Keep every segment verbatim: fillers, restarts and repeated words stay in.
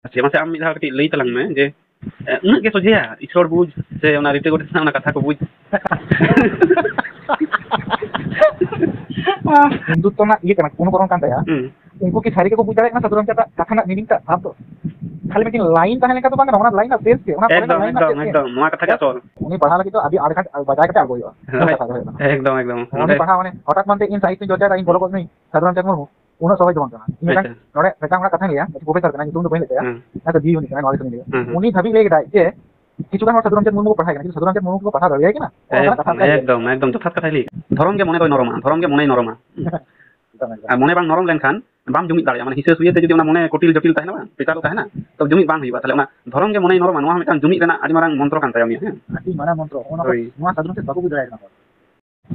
ᱟᱪᱪᱷᱟ, ᱢᱟᱥᱮ ᱟᱢ ᱢᱤᱫ ᱫᱷᱟᱣ ᱠᱟᱹᱴᱤᱡ ᱞᱟᱹᱭ ᱛᱟᱞᱟᱝ ᱢᱮ ᱡᱮ, ᱮ, ᱩᱱᱟᱹᱜ ᱜᱮ ᱥᱚᱡᱷᱮᱭᱟ ᱤᱥᱨᱚᱲ ᱵᱩᱡᱽ ᱥᱮ ᱚᱱᱟ ᱨᱤᱴᱟᱹ ᱜᱚᱰᱮᱛ ᱨᱮᱱᱟᱜ ᱚᱱᱟ ᱠᱟᱛᱷᱟ ᱠᱚ ᱵᱩᱡᱽ? ᱦᱤᱱᱫᱩᱛᱛᱚ ᱨᱮᱱᱟᱜ ᱤᱭᱟᱹ ᱠᱟᱱᱟ, ᱚᱱᱩᱠᱚᱨᱚᱱ ᱠᱟᱱ ᱛᱟᱭᱟ᱾ ᱦᱩᱸ᱾ ᱩᱱᱠᱩ ᱠᱤ ᱥᱟᱹᱨᱤ ᱜᱮᱠᱚ ᱵᱩᱡᱽ ᱫᱟᱲᱮᱭᱟᱜ ᱠᱟᱱᱟ ᱥᱟᱫᱷᱩ ᱨᱟᱢᱪᱟᱸᱫᱽ ᱟᱜ ᱠᱟᱛᱷᱟ ᱨᱮᱱᱟᱜ meaning ᱴᱟᱜ, ᱵᱷᱟᱵᱽ ᱫᱚ? ᱠᱷᱟᱹᱞᱤ ᱢᱤᱫᱴᱤᱡ line ᱛᱟᱦᱮᱸ ᱞᱮᱱᱠᱷᱟᱱ ᱫᱚ ᱵᱟᱝ ᱜᱟᱱᱚᱜᱼᱟ, ᱚᱱᱟ line ᱨᱮᱱᱟᱜ sense ᱪᱮᱫ? ᱚᱱᱟ ᱯᱚᱨᱮ ᱮᱠᱫᱚᱢ, line ᱨᱮᱱᱟᱜ ᱮᱠᱫᱚᱢ, sense ᱪᱮᱫ? ᱮᱠᱫᱚᱢ, ᱱᱚᱣᱟ ᱠᱟᱛᱷᱟ ᱜᱮ ᱟᱥᱚᱞ᱾ ᱩᱱᱤ ᱯᱟᱲᱦᱟᱣ ᱞᱟᱹᱜᱤᱫ ᱫᱚ ᱟᱹᱰᱤ ᱟᱸᱴ ᱜᱷᱟᱴ ᱵᱟᱡᱟᱭ ᱠᱟᱛᱮ ᱟᱬᱜᱚᱭ ᱦᱩᱭᱩᱜᱼᱟ᱾ ᱦᱳᱭ᱾ ᱱᱚᱣᱟ ᱠᱟᱛᱷᱟ ᱫᱚ ᱦᱩᱭᱩᱜ ᱠᱟᱱᱟ᱾ ᱮᱠᱫᱚᱢ, ᱮᱠᱫᱚᱢ᱾ ᱩᱱᱤ ᱱᱚᱰᱮ ᱯᱟᱲᱦᱟᱣ, ᱢᱟᱱᱮ, ᱦᱚᱴᱟᱛ ᱢᱟᱱᱛᱮ ᱤᱧ ᱥᱟᱦᱤᱛ ᱤᱧ ᱪᱚᱨᱪᱟᱭᱮᱫᱟ, ᱤᱧ ᱵᱚᱞᱚ ᱜᱚᱫ ᱱᱟᱹᱧ, ᱥᱟᱫᱷᱩ ᱨᱟᱢᱪᱟᱸᱫᱽ ᱢᱩᱨᱢᱩ, ᱩᱱᱟᱹᱜ ᱥᱚᱦᱚᱡ ᱫᱚ ᱵᱟᱝ ᱠᱟᱱᱟ᱾ ᱤᱧ ᱢᱤᱫᱴᱟᱝ ᱟᱪᱪᱷᱟ᱾ ᱱᱚᱰᱮ ᱢᱤᱫᱴᱟᱝ ᱚᱱᱟ ᱠᱟᱛᱷᱟᱧ ᱞᱟᱹᱭᱟ, ᱢᱤᱫᱴᱤᱡ professor ᱠᱟᱱᱟᱭ, ᱧᱩᱛᱩᱢ ᱫᱚ ᱵᱟᱹᱧ ᱞᱟᱹᱭ ᱫᱟᱲᱮᱭᱟᱜᱼᱟ᱾ ᱦᱩᱸ᱾ ᱦᱮᱸ, ᱛᱚ ᱡᱤᱣᱤ ᱩᱱᱤ ᱠᱟᱱᱟᱭ, ᱱᱚᱣᱟ ᱜᱮᱛᱚᱧ ᱞᱟᱹᱭᱟ᱾ ᱦᱩᱸ, ᱦᱩᱸ᱾ ᱩᱱᱤ ᱫᱷᱟᱹᱵᱤᱡ ᱞᱟᱹᱭ ᱠᱮᱫᱟᱭ ᱡᱮ ᱠᱤᱪᱷᱩ ᱜᱟᱱ ᱦᱚᱲ ᱥᱟᱫᱷᱩ ᱨᱟᱢᱪᱟᱸᱫᱽ ᱢᱩᱨᱢᱩ ᱠᱚ ᱯᱟᱲᱦᱟᱣ ᱫᱟᱲᱮᱭᱟᱭ ᱠᱟᱱᱟ᱾ ᱚᱱᱟ ᱠᱟᱛᱷᱟ ᱮᱠᱫᱚᱢ, ᱠᱟᱱ ᱜᱮᱭᱟ᱾ ᱮᱠᱫᱚᱢ, ᱮᱠᱫᱚᱢ ᱡᱚᱛᱷᱟᱛ ᱠᱟᱛᱷᱟᱭ ᱞᱟᱹᱭ ᱠᱟᱫᱟ᱾ ᱫᱷᱚᱨᱚᱢ ᱜᱮ ᱢᱚᱱᱮ ᱫᱚᱭ ᱱᱚᱨᱚᱢᱟ, ᱫᱷᱚᱨᱚᱢ ᱜᱮ ᱢᱚᱱᱮᱭ ᱱᱚᱨᱚᱢᱟ᱾ ᱮᱠᱫᱚᱢ, ᱮᱠᱫᱚᱢ᱾ ᱟᱨ ᱢᱚᱱᱮ ᱵᱟᱝ ᱱᱚᱨᱚᱢ ᱞᱮᱱᱠᱷᱟᱱ ᱵᱟᱢ ᱡᱩᱢᱤᱫ ᱫᱟᱲᱮᱭᱟᱜᱼᱟ᱾ ᱢᱟᱱᱮ ᱦᱤᱥᱟᱹ ᱥᱩᱭᱟᱹ ᱛᱮ ᱡᱩᱫᱤ ᱚᱱᱟ ᱢᱚᱱᱮ ᱠᱚᱴᱤᱞ ᱡᱚᱴᱤᱞ ᱛᱟᱦᱮᱱᱟ ᱵᱟᱝ, ᱯᱮᱪᱟᱞ ᱛᱟᱦᱮᱱᱟ, ᱛᱚ ᱡᱩᱢᱤᱫ ᱵᱟᱝ ᱦᱩᱭᱩᱜᱼᱟ᱾ ᱛᱟᱦᱞᱮ ᱚᱱᱟ ᱫᱷᱚᱨᱚᱢ ᱜᱮ ᱢᱚᱱᱮᱭ ᱱᱚᱨᱚᱢᱟ, ᱱᱚᱣᱟ ᱦᱚᱸ ᱢᱤᱫᱴᱟᱝ ᱡᱩᱢᱤᱫ ᱨᱮᱱᱟᱜ ᱟᱹᱰᱤ ᱢᱟᱨᱟᱝ ᱢᱚᱱᱛᱨᱚ ᱠᱟᱱ ᱛᱟᱭᱟ ᱩᱱᱤᱭᱟᱜ, ᱦᱮᱸ᱾ ᱟᱹᱰᱤ ᱢᱟᱨᱟᱝ ᱢᱚᱱᱛᱨᱚ᱾ ᱚᱱᱟ ᱠᱚ, ᱦᱳᱭ᱾ ᱱᱚᱣᱟ ᱥᱟᱫᱷᱩ ᱨᱟᱢᱪᱟᱸᱫᱽ ᱵᱟᱠᱚ ᱵᱩᱡᱽ ᱫᱟᱲᱮᱭᱟᱜ ᱠᱟᱱᱟ ᱦᱚᱲ᱾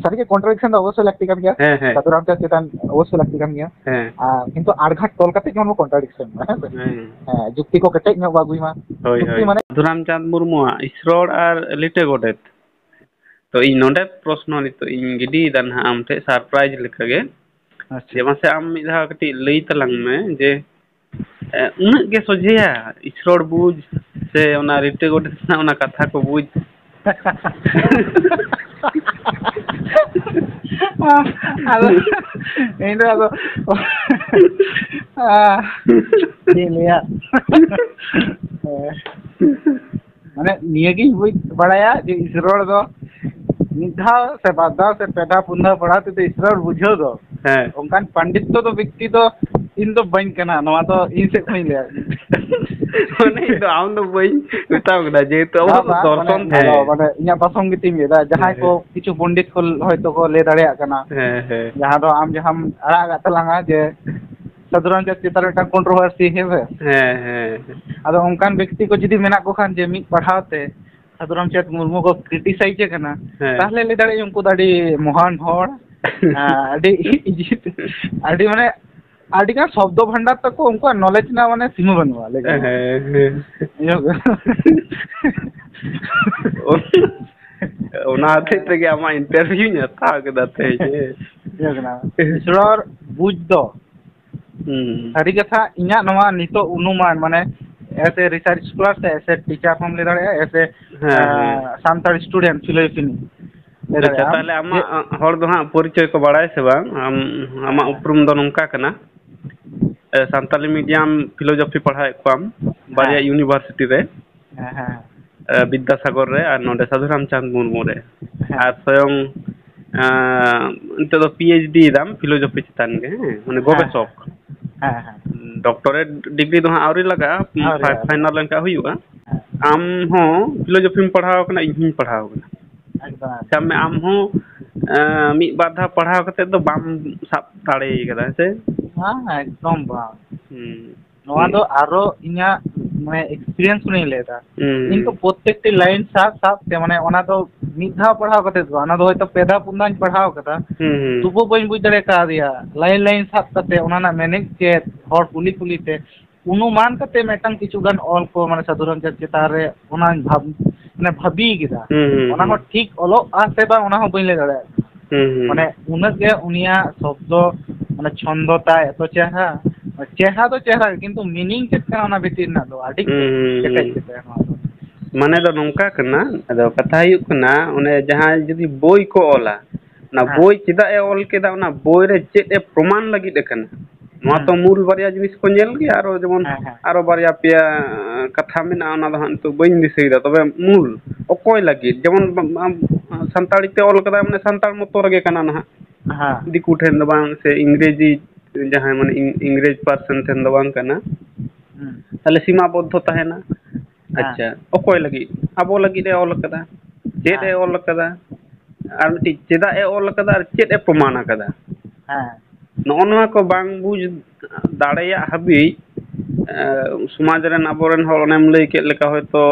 ᱥᱟᱹᱨᱤᱜᱮ contradiction ᱫᱚ ᱚᱵᱚᱥᱥᱳᱭ ᱞᱟᱹᱠᱛᱤ ᱠᱟᱱ ᱜᱮᱭᱟ᱾ ᱦᱮᱸ, ᱦᱮᱸ᱾ ᱥᱟᱫᱷᱩ ᱨᱟᱢᱪᱟᱸᱫᱽ ᱪᱮᱛᱟᱱ ᱚᱵᱚᱥᱥᱳᱭ ᱞᱟᱹᱠᱛᱤ ᱠᱟᱱ ᱜᱮᱭᱟ᱾ ᱦᱮᱸ᱾ ᱟᱨ ᱠᱤᱱᱛᱩ ᱟᱬᱜᱷᱟᱴ ᱛᱚᱞ ᱠᱟᱛᱮ ᱡᱮᱢᱚᱱ ᱵᱚ contradiction ᱢᱟ, ᱦᱮᱸ ᱥᱮ? ᱦᱮᱸ᱾ ᱦᱮᱸ, ᱡᱩᱠᱛᱤ ᱠᱚ ᱠᱮᱴᱮᱡ ᱧᱚᱜ ᱵᱚ ᱟᱹᱜᱩᱭ ᱢᱟ᱾ ᱦᱳᱭ, ᱡᱩᱠᱛᱤ ᱦᱳᱭ᱾ ᱢᱟᱱᱮ ᱥᱟᱫᱷᱩ ᱨᱟᱢᱪᱟᱸᱫᱽ ᱢᱩᱨᱢᱩᱣᱟᱜ ᱤᱥᱨᱚᱲ ᱟᱨ ᱞᱤᱴᱟᱹ ᱜᱚᱰᱮᱛ᱾ ᱛᱚ, ᱤᱧ ᱱᱚᱰᱮ ᱯᱨᱚᱥᱱᱚ ᱱᱤᱛᱚᱜ ᱤᱧ ᱜᱤᱰᱤᱭᱮᱫᱟ ᱱᱟᱦᱟᱜ ᱟᱢ ᱴᱷᱮᱱ surprise ᱞᱮᱠᱟᱜᱮ᱾ ᱟᱪᱪᱷᱟ᱾ ᱡᱮ, ᱢᱟᱥᱮ ᱟᱢ ᱢᱤᱫ ᱫᱷᱟᱣ ᱠᱟᱹᱴᱤᱡ ᱞᱟᱹᱭ ᱛᱟᱞᱟᱝ ᱢᱮ ᱡᱮ, ᱮ, ᱩᱱᱟᱹᱜ ᱜᱮ ᱥᱚᱡᱷᱮᱭᱟ ᱤᱥᱨᱚᱲ ᱵᱩᱡᱽ ᱥᱮ ᱚᱱᱟ ᱨᱤᱴᱟᱹ ᱜᱚᱰᱮᱛ ᱨᱮᱱᱟᱜ ᱚᱱᱟ ᱠᱟᱛᱷᱟ ᱠᱚ ᱵᱩᱡᱽ? ᱟᱫᱚ ᱤᱧ ᱫᱚ ᱟᱫᱚ, ᱟ, ᱪᱮᱫ ᱤᱧ ᱞᱟᱹᱭᱟ? ᱢᱟᱱᱮ, ᱱᱤᱭᱟᱹᱜᱤᱧ ᱵᱩᱡᱽ ᱵᱟᱲᱟᱭᱟ ᱡᱮ ᱤᱥᱨᱚᱲ ᱫᱚ ᱢᱤᱫ ᱫᱷᱟᱣ ᱥᱮ ᱵᱟᱨ ᱫᱷᱟᱣ ᱥᱮ ᱯᱮ ᱫᱷᱟᱣ, ᱯᱩᱱ ᱫᱷᱟᱣ ᱯᱟᱲᱦᱟᱣ ᱛᱮᱫᱚ ᱤᱥᱨᱚᱲ ᱵᱩᱡᱷᱟᱹᱣ ᱫᱚ, ᱦᱮᱸ᱾ ᱚᱱᱠᱟᱱ ᱯᱟᱱᱰᱤᱛ ᱫᱚ ᱵᱮᱠᱛᱤ ᱫᱚ ᱤᱧ ᱫᱚ ᱵᱟᱹᱧ ᱠᱟᱱᱟ, ᱱᱚᱣᱟ ᱫᱚ ᱤᱧ ᱥᱮᱫ ᱠᱷᱚᱱᱤᱧ ᱞᱟᱹᱭᱟ᱾ ᱢᱟᱱᱮ, ᱤᱧ ᱫᱚ ᱟᱢ ᱫᱚ ᱵᱟᱹᱧ ᱢᱮᱛᱟᱢ ᱠᱟᱱᱟ, ᱡᱮᱦᱮᱛᱩ ᱟᱵᱚ ᱵᱟᱝ, ᱫᱚ ᱵᱟᱝ, ᱫᱚᱨᱥᱚᱱ, ᱢᱟᱱᱮ, ᱦᱮᱸ᱾ ᱟᱫᱚ, ᱢᱟᱱᱮ, ᱤᱧᱟᱹᱜ ᱯᱟᱥᱚᱝ ᱜᱤᱛᱤᱧ ᱞᱟᱹᱭᱫᱟ, ᱡᱟᱦᱟᱸᱭ ᱦᱮᱸ, ᱠᱚ ᱦᱮᱸ᱾ ᱠᱤᱪᱷᱩ ᱯᱚᱱᱰᱤᱛ ᱠᱚ ᱦᱚᱭᱛᱳ ᱠᱚ ᱞᱟᱹᱭ ᱫᱟᱲᱮᱭᱟᱜ ᱠᱟᱱᱟ, ᱦᱮᱸ, ᱦᱮᱸ᱾ ᱡᱟᱦᱟᱸ ᱫᱚ ᱟᱢ ᱡᱟᱦᱟᱸᱢ ᱟᱲᱟᱜ ᱟᱠᱟᱫ ᱛᱟᱞᱟᱝᱟ ᱡᱮ ᱥᱟᱫᱷᱩ ᱨᱟᱢᱪᱟᱸᱫᱽ ᱪᱮᱛᱟᱱ ᱨᱮ ᱢᱤᱫᱴᱟᱝ controversy, ᱦᱮᱸ ᱥᱮ? ᱦᱮᱸ, ᱦᱮᱸ᱾ ᱟᱫᱚ ᱚᱱᱠᱟᱱ ᱵᱮᱠᱛᱤ ᱠᱚ ᱡᱩᱫᱤ ᱢᱮᱱᱟᱜ ᱠᱚ ᱠᱷᱟᱱ ᱡᱮ ᱢᱤᱫ ᱯᱟᱲᱦᱟᱣ ᱛᱮ ᱥᱟᱫᱷᱩ ᱨᱟᱢᱪᱟᱸᱫᱽ ᱢᱩᱨᱢᱩ ᱠᱚ criticize ᱮ ᱠᱟᱱᱟ, ᱦᱮᱸ᱾ ᱛᱟᱦᱞᱮ ᱞᱟᱹᱭ ᱫᱟᱲᱮᱭᱟᱜᱼᱟ ᱩᱱᱠᱩ ᱫᱚ ᱟᱹᱰᱤ ᱢᱚᱦᱟᱱ ᱦᱚᱲ, ᱟᱹᱰᱤ ᱟᱹᱰᱤ ᱢᱟᱱᱮ ᱟᱹᱰᱤ ᱜᱟᱱ ᱥᱚᱵᱫᱚ ᱵᱷᱟᱱᱰᱟᱨ ᱛᱟᱠᱚ, ᱩᱱᱠᱩᱣᱟᱜ knowledge ᱨᱮᱱᱟᱜ ᱢᱟᱱᱮ ᱥᱤᱢᱟᱹ ᱵᱟᱹᱱᱩᱜᱼᱟ, ᱞᱟᱹᱭ ᱜᱟᱱᱚᱜᱼᱟ᱾ ᱦᱮᱸ, ᱦᱮᱸ᱾ ᱵᱩᱡᱷᱟᱹᱣ ᱠᱮᱫᱟ? ᱚᱱᱟ ᱦᱚᱛᱮᱡ ᱛᱮᱜᱮ ᱟᱢᱟᱜ interview ᱤᱧ ᱦᱟᱛᱟᱣ ᱠᱮᱫᱟ ᱛᱮᱦᱮᱧ, ᱦᱮᱸ᱾ ᱵᱩᱡᱷᱟᱹᱣ ᱠᱮᱫᱟ? ᱤᱥᱨᱚᱲ ᱵᱩᱡᱽ ᱫᱚ ᱦᱩᱸ᱾ ᱥᱟᱹᱨᱤ ᱠᱟᱛᱷᱟ, ᱤᱧᱟᱹᱜ ᱱᱚᱣᱟ ᱱᱤᱛᱚᱜ ᱚᱱᱩᱢᱟᱱ, ᱢᱟᱱᱮ, as a research scholar ᱥᱮ as a teacher ᱦᱚᱸᱢ ᱞᱟᱹᱭ ᱫᱟᱲᱮᱭᱟᱜᱼᱟ, as a, ᱦᱮᱸ, ᱦᱮᱸ᱾ ᱟᱸ, ᱥᱟᱱᱛᱟᱲ student philosophy ᱞᱟᱹᱭ ᱟᱪᱪᱷᱟ, ᱫᱟᱲᱮᱭᱟᱜᱼᱟ ᱛᱟᱦᱚᱞᱮ ᱟᱢᱟᱜ ᱡᱮ ᱦᱚᱲ ᱫᱚ ᱦᱟᱸᱜ ᱯᱚᱨᱤᱪᱚᱭ ᱠᱚ ᱵᱟᱲᱟᱭᱟ ᱥᱮ ᱵᱟᱝ? ᱟᱢ, ᱟᱢᱟᱜ ᱦᱮᱸ᱾ ᱩᱯᱨᱩᱢ ᱫᱚ ᱱᱚᱝᱠᱟ ᱠᱟᱱᱟ, ᱮ, ᱥᱟᱱᱛᱟᱞᱤ medium philosophy ᱯᱟᱲᱦᱟᱣᱮᱫ ᱠᱚᱣᱟᱢ ᱵᱟᱨᱭᱟ ᱦᱮᱸ᱾ university ᱨᱮ᱾ ᱦᱮᱸ, ᱦᱮᱸ᱾ ᱮ, ᱵᱤᱫᱽᱫᱟᱥᱟᱜᱚᱨ ᱨᱮ ᱟᱨ ᱱᱚᱰᱮ ᱥᱟᱫᱷᱩ ᱨᱟᱢᱪᱟᱸᱫᱽ ᱢᱩᱨᱢᱩ ᱨᱮ᱾ ᱦᱮᱸ᱾ ᱟᱨ ᱥᱚᱭᱚᱝ, ᱮ, ᱱᱤᱛᱚᱜ ᱫᱚ PhD ᱫᱟᱢ philosophy ᱪᱮᱛᱟᱱ ᱜᱮ, ᱦᱮᱸ, ᱢᱟᱱᱮ ᱦᱮᱸ, ᱜᱚᱵᱮᱥᱚᱠ᱾ ᱦᱮᱸ, ᱦᱮᱸ᱾ Doctorate degree ᱫᱚ ᱦᱟᱸᱜ ᱟᱹᱣᱨᱤ ᱞᱟᱜᱟᱜᱼᱟ, ᱟᱹᱣᱨᱤ, ᱯᱷᱟᱭ-, ᱟᱹᱣᱨᱤ᱾ Final ᱞᱮᱱᱠᱷᱟᱱ ᱦᱩᱭᱩᱜᱼᱟ᱾ ᱦᱮᱸ᱾ ᱟᱢ ᱦᱚᱸ philosophyᱢ ᱯᱟᱲᱦᱟᱣ ᱠᱟᱱᱟ, ᱤᱧ ᱦᱚᱸᱧ ᱯᱟᱲᱦᱟᱣ ᱠᱟᱱᱟ᱾ ᱮᱠᱫᱚᱢ, ᱮᱠᱫᱚᱢ᱾ ᱟᱪᱪᱷᱟ, ᱟᱢ ᱦᱚᱸ, ᱮ, ᱢᱤᱫ ᱵᱟᱨ ᱫᱷᱟᱣ ᱯᱟᱲᱦᱟᱣ ᱠᱟᱛᱮ ᱫᱚ ᱵᱟᱢ ᱥᱟᱵ ᱫᱟᱲᱮ ᱠᱟᱫᱟ, ᱦᱮᱸ ᱥᱮ? ᱵᱟᱝ, ᱮᱠᱫᱚᱢ ᱵᱟᱝ᱾ ᱦᱩᱸ᱾ ᱱᱚᱣᱟ ᱦᱩᱸ᱾ ᱫᱚ ᱟᱨᱚ ᱤᱧᱟᱹᱜ, ᱢᱟᱱᱮ, experience ᱠᱷᱚᱱᱤᱧ ᱞᱟᱹᱭ ᱮᱫᱟ᱾ ᱦᱩᱸ, ᱤᱧ ᱦᱩᱸ᱾ ᱛᱚ ᱯᱨᱚᱛᱛᱮᱠᱴᱤ line ᱥᱟᱵ ᱥᱟᱵ ᱛᱮ, ᱢᱟᱱᱮ, ᱚᱱᱟ ᱫᱚ ᱢᱤᱫ ᱫᱷᱟᱣ ᱯᱟᱲᱦᱟᱣ ᱠᱟᱛᱮ ᱫᱚ ᱵᱟᱝ, ᱚᱱᱟ ᱫᱚ ᱦᱚᱭᱛᱚ ᱯᱮ ᱫᱷᱟᱣ ᱯᱩᱱ ᱫᱷᱟᱣᱤᱧ ᱯᱟᱲᱦᱟᱣ ᱠᱟᱫᱟ, ᱦᱩᱸ, ᱦᱩᱸ᱾ ᱛᱚᱵᱩ ᱵᱟᱹᱧ ᱵᱩᱡᱽ ᱫᱟᱲᱮ ᱠᱟᱣᱫᱮᱭᱟ line line ᱥᱟᱵ ᱠᱟᱛᱮ ᱚᱱᱟ ᱨᱮᱱᱟᱜ meaning ᱪᱮᱫ, ᱦᱚᱲ ᱠᱩᱞᱤ ᱠᱩᱞᱤ ᱛᱮ ᱚᱱᱩᱢᱟᱱ ᱠᱟᱛᱮ ᱢᱤᱫᱴᱟᱝ ᱠᱤᱪᱷᱩ ᱜᱟᱱ ᱚᱞ ᱠᱚ, ᱢᱟᱱᱮ, ᱥᱟᱹᱫᱷᱩ ᱨᱟᱢᱪᱟᱸᱫᱽ ᱪᱮᱛᱟᱱ ᱨᱮ ᱚᱱᱟᱧ ᱵᱷᱟᱵ-, ᱢᱟᱱᱮ, ᱵᱷᱟᱹᱵᱤ ᱠᱮᱫᱟ᱾ ᱦᱩᱸ, ᱦᱩᱸ, ᱚᱱᱟ ᱦᱩᱸ᱾ ᱦᱚᱸ ᱴᱷᱤᱠ ᱚᱞᱚᱜᱼᱟ ᱥᱮ ᱵᱟᱝ, ᱚᱱᱟ ᱦᱚᱸ ᱵᱟᱹᱧ ᱞᱟᱹᱭ ᱫᱟᱲᱮᱭᱟᱜ ᱠᱟᱱᱟ᱾ ᱦᱩᱸ, ᱦᱩᱸ᱾ ᱢᱟᱱᱮ, ᱩᱱᱟᱹᱜ ᱜᱮ ᱩᱱᱤᱭᱟᱜ ᱥᱚᱵᱫᱚ, ᱢᱟᱱᱮ, ᱪᱷᱚᱱᱫᱚ ᱛᱟᱭ ᱮᱛᱚ ᱪᱮᱦᱨᱟ, ᱪᱮᱦᱨᱟ ᱫᱚ ᱪᱮᱦᱨᱟ ᱜᱮ, ᱠᱤᱱᱛᱩ meaning ᱪᱮᱫ ᱠᱟᱱᱟ ᱚᱱᱟ ᱵᱷᱤᱛᱤᱨ ᱨᱮᱱᱟᱜ ᱫᱚ ᱟᱹᱰᱤ ᱦᱩᱸ, ᱦᱩᱸ, ᱠᱮᱴᱮᱡ ᱦᱩᱸ᱾ ᱜᱮᱛᱟᱭᱟ ᱱᱚᱣᱟ ᱫᱚ᱾ ᱢᱟᱱᱮ ᱫᱚ ᱱᱚᱝᱠᱟ ᱠᱟᱱᱟ, ᱟᱫᱚ ᱠᱟᱛᱷᱟ ᱦᱩᱭᱩᱜ ᱠᱟᱱᱟ, ᱚᱱᱮ ᱡᱟᱦᱟᱸᱭ ᱡᱩᱫᱤ ᱵᱳᱭ ᱠᱚ ᱚᱞᱟ, ᱚᱱᱟ ᱦᱮᱸ᱾ ᱵᱳᱭ ᱪᱮᱫᱟᱜ ᱮ ᱚᱞ ᱠᱮᱫᱟ, ᱚᱱᱟ ᱵᱳᱭ ᱨᱮ ᱪᱮᱫ ᱮ ᱯᱨᱚᱢᱟᱱ ᱞᱟᱹᱜᱤᱫ ᱟᱠᱟᱱᱟ, ᱱᱚᱣᱟ ᱦᱮᱸ᱾ ᱛᱚ ᱢᱩᱞ ᱵᱟᱨᱭᱟ ᱡᱤᱱᱤᱥ ᱠᱚ ᱧᱮᱞ ᱜᱮᱭᱟ᱾ ᱟᱨᱚ ᱡᱮᱢᱚᱱ ᱦᱮᱸ, ᱦᱮᱸ᱾ ᱟᱨᱚ ᱵᱟᱨᱭᱟ ᱯᱮᱭᱟ ᱠᱟᱛᱷᱟ ᱢᱮᱱᱟᱜᱼᱟ, ᱚᱱᱟ ᱫᱚ ᱦᱟᱸᱜ ᱱᱤᱛᱚᱜ ᱵᱟᱹᱧ ᱫᱤᱥᱟᱹᱭᱮᱫᱟ, ᱛᱚᱵᱮ ᱢᱩᱞ ᱚᱠᱚᱭ ᱞᱟᱹᱜᱤᱫ, ᱡᱮᱢᱚᱱ ᱟᱢ ᱥᱟᱱᱛᱟᱲᱤ ᱛᱮ ᱚᱞ ᱠᱟᱫᱟᱭ, ᱢᱟᱱᱮ ᱥᱟᱱᱛᱟᱲ ᱢᱚᱛᱚ ᱨᱮᱜᱮ ᱠᱟᱱᱟ ᱱᱟᱦᱟᱜ, ᱦᱮᱸ᱾ ᱫᱤᱠᱩ ᱴᱷᱮᱱ ᱫᱚ ᱵᱟᱝ, ᱥᱮ ᱤᱝᱨᱮᱡᱤ, ᱡᱟᱦᱟᱸᱭ ᱢᱟᱱᱮ ᱤᱝ-, ᱤᱝᱨᱮᱡᱽ person ᱴᱷᱮᱱ ᱫᱚ ᱵᱟᱝ ᱠᱟᱱᱟ, ᱦᱩᱸ᱾ ᱛᱟᱦᱞᱮ ᱥᱤᱢᱟ ᱵᱚᱫᱽᱫᱷᱚ ᱛᱟᱦᱮᱱᱟ᱾ ᱦᱮᱸ᱾ ᱟᱪᱪᱷᱟ, ᱚᱠᱚᱭ ᱞᱟᱹᱜᱤᱫ? ᱟᱵᱚ ᱞᱟᱹᱜᱤᱫ ᱮ ᱚᱞ ᱠᱟᱫᱟ᱾ ᱪᱮᱫ ᱮ ᱦᱮᱸ᱾ ᱚᱞ ᱠᱟᱫᱟ? ᱟᱨ ᱢᱤᱫᱴᱤᱡ ᱪᱮᱫᱟᱜ ᱮ ᱚᱞ ᱠᱟᱫᱟ ᱟᱨ ᱪᱮᱫ ᱮ ᱯᱨᱚᱢᱟᱱ ᱟᱠᱟᱫᱟ? ᱦᱮᱸ᱾ ᱱᱚᱜᱼᱚ ᱱᱚᱣᱟ ᱠᱚ ᱵᱟᱝ ᱵᱩᱡᱽ ᱫᱟᱲᱮᱭᱟᱜ ᱦᱟᱹᱵᱤᱡ, ᱮ, ᱥᱚᱢᱟᱡᱽ ᱨᱮᱱ ᱟᱵᱚᱨᱮᱱ ᱦᱚᱲ, ᱚᱱᱮᱢ ᱞᱟᱹᱭ ᱠᱮᱫ ᱞᱮᱠᱟ, ᱦᱚᱭᱛᱳ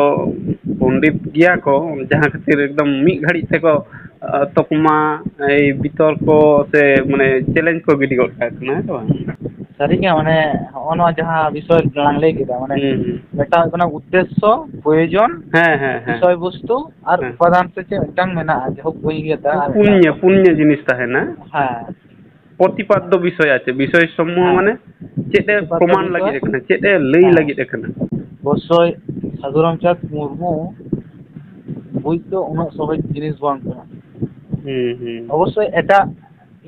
ᱯᱚᱱᱰᱤᱛ ᱜᱮᱭᱟ ᱠᱚ, ᱡᱟᱦᱟᱸ ᱠᱷᱟᱹᱛᱤᱨ ᱮᱠᱫᱚᱢ ᱢᱤᱫ ᱜᱷᱟᱹᱲᱤᱡ ᱛᱮᱠᱚ, ᱮ, ᱛᱚᱠᱢᱟ, ᱮᱭ ᱵᱤᱛᱚᱨᱠᱚ ᱥᱮ, ᱢᱟᱱᱮ, challenge ᱠᱚ ᱜᱤᱰᱤ ᱜᱚᱫ ᱠᱟᱜ ᱠᱟᱱᱟ, ᱦᱮᱸ ᱥᱮ ᱵᱟᱝ? ᱥᱟᱹᱨᱤᱜᱮ, ᱢᱟᱱᱮ, ᱦᱚᱸᱜᱼᱚ ᱱᱚᱣᱟ ᱡᱟᱦᱟᱸ ᱵᱤᱥᱚᱭ ᱞᱟᱝ ᱞᱟᱹᱭ ᱠᱮᱫᱟ, ᱢᱟᱱᱮ, ᱦᱩᱸ, ᱦᱩᱸ᱾ ᱢᱤᱫᱴᱟᱝ ᱦᱩᱭᱩᱜ ᱠᱟᱱᱟ ᱩᱫᱽᱫᱮᱥᱥᱚ, ᱯᱨᱚᱭᱳᱡᱚᱱ, ᱦᱮᱸ, ᱦᱮᱸ, ᱦᱮᱸ᱾ ᱵᱤᱥᱚᱭ ᱵᱚᱥᱛᱩ ᱟᱨ ᱦᱮᱸ᱾ ᱩᱯᱟᱫᱟᱱ ᱥᱮ ᱪᱮᱫ ᱢᱤᱫᱴᱟᱝ ᱢᱮᱱᱟᱜᱼᱟ, ᱡᱟᱭᱦᱳᱠ, ᱵᱟᱹᱧ ᱩᱭᱦᱟᱹᱨ ᱫᱟ ᱟᱨ ᱯᱩᱱᱭᱟᱹ, ᱢᱤᱫᱴᱟᱝ᱾ ᱯᱩᱱᱭᱟᱹ ᱡᱤᱱᱤᱥ ᱛᱟᱦᱮᱱᱟ᱾ ᱦᱮᱸ᱾ ᱯᱨᱚᱛᱤᱯᱟᱫᱽᱫᱚ ᱵᱤᱥᱚᱭ ᱟᱪᱮ, ᱵᱤᱥᱚᱭ ᱥᱚᱢᱢᱩᱦᱚ ᱦᱮᱸ᱾ ᱢᱟᱱᱮ ᱪᱮᱫ ᱮ ᱯᱨᱚᱛᱤᱯᱟᱫᱽᱫᱚ ᱯᱨᱚᱢᱟᱱ ᱵᱤᱥᱚᱭ? ᱞᱟᱹᱜᱤᱫ ᱮ ᱠᱟᱱᱟ, ᱪᱮᱫ ᱮ ᱞᱟᱹᱭ ᱦᱮᱸ᱾ ᱞᱟᱹᱜᱤᱫ ᱮ ᱠᱟᱱᱟ? ᱚᱵᱚᱥᱥᱳᱭ ᱥᱟᱫᱷᱩ ᱨᱟᱢᱪᱟᱸᱫᱽ ᱢᱩᱨᱢᱩ ᱵᱩᱡᱽ ᱫᱚ ᱩᱱᱟᱹᱜ ᱥᱚᱦᱚᱡ ᱡᱤᱱᱤᱥ ᱵᱟᱝ ᱠᱟᱱᱟ᱾ ᱦᱩᱸ, ᱦᱩᱸ᱾ ᱚᱵᱚᱥᱥᱳᱭ ᱮᱴᱟᱜ,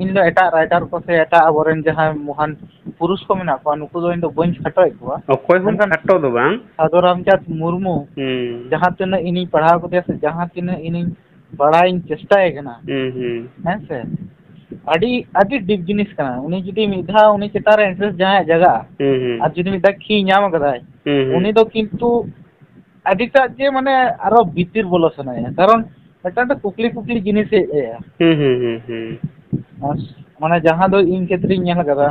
ᱤᱧ ᱫᱚ ᱮᱴᱟᱜ writer ᱠᱚ ᱥᱮ ᱮᱴᱟᱜ ᱟᱵᱚᱨᱮᱱ ᱡᱟᱦᱟᱸᱭ ᱢᱚᱦᱟᱱ ᱯᱩᱨᱩᱥ ᱠᱚ ᱢᱮᱱᱟᱜ ᱠᱚᱣᱟ, ᱱᱩᱠᱩ ᱫᱚ ᱤᱧ ᱫᱚ ᱵᱟᱹᱧ ᱠᱷᱟᱴᱚᱭᱮᱫ ᱠᱚᱣᱟ᱾ ᱚᱠᱚᱭ ᱦᱚᱸ ᱢᱮᱱᱠᱷᱟᱱ ᱠᱷᱟᱴᱚ ᱫᱚ ᱵᱟᱝ᱾ ᱥᱟᱫᱷᱩ ᱨᱟᱢᱪᱟᱸᱫᱽ ᱢᱩᱨᱢᱩ ᱦᱩᱸ᱾ ᱡᱟᱦᱟᱸ ᱛᱤᱱᱟᱹᱜ ᱤᱧᱤᱧ ᱯᱟᱲᱦᱟᱣ ᱠᱮᱫᱮᱭᱟ ᱥᱮ ᱡᱟᱦᱟᱸ ᱛᱤᱱᱟᱹᱜ ᱤᱧᱤᱧ ᱵᱟᱲᱟᱭᱤᱧ ᱪᱮᱥᱴᱟᱭᱮ ᱠᱟᱱᱟ, ᱦᱩᱸ, ᱦᱩᱸ᱾ ᱦᱮᱸ ᱥᱮ, ᱟᱹᱰᱤ, ᱟᱹᱰᱤ deep ᱡᱤᱱᱤᱥ ᱠᱟᱱᱟ᱾ ᱩᱱᱤ ᱡᱩᱫᱤ ᱢᱤᱫ ᱫᱷᱟᱣ ᱩᱱᱤ ᱪᱮᱛᱟᱱ ᱨᱮ interest ᱡᱟᱦᱟᱸᱭᱟᱜ ᱡᱟᱜᱟᱜᱼᱟ, ᱦᱩᱸ, ᱦᱩᱸ᱾ ᱟᱨ ᱡᱩᱫᱤ ᱢᱤᱫ ᱫᱷᱟᱣ ᱠᱷᱤ ᱧᱟᱢ ᱠᱟᱫᱟᱭ, ᱦᱩᱸ, ᱦᱩᱸ᱾ ᱩᱱᱤ ᱫᱚ ᱠᱤᱱᱛᱩ ᱟᱹᱰᱤᱴᱟᱜ ᱡᱮ ᱢᱟᱱᱮ ᱟᱨᱚ ᱵᱷᱤᱛᱤᱨ ᱵᱚᱞᱚ ᱥᱟᱱᱟᱭᱮᱭᱟ, ᱠᱟᱨᱚᱱ ᱢᱤᱫᱴᱟᱝ ᱫᱚ ᱠᱩᱠᱞᱤ, ᱠᱩᱠᱞᱤ ᱡᱤᱱᱤᱥ ᱦᱮᱡ ᱟᱭᱟ᱾ ᱦᱩᱸ, ᱦᱩᱸ, ᱦᱩᱸ, ᱦᱩᱸ᱾ ᱟᱨ ᱢᱟᱱᱮ ᱡᱟᱦᱟᱸ ᱫᱚ ᱤᱧ ᱠᱷᱮᱛᱨᱮᱧ ᱧᱮᱞ ᱠᱟᱫᱟ,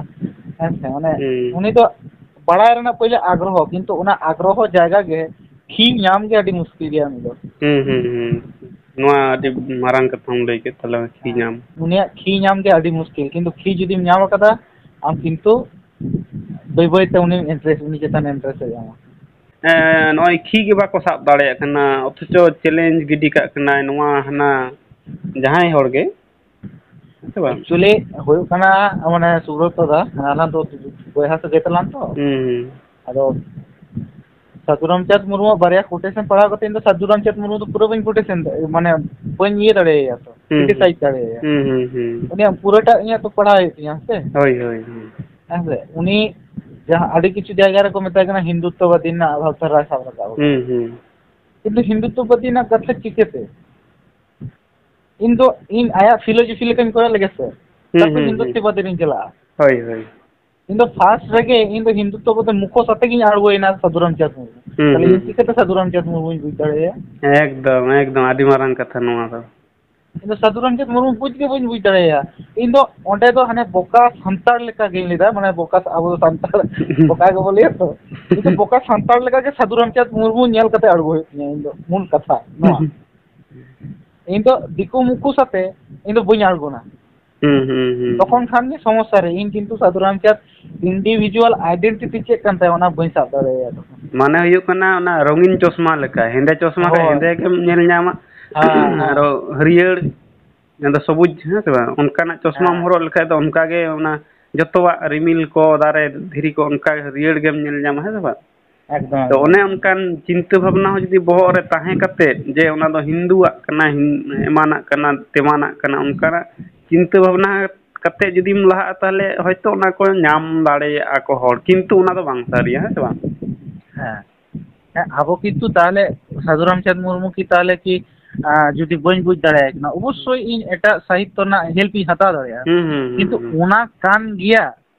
ᱦᱮᱸ ᱥᱮ, ᱢᱟᱱᱮ ᱦᱩᱸ᱾ ᱩᱱᱤ ᱫᱚ ᱵᱟᱲᱟᱭ ᱨᱮᱱᱟᱜ ᱯᱳᱭᱞᱳ ᱟᱜᱽᱨᱚᱦᱚ, ᱠᱤᱱᱛᱩ ᱚᱱᱟ ᱟᱜᱽᱨᱚᱦᱚ ᱡᱟᱭᱜᱟ ᱜᱮ ᱠᱷᱤ ᱧᱟᱢ ᱜᱮ ᱟᱹᱰᱤ ᱢᱩᱥᱠᱤᱞ ᱜᱮᱭᱟ ᱩᱱᱤ ᱫᱚ᱾ ᱦᱩᱸ, ᱦᱩᱸ, ᱦᱩᱸ᱾ ᱱᱚᱣᱟ ᱟᱹᱰᱤ ᱢᱟᱨᱟᱝ ᱠᱟᱛᱷᱟᱢ ᱞᱟᱹᱭ ᱠᱮᱫ ᱛᱟᱞᱟᱝᱟ, ᱠᱷᱤ ᱦᱮᱸ᱾ ᱧᱟᱢ᱾ ᱩᱱᱤᱭᱟᱜ ᱠᱷᱤ ᱧᱟᱢ ᱜᱮ ᱟᱹᱰᱤ ᱢᱩᱥᱠᱤᱞ, ᱠᱤᱱᱛᱩ ᱠᱷᱤ ᱡᱩᱫᱤᱢ ᱧᱟᱢ ᱠᱟᱫᱟ, ᱟᱢ ᱠᱤᱱᱛᱩ ᱵᱟᱹᱭ ᱵᱟᱹᱭ ᱛᱮ ᱩᱱᱤ interest, ᱩᱱᱤ ᱪᱮᱛᱟᱱ interest ᱦᱮᱡ ᱟᱢᱟ᱾ ᱦᱮᱸ, ᱱᱚᱜᱼᱚᱭ ᱠᱷᱤ ᱜᱮ ᱵᱟᱠᱚ ᱥᱟᱵ ᱫᱟᱲᱮᱭᱟᱜ ᱠᱟᱱᱟ, ᱚᱛᱷᱚᱪᱚ challenge ᱜᱤᱰᱤ ᱠᱟᱜ ᱠᱟᱱᱟᱭ, ᱱᱚᱣᱟ ᱦᱟᱱᱟ ᱡᱟᱦᱟᱸᱭ ᱦᱚᱲ ᱜᱮ, ᱦᱮᱸ ᱥᱮ ᱵᱟᱝ? Actually ᱦᱩᱭᱩᱜ ᱠᱟᱱᱟ, ᱢᱟᱱᱮ, ᱥᱩᱵᱨᱚᱛᱚ ᱫᱟ, ᱟᱞᱟᱝ ᱫᱚ ᱵᱚᱭᱦᱟ ᱥᱟᱹᱜᱟᱹᱭ ᱛᱟᱞᱟᱝ ᱛᱚ᱾ ᱦᱩᱸ, ᱦᱩᱸ᱾ ᱟᱫᱚ ᱥᱟᱹᱫᱷᱩ ᱨᱟᱢᱪᱟᱸᱫᱽ ᱢᱩᱨᱢᱩᱣᱟᱜ ᱵᱟᱨᱭᱟ quotation ᱯᱟᱲᱦᱟᱣ ᱠᱟᱛᱮ ᱤᱧ ᱫᱚ ᱥᱟᱹᱫᱷᱩ ᱨᱟᱢᱪᱟᱸᱫᱽ ᱢᱩᱨᱢᱩ ᱫᱚ ᱯᱩᱨᱟᱹ ᱵᱟᱹᱧ quotation ᱫᱟ-, ᱢᱟᱱᱮ, ᱵᱟᱹᱧ ᱤᱭᱟᱹ ᱫᱟᱲᱮᱭᱟᱭᱟ ᱛᱚ, ᱦᱩᱸ, ᱦᱩᱸ᱾ Criticize ᱫᱟᱲᱮᱭᱟᱭᱟ᱾ ᱦᱩᱸ, ᱦᱩᱸ, ᱦᱩᱸ᱾ ᱩᱱᱤᱭᱟᱜ ᱯᱩᱨᱟᱹᱴᱟᱜ ᱤᱧᱟᱹᱜ ᱛᱚ ᱯᱟᱲᱦᱟᱣ ᱦᱩᱭᱩᱜ ᱛᱤᱧᱟ, ᱦᱮᱸ ᱥᱮ? ᱦᱳᱭ, ᱦᱳᱭ, ᱦᱳᱭ᱾ ᱦᱮᱸ ᱥᱮ? ᱩᱱᱤ ᱡᱟᱦᱟᱸ ᱟᱹᱰᱤ ᱠᱤᱪᱷᱩ ᱡᱟᱭᱜᱟ ᱨᱮᱠᱚ ᱢᱮᱛᱟᱭ ᱠᱟᱱᱟ ᱦᱤᱱᱫᱩᱛᱛᱚᱵᱟᱫᱤ ᱨᱮᱱᱟᱜ ᱵᱷᱟᱵᱽᱫᱷᱟᱨᱟᱭ ᱥᱟᱵ ᱨᱟᱠᱟᱵ ᱟᱠᱟᱫᱟ᱾ ᱦᱩᱸ, ᱦᱩᱸ᱾ ᱠᱤᱱᱛᱩ ᱦᱤᱱᱫᱩᱛᱛᱚᱵᱟᱫᱤ ᱨᱮᱱᱟᱜ ᱠᱟᱛᱷᱟ ᱪᱤᱠᱟᱹᱛᱮ? ᱤᱧ ᱫᱚ, ᱤᱧ ᱟᱭᱟᱜ philosophy ᱞᱮᱠᱟᱧ ᱠᱚᱭᱚᱜ ᱞᱮᱜᱮ ᱥᱮ, ᱦᱩᱸ, ᱛᱟᱨᱯᱚᱨ ᱦᱩᱸ, ᱦᱩᱸ᱾ ᱦᱤᱱᱫᱩᱛᱛᱚᱵᱟᱫᱤ ᱨᱤᱧ ᱪᱟᱞᱟᱜᱼᱟ᱾ ᱦᱳᱭ, ᱦᱳᱭ᱾ ᱤᱧ ᱫᱚ first ᱨᱮᱜᱮ, ᱤᱧ ᱫᱚ ᱦᱤᱱᱫᱩᱛᱛᱚ ᱵᱚᱞᱛᱮ ᱢᱩᱠᱷᱚᱥ ᱟᱛᱮ ᱜᱤᱧ ᱟᱬᱜᱚᱭᱮᱱᱟ ᱥᱟᱹᱫᱷᱩ ᱨᱟᱢᱪᱟᱸᱫᱽ ᱢᱩᱨᱢᱩ᱾ ᱦᱩᱸ, ᱛᱟᱦᱞᱮ ᱦᱩᱸ, ᱤᱧ ᱦᱩᱸ᱾ ᱪᱤᱠᱟᱹᱛᱮ ᱥᱟᱹᱫᱷᱩ ᱨᱟᱢᱪᱟᱸᱫᱽ ᱢᱩᱨᱢᱩᱧ ᱵᱩᱡᱽ ᱫᱟᱲᱮᱭᱟᱭᱟ? ᱮᱠᱫᱚᱢ, ᱮᱠᱫᱚᱢ, ᱟᱹᱰᱤ ᱢᱟᱨᱟᱝ ᱠᱟᱛᱷᱟ ᱱᱚᱣᱟ ᱫᱚ᱾ ᱤᱧ ᱫᱚ ᱥᱟᱹᱫᱷᱩ ᱨᱟᱢᱪᱟᱸᱫᱽ ᱢᱩᱨᱢᱩ ᱵᱩᱡᱽ ᱜᱮ ᱵᱟᱹᱧ ᱵᱩᱡᱽ ᱫᱟᱲᱮᱭᱟᱭᱟ᱾ ᱤᱧ ᱫᱚ ᱚᱸᱰᱮ ᱫᱚ ᱦᱟᱱᱮ ᱵᱚᱠᱟ ᱥᱟᱱᱛᱟᱲ ᱞᱮᱠᱟ ᱜᱤᱧ ᱞᱟᱹᱭᱫᱟ, ᱢᱟᱱᱮ ᱵᱚᱠᱟ, ᱟᱵᱚ ᱫᱚ ᱥᱟᱱᱛᱟᱲ ᱵᱚᱠᱟ ᱜᱮᱵᱚ ᱞᱟᱹᱭᱟ ᱛᱚ᱾ ᱤᱧ ᱫᱚ ᱵᱚᱠᱟ ᱥᱟᱱᱛᱟᱲ ᱞᱮᱠᱟ ᱜᱮ ᱥᱟᱹᱫᱷᱩ ᱨᱟᱢᱪᱟᱸᱫᱽ ᱢᱩᱨᱢᱩ ᱧᱮᱞ ᱠᱟᱛᱮ ᱟᱬᱜᱚ ᱦᱩᱭᱩᱜ ᱛᱤᱧᱟ, ᱤᱧ ᱫᱚ ᱢᱩᱞ ᱠᱟᱛᱷᱟ ᱱᱚᱣᱟ᱾ ᱤᱧ ᱫᱚ ᱫᱤᱠᱩ ᱢᱩᱠᱷᱩ ᱥᱟᱛᱮ ᱤᱧ ᱫᱚ ᱵᱟᱹᱧ ᱟᱬᱜᱚᱱᱟ᱾ ᱦᱩᱸ, ᱦᱩᱸ, ᱦᱩᱸ, ᱛᱚᱠᱷᱚᱱ ᱦᱩᱸ᱾ ᱠᱷᱟᱱ ᱜᱮ ᱥᱚᱢᱚᱥᱥᱟ ᱨᱮ, ᱤᱧ ᱠᱤᱱᱛᱩ ᱥᱟᱹᱫᱷᱩ ᱨᱟᱢᱪᱟᱸᱫᱽ individual identity ᱪᱮᱫ ᱠᱟᱱ ᱛᱟᱭᱟ ᱚᱱᱟ ᱵᱟᱹᱧ ᱥᱟᱵ ᱫᱟᱲᱮᱭᱟᱭᱟ ᱛᱚᱠᱷᱚᱱ᱾ ᱢᱟᱱᱮ ᱦᱩᱭᱩᱜ ᱠᱟᱱᱟ ᱚᱱᱟ ᱨᱚᱝᱜᱤᱱ ᱪᱚᱥᱢᱟ ᱞᱮᱠᱟ, ᱦᱮᱸᱫᱮ ᱪᱚᱥᱢᱟ ᱠᱷᱟᱡ ᱦᱳᱭ᱾ ᱦᱮᱸᱫᱮ ᱜᱮᱢ ᱧᱮᱞ ᱧᱟᱢᱟ, ᱦᱮᱸ, ᱦᱮᱸ᱾ ᱟᱨᱚ ᱦᱟᱹᱨᱭᱟᱹᱲ ᱚᱱᱟ ᱫᱚ ᱥᱚᱵᱩᱡ, ᱦᱮᱸ ᱥᱮ ᱵᱟᱝ? ᱚᱱᱠᱟᱱᱟᱜ ᱪᱚᱥᱢᱟᱢ ᱦᱮᱸ᱾ ᱦᱚᱨᱚᱜ ᱞᱮᱠᱷᱟᱡ ᱫᱚ ᱚᱱᱠᱟ ᱜᱮ ᱚᱱᱟ ᱡᱚᱛᱚᱣᱟᱜ ᱨᱤᱢᱤᱞ ᱠᱚ, ᱫᱟᱨᱮ, ᱫᱷᱤᱨᱤ ᱠᱚ ᱚᱱᱠᱟ ᱜᱮ ᱦᱟᱹᱨᱭᱟᱹᱲ ᱜᱮᱢ ᱧᱮᱞ ᱧᱟᱢᱟ, ᱦᱮᱸ ᱥᱮ ᱵᱟᱝ? ᱮᱠᱫᱚᱢ, ᱛᱚ ᱮᱠᱫᱚᱢ᱾ ᱚᱱᱮ ᱚᱱᱠᱟᱱ ᱪᱤᱱᱛᱟᱹ ᱵᱷᱟᱵᱽᱱᱟ ᱦᱚᱸ ᱡᱩᱫᱤ ᱵᱚᱦᱚᱜ ᱨᱮ ᱛᱟᱦᱮᱸ ᱠᱟᱛᱮᱫ ᱡᱮ ᱚᱱᱟ ᱫᱚ ᱦᱤᱱᱫᱩᱣᱟᱜ ᱠᱟᱱᱟ, ᱦᱤᱱ-, ᱮᱢᱟᱱᱟᱜ ᱠᱟᱱᱟ, ᱛᱮᱢᱟᱱᱟᱜ ᱠᱟᱱᱟ, ᱚᱱᱠᱟᱱᱟᱜ ᱪᱤᱱᱛᱟᱹ ᱵᱷᱟᱵᱽᱱᱟ ᱠᱟᱛᱮᱫ ᱡᱩᱫᱤᱢ ᱞᱟᱦᱟᱜᱼᱟ, ᱛᱟᱦᱚᱞᱮ ᱦᱚᱭᱛᱳ ᱚᱱᱟ ᱠᱚ ᱧᱟᱢ ᱫᱟᱲᱮᱭᱟᱜᱼᱟ ᱠᱚ ᱦᱚᱲ, ᱠᱤᱱᱛᱩ ᱚᱱᱟ ᱫᱚ ᱵᱟᱝ ᱥᱟᱹᱨᱤᱭᱟ, ᱦᱮᱸ ᱥᱮ ᱵᱟᱝ? ᱦᱮᱸ᱾ ᱦᱮᱸ, ᱟᱵᱚ ᱠᱤᱱᱛᱩ ᱛᱟᱦᱚᱞᱮ ᱥᱟᱫᱷᱩ ᱨᱟᱢᱪᱟᱸᱫᱽ ᱢᱩᱨᱢᱩ ᱠᱤ ᱛᱟᱦᱚᱞᱮ ᱠᱤ, ᱟᱸ, ᱡᱩᱫᱤ ᱵᱟᱹᱧ ᱵᱩᱡᱽ ᱫᱟᱲᱮᱭᱟᱭ ᱠᱟᱱᱟ, ᱚᱵᱚᱥᱥᱳᱭ ᱤᱧ ᱮᱴᱟᱜ ᱥᱟᱦᱤᱛᱛᱚ ᱨᱮᱱᱟᱜ help ᱤᱧ ᱦᱟᱛᱟᱣ ᱫᱟᱲᱮᱭᱟᱜᱼᱟ᱾ ᱦᱩᱸ, ᱦᱩᱸ, ᱦᱩᱸ, ᱠᱤᱱᱛᱩ ᱦᱩᱸ᱾ ᱚᱱᱟ ᱠᱟᱱ ᱜᱮᱭᱟ,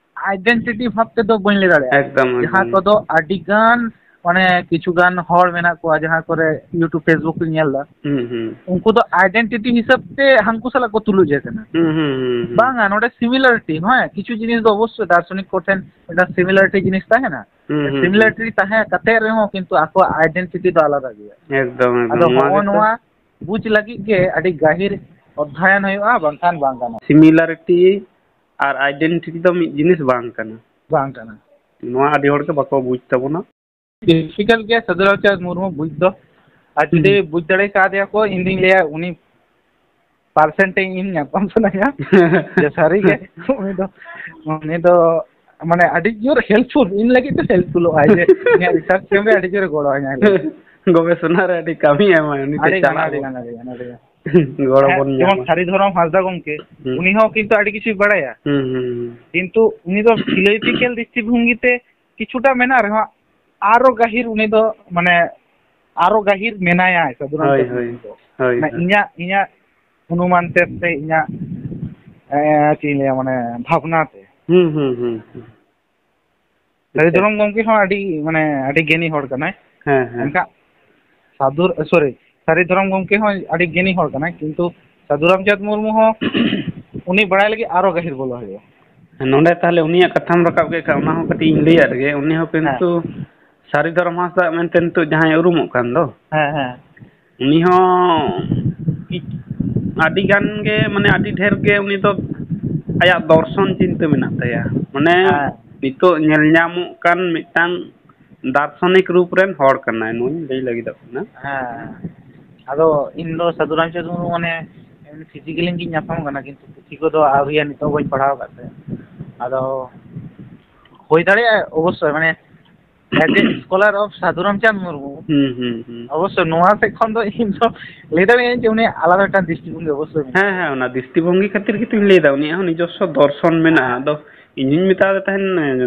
identity ᱵᱷᱟᱵ ᱛᱮᱫᱚ ᱵᱟᱹᱧ ᱞᱟᱹᱭ ᱫᱟᱲᱮᱭᱟᱜᱼᱟ᱾ ᱮᱠᱫᱚᱢ, ᱡᱟᱦᱟᱸ ᱮᱠᱫᱚᱢ᱾ ᱠᱚᱫᱚ ᱟᱹᱰᱤ ᱜᱟᱱ, ᱢᱟᱱᱮ, ᱠᱤᱪᱷᱩ ᱜᱟᱱ ᱦᱚᱲ ᱢᱮᱱᱟᱜ ᱠᱚᱣᱟ, ᱡᱟᱦᱟᱸ ᱠᱚᱨᱮ YouTube, Facebook ᱠᱚᱧ ᱧᱮᱞ ᱮᱫᱟ, ᱦᱩᱸ, ᱦᱩᱸ᱾ ᱩᱱᱠᱩ ᱫᱚ identity ᱦᱤᱥᱟᱹᱵ ᱛᱮ ᱦᱟᱱᱠᱩ ᱥᱟᱞᱟᱜ ᱠᱚ ᱛᱩᱞᱩᱡ ᱮ ᱠᱟᱱᱟ᱾ ᱦᱩᱸ, ᱦᱩᱸ, ᱦᱩᱸ, ᱦᱩᱸ᱾ ᱵᱟᱝᱟ, ᱱᱚᱰᱮ similarity, ᱦᱮᱸ, ᱠᱤᱪᱷᱩ ᱡᱤᱱᱤᱥ ᱫᱚ ᱚᱵᱚᱥᱥᱳᱭ ᱫᱟᱨᱥᱚᱱᱤᱠ ᱠᱚᱴᱷᱮᱱ ᱢᱤᱫᱴᱟᱝ similarity ᱡᱤᱱᱤᱥ ᱛᱟᱦᱮᱱᱟ᱾ ᱦᱩᱸ, ᱦᱩᱸ, ᱦᱩᱸ᱾ Similarity ᱛᱟᱦᱮᱸ ᱠᱟᱛᱮ ᱨᱮᱦᱚᱸ ᱠᱤᱱᱛᱩ ᱟᱠᱚᱣᱟᱜ identity ᱫᱚ ᱟᱞᱟᱫᱟ ᱜᱮᱭᱟ᱾ ᱮᱠᱫᱚᱢ, ᱮᱠᱫᱚᱢ᱾ ᱟᱫᱚ ᱱᱚᱣᱟ ᱦᱚᱸᱜᱼᱚ ᱜᱮᱛᱚ᱾ ᱱᱚᱣᱟ ᱵᱩᱡᱽ ᱞᱟᱹᱜᱤᱫ ᱜᱮ ᱟᱹᱰᱤ ᱜᱟᱹᱦᱤᱨ ᱚᱫᱽᱫᱷᱟᱭᱚᱱ ᱦᱩᱭᱩᱜᱼᱟ, ᱵᱟᱝᱠᱷᱟᱱ ᱵᱟᱝ ᱜᱟᱱᱚᱜᱼᱟ᱾ Similarity ᱟᱨ identity ᱫᱚ ᱢᱤᱫ ᱡᱤᱱᱤᱥ ᱵᱟᱝ ᱠᱟᱱᱟ᱾ ᱵᱟᱝ ᱠᱟᱱᱟ᱾ ᱱᱚᱣᱟ ᱟᱹᱰᱤ ᱦᱚᱲ ᱜᱮ ᱵᱟᱠᱚ ᱵᱩᱡᱽ ᱛᱟᱵᱚᱱᱟ᱾ Difficult ᱜᱮᱭᱟ ᱥᱟᱹᱫᱷᱩ ᱨᱟᱢᱪᱟᱸᱫᱽ ᱢᱩᱨᱢᱩ ᱵᱩᱡᱽ ᱫᱚ᱾ ᱟᱨ ᱡᱩᱫᱤ ᱦᱩᱸ᱾ ᱵᱩᱡᱽ ᱫᱟᱲᱮ ᱠᱟᱣᱫᱮᱭᱟ ᱠᱚ, ᱤᱧ ᱫᱩᱧ ᱞᱟᱹᱭᱟ ᱩᱱᱤ percent ᱤᱧ ᱧᱟᱯᱟᱢ ᱥᱟᱱᱟᱧᱟ᱾ ᱡᱮ ᱥᱟᱹᱨᱤ ᱜᱮ ᱩᱱᱤ ᱫᱚ, ᱩᱱᱤ ᱫᱚ ᱢᱟᱱᱮ ᱟᱹᱰᱤ ᱡᱳᱨ helpful, ᱤᱧ ᱞᱟᱹᱜᱤᱫ ᱛᱮ helpful ᱚᱜᱼᱟᱭ, ᱡᱮ ᱤᱧᱟᱹᱜ research ᱠᱟᱹᱢᱤ ᱨᱮ ᱟᱹᱰᱤ ᱡᱳᱨ ᱜᱚᱲᱚ ᱟᱹᱧᱟᱭ ᱞᱟᱹᱭ᱾ ᱜᱚᱵᱮᱥᱚᱱᱟ ᱨᱮ ᱟᱹᱰᱤ ᱠᱟᱹᱢᱤ ᱮᱢᱟᱭ ᱩᱱᱤ ᱫᱚ, ᱟᱹᱰᱤ ᱜᱟᱱ, ᱪᱟᱞᱟᱜ ᱟᱹᱰᱤ ᱵᱚᱱ ᱜᱟᱱ, ᱟᱹᱰᱤ ᱜᱟᱱ, ᱟᱹᱰᱤ ᱜᱟᱱ᱾ ᱜᱚᱲᱚ ᱦᱮᱸ, ᱵᱚᱱ ᱡᱮᱢᱚᱱ ᱧᱟᱢᱟ᱾ ᱥᱟᱹᱨᱤ ᱫᱷᱚᱨᱚᱢ ᱦᱟᱸᱥᱫᱟ ᱜᱚᱢᱠᱮ, ᱦᱩᱸ᱾ ᱩᱱᱤ ᱦᱚᱸ ᱠᱤᱱᱛᱩ ᱟᱹᱰᱤ ᱠᱤᱪᱷᱩᱭ ᱵᱟᱲᱟᱭᱟ᱾ ᱦᱩᱸ, ᱦᱩᱸ, ᱦᱩᱸ᱾ ᱠᱤᱱᱛᱩ ᱩᱱᱤ ᱫᱚ philosophical ᱫᱨᱤᱥᱴᱤᱵᱷᱚᱝᱜᱤ ᱛᱮ ᱠᱤᱪᱷᱩᱴᱟ ᱢᱮᱱᱟᱜ ᱨᱮᱦᱚᱸ, ᱟᱨᱚ ᱜᱟᱹᱦᱤᱨ ᱩᱱᱤ ᱫᱚ, ᱢᱟᱱᱮ, ᱟᱨᱚ ᱜᱟᱹᱦᱤᱨ ᱢᱮᱱᱟᱭᱟ ᱥᱟᱹᱫᱷᱩ ᱦᱳᱭ, ᱨᱟᱢᱪᱟᱸᱫᱽ ᱦᱳᱭ, ᱢᱩᱨᱢᱩ ᱫᱚ᱾ ᱦᱳᱭ, ᱢᱟᱱᱮ, ᱦᱳᱭ᱾ ᱤᱧᱟᱹᱜ, ᱤᱧᱟᱹᱜ ᱚᱱᱩᱢᱟᱱ ᱛᱮ ᱥᱮ ᱤᱧᱟᱹᱜ, ᱮ, ᱪᱮᱫ ᱤᱧ ᱞᱟᱹᱭᱟ, ᱢᱟᱱᱮ, ᱵᱷᱟᱵᱽᱱᱟ ᱛᱮ᱾ ᱦᱩᱸ, ᱦᱩᱸ, ᱦᱩᱸ, ᱦᱩᱸ᱾ ᱥᱟᱹᱨᱤ ᱟᱪᱪᱷᱟ᱾ ᱫᱷᱚᱨᱚᱢ ᱜᱚᱢᱠᱮ ᱦᱚᱸ ᱟᱹᱰᱤ, ᱢᱟᱱᱮ, ᱟᱹᱰᱤ ᱜᱮᱱᱤ ᱦᱚᱲ ᱠᱟᱱᱟᱭ᱾ ᱦᱮᱸ, ᱦᱮᱸ᱾ ᱮᱱᱠᱷᱟᱱ ᱥᱟᱹᱫᱷᱩ, sorry, ᱥᱟᱹᱨᱤ ᱫᱷᱚᱨᱚᱢ ᱜᱚᱢᱠᱮ ᱦᱚᱸ ᱟᱹᱰᱤ ᱜᱮᱱᱤ ᱦᱚᱲ ᱠᱟᱱᱟᱭ, ᱠᱤᱱᱛᱩ ᱥᱟᱹᱫᱷᱩ ᱨᱟᱢᱪᱟᱸᱫᱽ ᱢᱩᱨᱢᱩ ᱦᱚᱸ ᱩᱱᱤ ᱵᱟᱲᱟᱭ ᱞᱟᱹᱜᱤᱫ ᱟᱨᱚ ᱜᱟᱹᱦᱤᱨ ᱵᱚᱞᱚ ᱦᱩᱭᱩᱜᱼᱟ᱾ ᱱᱚᱰᱮ ᱛᱟᱦᱚᱞᱮ ᱩᱱᱤᱭᱟᱜ ᱠᱟᱛᱷᱟᱢ ᱨᱟᱠᱟᱵ ᱠᱮᱫ ᱠᱷᱟᱱ, ᱚᱱᱟ ᱦᱚᱸ ᱠᱟᱹᱴᱤᱡ ᱤᱧ ᱞᱟᱹᱭᱟᱫ ᱜᱮ᱾ ᱩᱱᱤ ᱦᱚᱸ ᱦᱮᱸ᱾ ᱠᱤᱱᱛᱩ ᱥᱟᱹᱨᱤ ᱫᱷᱚᱨᱚᱢ ᱦᱟᱸᱥᱫᱟ ᱢᱮᱱᱛᱮ ᱱᱤᱛᱚᱜ ᱡᱟᱦᱟᱸᱭ ᱩᱨᱩᱢᱚᱜ ᱠᱟᱱ ᱫᱚ, ᱦᱮᱸ, ᱦᱮᱸ᱾ ᱩᱱᱤ ᱦᱚᱸ ᱟᱹᱰᱤ ᱜᱟᱱ ᱜᱮ, ᱢᱟᱱᱮ, ᱟᱹᱰᱤ ᱰᱷᱮᱨ ᱜᱮ ᱩᱱᱤ ᱫᱚ ᱟᱭᱟᱜ ᱫᱚᱨᱥᱚᱱ ᱪᱤᱱᱛᱟᱹ ᱢᱮᱱᱟᱜ ᱛᱟᱭᱟ᱾ ᱢᱟᱱᱮ, ᱦᱮᱸ᱾ ᱱᱤᱛᱚᱜ ᱧᱮᱞ ᱧᱟᱢᱚᱜ ᱠᱟᱱ ᱢᱤᱫᱴᱟᱝ ᱫᱟᱨᱥᱚᱱᱤᱠ ᱨᱩᱯ ᱨᱮᱱ ᱦᱚᱲ ᱠᱟᱱᱟᱭ, ᱱᱚᱣᱟᱧ ᱞᱟᱹᱭ ᱞᱟᱹᱜᱤᱫᱚᱜ ᱠᱟᱱᱟ᱾ ᱦᱮᱸ᱾ ᱟᱫᱚ ᱤᱧ ᱫᱚ ᱥᱟᱹᱫᱷᱩ ᱨᱟᱢᱪᱟᱸᱫᱽ ᱢᱩᱨᱢᱩ, ᱢᱟᱱᱮ, ᱯᱷᱤᱡᱤᱠᱮᱞᱤ ᱜᱤᱧ ᱧᱟᱯᱟᱢ ᱠᱟᱱᱟ, ᱠᱤᱱᱛᱩ ᱯᱩᱛᱷᱤ ᱠᱚᱫᱚ ᱟᱹᱣᱨᱤᱭᱟ, ᱱᱤᱛᱚᱜ ᱵᱟᱹᱧ ᱯᱟᱲᱦᱟᱣ ᱟᱠᱟᱫ ᱛᱟᱭᱟ᱾ ᱟᱫᱚ ᱦᱩᱭ ᱫᱟᱲᱮᱭᱟᱜᱼᱟ ᱚᱵᱚᱥᱥᱳᱭ, ᱢᱟᱱᱮ, as a scholar of Sadhu Ramchand Murmu, ᱦᱩᱸ, ᱦᱩᱸ, ᱦᱩᱸ᱾ ᱚᱵᱚᱥᱥᱳᱭ ᱱᱚᱣᱟ ᱥᱮᱫ ᱠᱷᱚᱱ ᱫᱚ ᱤᱧ ᱫᱚ ᱞᱟᱹᱭ ᱫᱟᱲᱮᱭᱟᱜᱼᱟᱹᱧ ᱡᱮ ᱩᱱᱤᱭᱟᱜ ᱟᱞᱟᱫᱟ ᱢᱤᱫᱴᱟᱝ ᱫᱨᱤᱥᱴᱤᱵᱷᱚᱝᱜᱤ ᱚᱵᱚᱥᱥᱳᱭ ᱢᱮᱱᱟᱜᱼᱟ᱾ ᱦᱮᱸ, ᱦᱮᱸ, ᱚᱱᱟ ᱫᱨᱤᱥᱴᱤᱵᱷᱚᱝᱜᱤ ᱠᱷᱟᱹᱛᱤᱨ ᱜᱮᱛᱚᱧ ᱞᱟᱹᱭᱫᱟ, ᱩᱱᱤᱭᱟᱜ ᱦᱚᱸ ᱱᱤᱡᱚᱥᱥᱚ ᱫᱚᱨᱥᱚᱱ ᱢᱮᱱᱟᱜᱼᱟ᱾ ᱟᱫᱚ ᱤᱧ ᱦᱚᱧ ᱢᱮᱛᱟᱫᱮ ᱛᱟᱦᱮᱱ,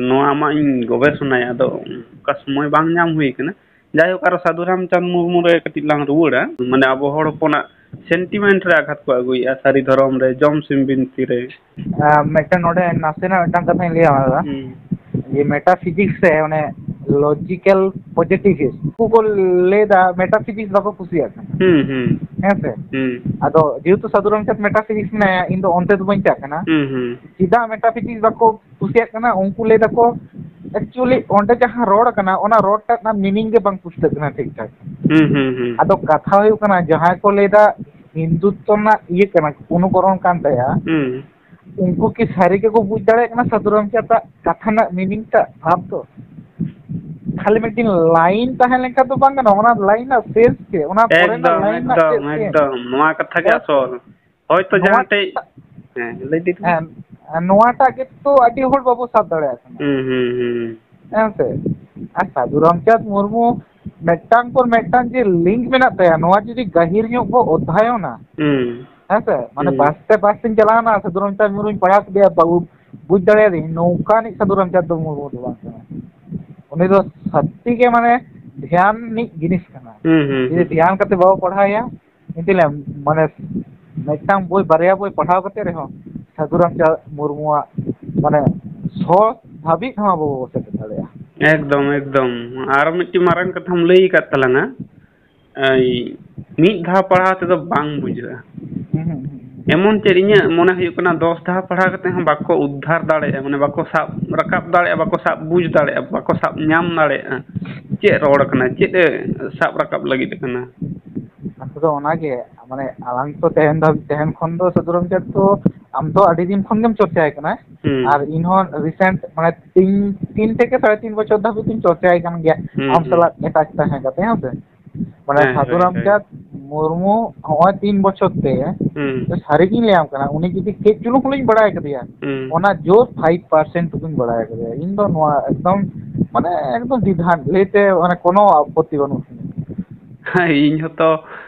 ᱱᱚᱣᱟ ᱟᱢᱟᱜ ᱤᱧ ᱜᱚᱵᱮᱥᱚᱱᱟᱭᱟ, ᱟᱫᱚ ᱚᱱᱠᱟ ᱥᱚᱢᱚᱭ ᱵᱟᱝ ᱧᱟᱢ ᱦᱩᱭ ᱠᱟᱱᱟ᱾ ᱡᱟᱭᱦᱳᱠ, ᱟᱨᱚ ᱥᱟᱹᱫᱷᱩ ᱨᱟᱢᱪᱟᱸᱫᱽ ᱢᱩᱨᱢᱩ ᱨᱮ ᱠᱟᱹᱴᱤᱡ ᱞᱟᱝ ᱨᱩᱣᱟᱹᱲᱟ᱾ ᱢᱟᱱᱮ, ᱟᱵᱚ ᱦᱚᱲ ᱦᱚᱯᱚᱱᱟᱜ ᱥᱮᱱᱴᱤᱢᱮᱱᱴ ᱨᱮ ᱟᱜᱷᱟᱛ ᱠᱚ ᱟᱹᱜᱩᱭᱮᱫᱼᱟ, ᱥᱟᱹᱨᱤ ᱫᱷᱚᱨᱚᱢ ᱨᱮ, ᱡᱚᱢ ᱥᱤᱢ ᱵᱤᱱᱛᱤ ᱨᱮ᱾ ᱟᱨ ᱢᱤᱫᱴᱮᱱ ᱱᱚᱰᱮ ᱱᱟᱥᱮᱱᱟᱜ ᱢᱤᱫᱴᱟᱝ ᱠᱟᱛᱷᱟᱧ ᱞᱟᱹᱭᱟ, ᱚᱱᱟ ᱫᱚ ᱦᱩᱸ᱾ ᱡᱮ ᱢᱮᱴᱟᱯᱷᱤᱡᱤᱠᱥ ᱨᱮ ᱚᱱᱮ ᱞᱚᱡᱤᱠᱮᱞ ᱯᱚᱡᱤᱴᱤᱵᱷᱤᱥᱴ ᱩᱱᱠᱩ ᱠᱚ ᱞᱟᱹᱭ ᱮᱫᱟ ᱢᱮᱴᱟᱯᱷᱤᱡᱤᱠᱥ ᱵᱟᱠᱚ ᱠᱩᱥᱤᱭᱟᱜ ᱠᱟᱱᱟ᱾ ᱦᱩᱸ, ᱦᱩᱸ᱾ ᱦᱮᱸ ᱥᱮ? ᱦᱩᱸ᱾ ᱟᱫᱚ ᱡᱮᱦᱮᱛᱩ ᱥᱟᱹᱫᱷᱩ ᱨᱟᱢᱪᱟᱸᱫᱽ ᱢᱮᱴᱟᱯᱷᱤᱡᱤᱠᱥ ᱢᱮᱱᱟᱭᱟ, ᱤᱧ ᱫᱚ ᱚᱱᱛᱮ ᱫᱚ ᱵᱟᱹᱧ ᱪᱟᱜ ᱠᱟᱱᱟ᱾ ᱦᱩᱸ, ᱦᱩᱸ᱾ ᱪᱮᱫᱟᱜ ᱢᱮᱴᱟᱯᱷᱤᱡᱤᱠᱥ ᱵᱟᱠᱚ ᱠᱩᱥᱤᱭᱟᱜ ᱠᱟᱱᱟ? ᱩᱱᱠᱩ ᱞᱟᱹᱭ ᱫᱟᱠᱚ, actually ᱚᱸᱰᱮ ᱡᱟᱦᱟᱸ ᱨᱚᱲ ᱠᱟᱱᱟ, ᱚᱱᱟ ᱨᱚᱲ ᱴᱟᱜ ᱨᱮᱱᱟᱜ ᱢᱤᱱᱤᱝ ᱜᱮ ᱵᱟᱝ ᱯᱩᱥᱴᱟᱹᱜ ᱠᱟᱱᱟ ᱴᱷᱤᱠ ᱴᱷᱟᱠ᱾ ᱦᱩᱸ, ᱦᱩᱸ, ᱦᱩᱸ᱾ ᱟᱫᱚ ᱠᱟᱛᱷᱟ ᱦᱩᱭᱩᱜ ᱠᱟᱱᱟ, ᱡᱟᱦᱟᱸᱭ ᱠᱚ ᱞᱟᱹᱭ ᱮᱫᱟ ᱦᱤᱱᱫᱩᱛᱛᱚ ᱨᱮᱱᱟᱜ ᱤᱭᱟᱹ ᱠᱟᱱᱟ, ᱚᱱᱩᱠᱚᱨᱚᱱ ᱠᱟᱱ ᱛᱟᱭᱟ, ᱦᱩᱸ᱾ ᱩᱱᱠᱩ ᱠᱤ ᱥᱟᱹᱨᱤ ᱜᱮᱠᱚ ᱵᱩᱡᱽ ᱫᱟᱲᱮᱭᱟᱜ ᱠᱟᱱᱟ ᱥᱟᱹᱫᱷᱩ ᱨᱟᱢᱪᱟᱸᱫᱽ ᱟᱜ ᱠᱟᱛᱷᱟ ᱨᱮᱱᱟᱜ ᱢᱤᱱᱤᱝ ᱴᱟᱜ, ᱵᱷᱟᱵᱽ ᱫᱚ? ᱠᱷᱟᱹᱞᱤ ᱢᱤᱫᱴᱤᱱ ᱞᱟᱭᱤᱱ ᱛᱟᱦᱮᱸ ᱞᱮᱱᱠᱷᱟᱱ ᱫᱚ ᱵᱟᱝ ᱜᱟᱱᱚᱜᱼᱟ, ᱚᱱᱟ ᱞᱟᱭᱤᱱ ᱨᱮᱱᱟᱜ ᱥᱮᱱᱥ ᱪᱮᱫ? ᱚᱱᱟ ᱯᱚᱨᱮ ᱨᱮᱱᱟᱜ ᱮᱠᱫᱚᱢ, ᱞᱟᱭᱤᱱ ᱨᱮᱱᱟᱜ ᱪᱮᱫ ᱮᱠᱫᱚᱢ, ᱥᱮᱱᱥ? ᱮᱠᱫᱚᱢ᱾ ᱱᱚᱣᱟ ᱠᱟᱛᱷᱟ ᱜᱮ ᱦᱮᱸ ᱥᱮ? ᱟᱥᱚᱞ᱾ ᱦᱳᱭᱛᱳ ᱱᱚᱣᱟ ᱡᱟᱦᱟᱸ ᱴᱷᱮᱡ, ᱦᱮᱸ, ᱞᱟᱹᱭ ᱫᱤᱱ᱾ ᱦᱮᱸ, ᱱᱚᱣᱟᱴᱟᱜ ᱜᱮᱛᱚ ᱟᱹᱰᱤ ᱦᱚᱲ ᱵᱟᱵᱚ ᱥᱟᱵ ᱫᱟᱲᱮᱭᱟᱜ ᱠᱟᱱᱟ᱾ ᱦᱩᱸ, ᱦᱩᱸ, ᱦᱩᱸ᱾ ᱦᱮᱸ ᱥᱮ? ᱟᱨ ᱥᱟᱹᱫᱷᱩ ᱨᱟᱢᱪᱟᱸᱫᱽ ᱢᱩᱨᱢᱩ ᱢᱤᱫᱴᱟᱝ ᱯᱚᱨ ᱢᱤᱫᱴᱟᱝ ᱡᱮ ᱞᱤᱝᱠ ᱢᱮᱱᱟᱜ ᱛᱟᱭᱟ, ᱱᱚᱣᱟ ᱡᱩᱫᱤ ᱜᱟᱹᱦᱤᱨ ᱧᱚᱜ ᱵᱚ ᱚᱫᱽᱫᱷᱟᱭᱚᱱᱟ, ᱦᱩᱸ᱾ ᱦᱮᱸ ᱥᱮ? ᱢᱟᱱᱮ ᱦᱩᱸ᱾ ᱵᱟᱥ ᱛᱮ ᱵᱟᱥ ᱛᱤᱧ ᱪᱟᱞᱟᱣᱱᱟ, ᱥᱟᱹᱫᱷᱩ ᱨᱟᱢᱪᱟᱸᱫᱽ ᱢᱩᱨᱢᱩᱧ ᱯᱟᱲᱦᱟᱣ ᱠᱮᱫᱮᱭᱟ, ᱵᱟᱵᱩ, ᱵᱩᱡᱽ ᱫᱟᱲᱮᱭᱟᱫᱟᱹᱧ, ᱱᱚᱝᱠᱟᱱᱤᱡ ᱥᱟᱹᱫᱷᱩ ᱨᱟᱢᱪᱟᱸᱫᱽ ᱫᱚ ᱢᱩᱨᱢᱩ ᱫᱚ ᱵᱟᱝ ᱠᱟᱱᱟ᱾ ᱩᱱᱤ ᱫᱚ ᱥᱟᱹᱛᱛᱤ ᱜᱮ ᱢᱟᱱᱮ ᱫᱷᱮᱭᱟᱱ ᱨᱤᱱᱤᱡ ᱡᱤᱱᱤᱥ ᱠᱟᱱᱟ᱾ ᱦᱩᱸ, ᱦᱩᱸ, ᱡᱩᱫᱤ ᱦᱩᱸ᱾ ᱫᱷᱮᱭᱟᱱ ᱠᱟᱛᱮ ᱵᱟᱵᱚ ᱯᱟᱲᱦᱟᱣᱮᱭᱟ, ᱮᱱᱛᱮ ᱞᱮ ᱢᱟᱱᱮ ᱢᱤᱫᱴᱟᱝ ᱵᱳᱭ, ᱵᱟᱨᱭᱟ ᱵᱳᱭ ᱯᱟᱲᱦᱟᱣ ᱠᱟᱛᱮ ᱨᱮᱦᱚᱸ ᱥᱟᱹᱫᱷᱩ ᱨᱟᱢᱪᱟᱸᱫᱽ ᱢᱩᱨᱢᱩᱣᱟᱜ ᱢᱟᱱᱮ ᱥᱚ ᱫᱷᱟᱹᱵᱤᱡ ᱦᱚᱸ ᱟᱵᱚ ᱵᱟᱵᱚ ᱥᱮᱴᱮᱨ ᱫᱟᱲᱮᱭᱟᱜᱼᱟ᱾ ᱮᱠᱫᱚᱢ, ᱮᱠᱫᱚᱢ᱾ ᱟᱨ ᱢᱤᱫᱴᱤᱡ ᱢᱟᱨᱟᱝ ᱠᱟᱛᱷᱟᱢ ᱞᱟᱹᱭ ᱟᱠᱟᱫ ᱛᱟᱞᱟᱝᱟ, ᱮᱭ, ᱢᱤᱫ ᱫᱷᱟᱣ ᱯᱟᱲᱦᱟᱣ ᱛᱮᱫᱚ ᱵᱟᱝ ᱵᱩᱡᱷᱟᱹᱜᱼᱟ᱾ ᱦᱩᱸ, ᱦᱩᱸ, ᱦᱩᱸ᱾ ᱮᱢᱚᱱ ᱪᱮᱫ ᱤᱧᱟᱹᱜ ᱢᱚᱱᱮ ᱦᱩᱭᱩᱜ ᱠᱟᱱᱟ, ᱫᱚᱥ ᱫᱷᱟᱣ ᱯᱟᱲᱦᱟᱣ ᱠᱟᱛᱮ ᱦᱚᱸ ᱵᱟᱠᱚ ᱩᱫᱽᱫᱷᱟᱨ ᱫᱟᱲᱮᱭᱟᱜᱼᱟ, ᱢᱟᱱᱮ ᱵᱟᱠᱚ ᱥᱟᱵ ᱨᱟᱠᱟᱵ ᱫᱟᱲᱮᱭᱟᱜᱼᱟ, ᱵᱟᱠᱚ ᱥᱟᱵ ᱵᱩᱡᱽ ᱫᱟᱲᱮᱭᱟᱜᱼᱟ, ᱵᱟᱠᱚ ᱥᱟᱵ ᱧᱟᱢ ᱫᱟᱲᱮᱭᱟᱜᱼᱟ᱾ ᱪᱮᱫ ᱨᱚᱲ ᱠᱟᱱᱟ, ᱪᱮᱫ ᱮ ᱥᱟᱵ ᱨᱟᱠᱟᱵ ᱞᱟᱹᱜᱤᱫ ᱠᱟᱱᱟ? ᱠᱟᱛᱷᱟ ᱫᱚ ᱚᱱᱟᱜᱮ, ᱢᱟᱱᱮ ᱟᱞᱟᱝ ᱛᱚ ᱛᱟᱦᱮᱱ ᱫᱷᱟᱹᱵᱤᱡ, ᱛᱟᱦᱮᱱ ᱠᱷᱚᱱ ᱫᱚ ᱥᱟᱹᱫᱷᱩ ᱨᱟᱢᱪᱟᱸᱫᱽ ᱛᱚ ᱟᱢ ᱛᱚ ᱟᱹᱰᱤ ᱫᱤᱱ ᱠᱷᱚᱱ ᱜᱮᱢ ᱪᱚᱨᱪᱟᱭ ᱠᱟᱱᱟ, ᱦᱩᱸ᱾ ᱟᱨ ᱤᱧ ᱦᱚᱸ ᱨᱤᱥᱮᱱᱴ ᱢᱟᱱᱮ ᱛᱤᱱ, ᱛᱤᱱ ᱛᱷᱮᱠᱮ ᱥᱟᱲᱮ ᱛᱤᱱ ᱵᱚᱪᱷᱚᱨ ᱫᱷᱟᱹᱵᱤᱡ ᱤᱧ ᱪᱚᱨᱪᱟᱭ ᱠᱟᱱ ᱜᱮᱭᱟ, ᱦᱩᱸ, ᱟᱢ ᱦᱩᱸ᱾ ᱥᱟᱞᱟᱜ ᱮᱴᱟᱪ ᱛᱟᱦᱮᱸ ᱠᱟᱛᱮ, ᱦᱮᱸ ᱥᱮ? ᱢᱟᱱᱮ ᱦᱮᱸ, ᱥᱟᱹᱫᱷᱩ ᱦᱳᱭ, ᱦᱳᱭ᱾ ᱨᱟᱢᱪᱟᱸᱫᱽ ᱢᱩᱨᱢᱩ ᱦᱚᱸᱜᱼᱚᱭ ᱛᱤᱱ ᱵᱚᱪᱷᱚᱨ ᱛᱮ, ᱦᱩᱸ᱾ ᱥᱟᱹᱨᱤ ᱜᱤᱧ ᱞᱟᱹᱭᱟᱢ ᱠᱟᱱᱟ, ᱩᱱᱤ ᱡᱩᱫᱤ ᱠᱟᱹᱡ ᱪᱩᱞᱩᱝ ᱦᱚᱸᱞᱤᱧ ᱵᱟᱲᱟᱭ ᱠᱟᱫᱮᱭᱟ, ᱦᱩᱸ᱾ ᱚᱱᱟ ᱡᱳᱨ ᱯᱷᱟᱭᱤᱵᱷ ᱯᱟᱨᱥᱮᱱᱴ ᱴᱩᱠᱩᱧ ᱵᱟᱲᱟᱭ ᱠᱟᱫᱮᱭᱟ᱾ ᱤᱧ ᱫᱚ ᱱᱚᱣᱟ ᱮᱠᱫᱚᱢ, ᱢᱟᱱᱮ, ᱮᱠᱫᱚᱢ ᱫᱤᱫᱷᱟᱱ ᱞᱟᱹᱭᱛᱮ, ᱢᱟᱱᱮ, ᱠᱳᱱᱳ ᱟᱯᱚᱛᱛᱤ ᱵᱟᱹᱱᱩᱜ ᱛᱤᱧᱟᱹ᱾ ᱦᱮᱸ, ᱤᱧ ᱦᱚᱸᱛᱚ,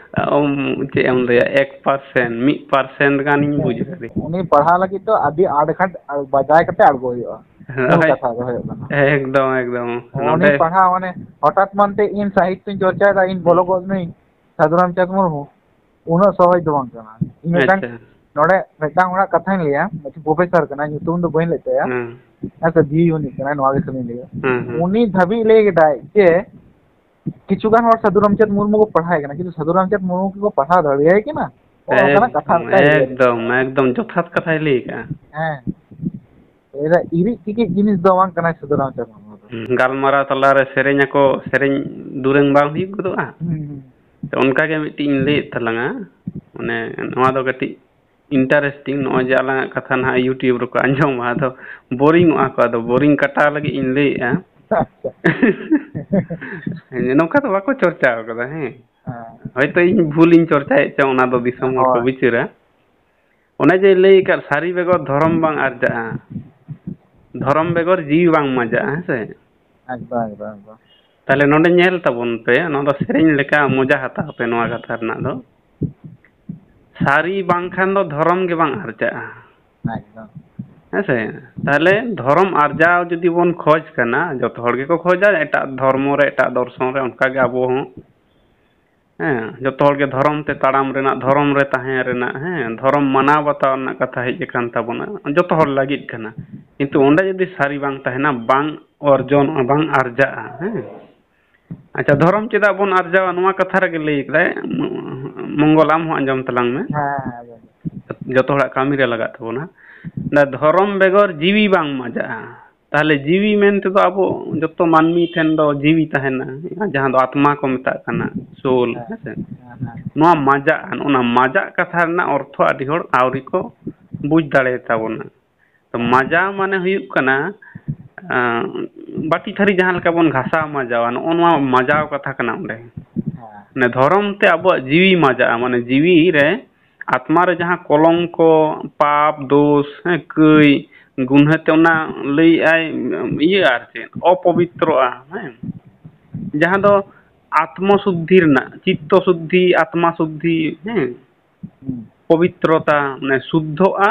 ᱩᱢ, ᱪᱮᱫ ᱮᱢ ᱞᱟᱹᱭᱟ, ᱮᱠ ᱯᱟᱨᱥᱮᱱᱴ, ᱢᱤᱫ ᱯᱟᱨᱥᱮᱱᱴ ᱜᱟᱱᱤᱧ ᱵᱩᱡᱽ ᱠᱟᱫᱮᱭᱟ᱾ ᱩᱱᱤ ᱯᱟᱲᱦᱟᱣ ᱞᱟᱹᱜᱤᱫ ᱫᱚ ᱟᱹᱰᱤ ᱟᱸᱴ ᱜᱷᱟᱴ ᱵᱟᱡᱟᱭ ᱠᱟᱛᱮ ᱟᱬᱜᱚ ᱦᱩᱭᱩᱜᱼᱟ᱾ ᱦᱳᱭ᱾ ᱠᱟᱛᱷᱟ ᱫᱚ ᱦᱩᱭᱩᱜ ᱠᱟᱱᱟ᱾ ᱮᱠᱫᱚᱢ, ᱮᱠᱫᱚᱢ᱾ ᱩᱱᱤ ᱱᱚᱰᱮ ᱯᱟᱲᱦᱟᱣ, ᱢᱟᱱᱮ, ᱦᱚᱴᱟᱛ ᱢᱟᱱᱛᱮ ᱤᱧ ᱥᱟᱦᱤᱛᱛᱚᱧ ᱪᱚᱨᱪᱟᱭᱮᱫᱟ, ᱤᱧ ᱵᱚᱞᱚ ᱜᱚᱫ ᱱᱟᱹᱧ ᱥᱟᱹᱫᱷᱩ ᱨᱟᱢᱪᱟᱸᱫᱽ ᱢᱩᱨᱢᱩ, ᱩᱱᱟᱹᱜ ᱥᱚᱦᱚᱡ ᱫᱚ ᱵᱟᱝ ᱠᱟᱱᱟ᱾ ᱤᱧ ᱢᱤᱫᱴᱟᱝ ᱟᱪᱪᱷᱟ᱾ ᱱᱚᱰᱮ ᱢᱤᱫᱴᱟᱝ ᱦᱚᱲᱟᱜ ᱠᱟᱛᱷᱟᱧ ᱞᱟᱹᱭᱟ, ᱢᱤᱫᱴᱟᱝ ᱯᱨᱚᱯᱷᱮᱥᱚᱨ ᱠᱟᱱᱟᱭ, ᱧᱩᱛᱩᱢ ᱫᱚ ᱵᱟᱹᱧ ᱞᱟᱹᱭ ᱛᱟᱭᱟ᱾ ᱦᱮᱸ᱾ ᱦᱮᱸ ᱥᱮ, ᱵᱤ ᱩᱱᱤ ᱠᱟᱱᱟᱭ, ᱱᱚᱣᱟ ᱜᱮ ᱠᱟᱹᱢᱤᱧ ᱞᱟᱹᱭᱟ᱾ ᱦᱮᱸ, ᱦᱮᱸ᱾ ᱩᱱᱤ ᱫᱷᱟᱹᱵᱤᱡ ᱞᱟᱹᱭ ᱠᱮᱫᱟᱭ ᱡᱮ ᱠᱤᱪᱷᱩ ᱜᱟᱱ ᱦᱚᱲ ᱥᱟᱹᱫᱷᱩ ᱨᱟᱢᱪᱟᱸᱫᱽ ᱢᱩᱨᱢᱩ ᱠᱚ ᱯᱟᱲᱦᱟᱣ ᱠᱟᱱᱟ, ᱠᱤᱱᱛᱩ ᱥᱟᱹᱫᱷᱩ ᱨᱟᱢᱪᱟᱸᱫᱽ ᱢᱩᱨᱢᱩ ᱠᱤ ᱠᱚ ᱯᱟᱲᱦᱟᱣ ᱫᱟᱲᱮᱭᱟᱭ ᱠᱟᱱᱟ? ᱱᱚᱜᱼᱚ ᱱᱚᱝᱠᱟᱱᱟᱜ ᱠᱟᱛᱷᱟ ᱮᱠᱫᱚᱢ, ᱢᱤᱫᱴᱟᱝ ᱞᱟᱹᱭ ᱠᱮᱫᱟ᱾ ᱮᱠᱫᱚᱢ, ᱮᱠᱫᱚᱢ ᱡᱚᱛᱷᱟᱛ ᱠᱟᱛᱷᱟᱭ ᱞᱟᱹᱭ ᱠᱟᱜᱼᱟ᱾ ᱦᱮᱸ᱾ ᱮᱨᱟ ᱤᱨᱤᱡ ᱴᱤᱠᱤᱡ ᱡᱤᱱᱤᱥ ᱫᱚ ᱵᱟᱝ ᱠᱟᱱᱟᱭ ᱥᱟᱹᱫᱷᱩ ᱨᱟᱢᱪᱟᱸᱫᱽ ᱢᱩᱨᱢᱩ ᱫᱚ᱾ ᱦᱩᱸ, ᱜᱟᱞᱢᱟᱨᱟᱣ ᱛᱟᱞᱟᱨᱮ ᱥᱮᱨᱮᱧ ᱟᱠᱚ, ᱥᱮᱨᱮᱧ ᱫᱩᱨᱟᱹᱝ ᱵᱟᱝ ᱦᱩᱭᱩᱜ ᱜᱚᱫᱚᱜᱼᱟ? ᱦᱩᱸ, ᱦᱩᱸ᱾ ᱛᱚ, ᱚᱱᱠᱟ ᱜᱮ ᱢᱤᱫᱴᱤᱡ ᱤᱧ ᱞᱟᱹᱭᱮᱫ ᱛᱟᱞᱟᱝᱟ, ᱢᱟᱱᱮ, ᱱᱚᱣᱟ ᱫᱚ ᱠᱟᱹᱴᱤᱡ interesting, ᱱᱚᱜᱼᱚᱭ ᱡᱮ ᱟᱞᱟᱝᱟᱜ ᱠᱟᱛᱷᱟ ᱱᱟᱦᱟᱜ YouTube ᱨᱮᱠᱚ ᱟᱸᱡᱚᱢᱟ, ᱟᱫᱚ boring ᱚᱜᱼᱟ ᱠᱚ, ᱟᱫᱚ boring ᱠᱟᱴᱟᱣ ᱞᱟᱹᱜᱤᱫ ᱤᱧ ᱞᱟᱹᱭᱮᱫᱼᱟ᱾ ᱟᱪᱪᱷᱟ᱾ ᱱᱚᱝᱠᱟ ᱫᱚ ᱵᱟᱠᱚ ᱪᱚᱨᱪᱟ ᱟᱠᱟᱫᱟ, ᱦᱮᱸ᱾ ᱦᱮᱸ᱾ ᱦᱚᱭᱛᱳ ᱤᱧ ᱵᱷᱩᱞᱤᱧ ᱪᱚᱨᱪᱟᱭᱮᱫ ᱪᱚᱝ, ᱚᱱᱟ ᱫᱚ ᱫᱤᱥᱚᱢ ᱦᱚᱲ ᱠᱚ ᱦᱳᱭ᱾ ᱵᱤᱪᱟᱹᱨᱟ᱾ ᱚᱱᱮ ᱡᱮ ᱞᱟᱹᱭ ᱟᱠᱟᱫ, "ᱥᱟᱹᱨᱤ ᱵᱮᱜᱚᱨ ᱫᱷᱚᱨᱚᱢ ᱵᱟᱝ ᱟᱨᱡᱟᱜᱼᱟ, ᱫᱷᱚᱨᱚᱢ ᱵᱮᱜᱚᱨ ᱡᱤᱣᱤ ᱵᱟᱝ ᱢᱟᱡᱟᱜᱼᱟ", ᱦᱮᱸ ᱥᱮ? ᱮᱠᱫᱚᱢ, ᱮᱠᱫᱚᱢ, ᱮᱠᱫᱚᱢ᱾ ᱛᱟᱦᱞᱮ ᱱᱚᱰᱮ ᱧᱮᱞ ᱛᱟᱵᱚᱱ ᱯᱮ, ᱱᱚᱣᱟ ᱫᱚ ᱥᱮᱨᱮᱧ ᱞᱮᱠᱟ ᱢᱚᱡᱟ ᱦᱟᱛᱟᱣ ᱯᱮ ᱱᱚᱣᱟ ᱠᱟᱛᱷᱟ ᱨᱮᱱᱟᱜ ᱫᱚ᱾ ᱥᱟᱹᱨᱤ ᱵᱟᱝᱠᱷᱟᱱ ᱫᱚ ᱫᱷᱚᱨᱚᱢ ᱜᱮ ᱵᱟᱝ ᱟᱨᱡᱟᱜᱼᱟ᱾ ᱮᱠᱫᱚᱢ᱾ ᱦᱮᱸ ᱥᱮ? ᱛᱟᱦᱞᱮ ᱫᱷᱚᱨᱚᱢ ᱟᱨᱡᱟᱣ ᱡᱩᱫᱤ ᱵᱚᱱ ᱠᱷᱚᱡᱽ ᱠᱟᱱᱟ, ᱡᱚᱛᱚ ᱦᱚᱲ ᱜᱮᱠᱚ ᱠᱷᱚᱡᱟ, ᱮᱴᱟᱜ ᱫᱷᱚᱨᱢᱚ ᱨᱮ, ᱮᱴᱟᱜ ᱫᱚᱨᱥᱚᱱ ᱨᱮ, ᱚᱱᱠᱟᱜᱮ ᱟᱵᱚ ᱦᱚᱸ᱾ ᱦᱮᱸ, ᱡᱚᱛᱚ ᱦᱚᱲ ᱜᱮ ᱫᱷᱚᱨᱚᱢ ᱛᱮ ᱛᱟᱲᱟᱢ ᱨᱮᱱᱟᱜ, ᱫᱷᱚᱨᱚᱢ ᱨᱮ ᱛᱟᱦᱮᱸ ᱨᱮᱱᱟᱜ, ᱦᱮᱸ, ᱫᱷᱚᱨᱚᱢ ᱢᱟᱱᱟᱣ ᱵᱟᱛᱟᱣ ᱨᱮᱱᱟᱜ ᱠᱟᱛᱷᱟ ᱦᱮᱡ ᱟᱠᱟᱱ ᱛᱟᱵᱚᱱᱟ, ᱡᱚᱛᱚ ᱦᱚᱲ ᱞᱟᱹᱜᱤᱫ ᱠᱟᱱᱟ᱾ ᱠᱤᱱᱛᱩ ᱚᱸᱰᱮ ᱡᱩᱫᱤ ᱥᱟᱹᱨᱤ ᱵᱟᱝ ᱛᱟᱦᱮᱱᱟ, ᱵᱟᱝ ᱚᱨᱡᱚᱱᱚᱜᱼᱟ, ᱵᱟᱝ ᱟᱨᱡᱟᱜᱼᱟ, ᱦᱮᱸ᱾ ᱟᱪᱪᱷᱟ, ᱫᱷᱚᱨᱚᱢ ᱪᱮᱫᱟᱜ ᱵᱚᱱ ᱟᱨᱡᱟᱣᱟ? ᱱᱚᱣᱟ ᱠᱟᱛᱷᱟ ᱨᱮᱜᱮ ᱞᱟᱹᱭ ᱠᱮᱫᱟᱭ, ᱢᱚᱝᱜᱚᱞ, ᱟᱢ ᱦᱚᱸ ᱟᱸᱡᱚᱢ ᱛᱟᱞᱟᱝ ᱢᱮ᱾ ᱦᱮᱸ, ᱦᱮᱸ, ᱟᱸᱡᱚᱢ᱾ ᱡᱚᱛᱚ ᱦᱚᱲᱟᱜ ᱠᱟᱹᱢᱤ ᱨᱮ ᱞᱟᱜᱟᱜ ᱛᱟᱵᱚᱱᱟ᱾ ᱫᱷᱚᱨᱚᱢ ᱵᱮᱜᱚᱨ ᱡᱤᱣᱤ ᱵᱟᱝ ᱢᱟᱡᱟᱜᱼᱟ᱾ ᱛᱟᱦᱚᱞᱮ ᱡᱤᱣᱤ ᱢᱮᱱ ᱛᱮᱫᱚ ᱟᱵᱚ ᱡᱚᱛᱚ ᱢᱟᱹᱱᱢᱤ ᱴᱷᱮᱱ ᱫᱚ ᱡᱤᱣᱤ ᱛᱟᱦᱮᱱᱟ, ᱡᱟᱦᱟᱸ ᱫᱚ ᱟᱛᱢᱟ ᱠᱚ ᱢᱮᱛᱟᱜ ᱠᱟᱱᱟ, ᱥᱳᱞ, ᱦᱮᱸ, ᱦᱮᱸ ᱥᱮ? ᱦᱮᱸ, ᱦᱮᱸ᱾ ᱱᱚᱣᱟ ᱢᱟᱡᱟᱜ, ᱚᱱᱟ ᱢᱟᱡᱟᱜ ᱠᱟᱛᱷᱟ ᱨᱮᱱᱟᱜ ᱚᱨᱛᱷᱚ ᱟᱹᱰᱤ ᱦᱚᱲ ᱟᱹᱣᱨᱤ ᱠᱚ ᱵᱩᱡᱽ ᱫᱟᱲᱮ ᱛᱟᱵᱚᱱᱟ᱾ ᱛᱚ, ᱢᱟᱡᱟᱣ ᱢᱟᱱᱮ ᱦᱩᱭᱩᱜ ᱠᱟᱱᱟ, ᱟᱸ, ᱵᱟᱹᱴᱤ ᱛᱷᱟᱹᱨᱤ ᱡᱟᱦᱟᱸ ᱞᱮᱠᱟ ᱵᱚᱱ ᱜᱷᱟᱥᱟᱣ ᱢᱟᱡᱟᱣᱟ, ᱱᱚᱜᱼᱚ ᱱᱚᱣᱟ ᱢᱟᱡᱟᱣ ᱠᱟᱛᱷᱟ ᱠᱟᱱᱟ ᱚᱸᱰᱮ᱾ ᱢᱟᱱᱮ ᱫᱷᱚᱨᱚᱢ ᱛᱮ ᱟᱵᱚᱣᱟᱜ ᱡᱤᱣᱤ ᱢᱟᱡᱟᱜᱼᱟ, ᱢᱟᱱᱮ ᱡᱤᱣᱤ ᱨᱮ, ᱟᱛᱢᱟ ᱨᱮ ᱡᱟᱦᱟᱸ ᱠᱚᱞᱚᱝᱠᱚ, ᱯᱟᱯ, ᱫᱳᱥ, ᱦᱮᱸ, ᱠᱟᱹᱭ, ᱜᱩᱱᱦᱟᱹ ᱛᱮ ᱚᱱᱟ ᱞᱟᱹᱭᱮᱜᱼᱟᱭ, ᱤᱭᱟᱹ ᱟᱨ ᱪᱮᱫ, ᱚᱯᱚᱵᱤᱛᱨᱚᱜᱼᱟ, ᱦᱮᱸ, ᱡᱟᱦᱟᱸ ᱫᱚ ᱟᱛᱢᱚ ᱥᱩᱫᱽᱫᱷᱤ ᱨᱮᱱᱟᱜ, ᱪᱤᱛᱛᱚ ᱥᱩᱫᱽᱫᱷᱤ, ᱟᱛᱢᱟ ᱥᱩᱫᱽᱫᱷᱤ, ᱦᱮᱸ, ᱦᱩᱸ᱾ ᱯᱚᱵᱤᱛᱨᱚᱛᱟ, ᱢᱟᱱᱮ ᱥᱩᱫᱽᱫᱷᱚᱜᱼᱟ,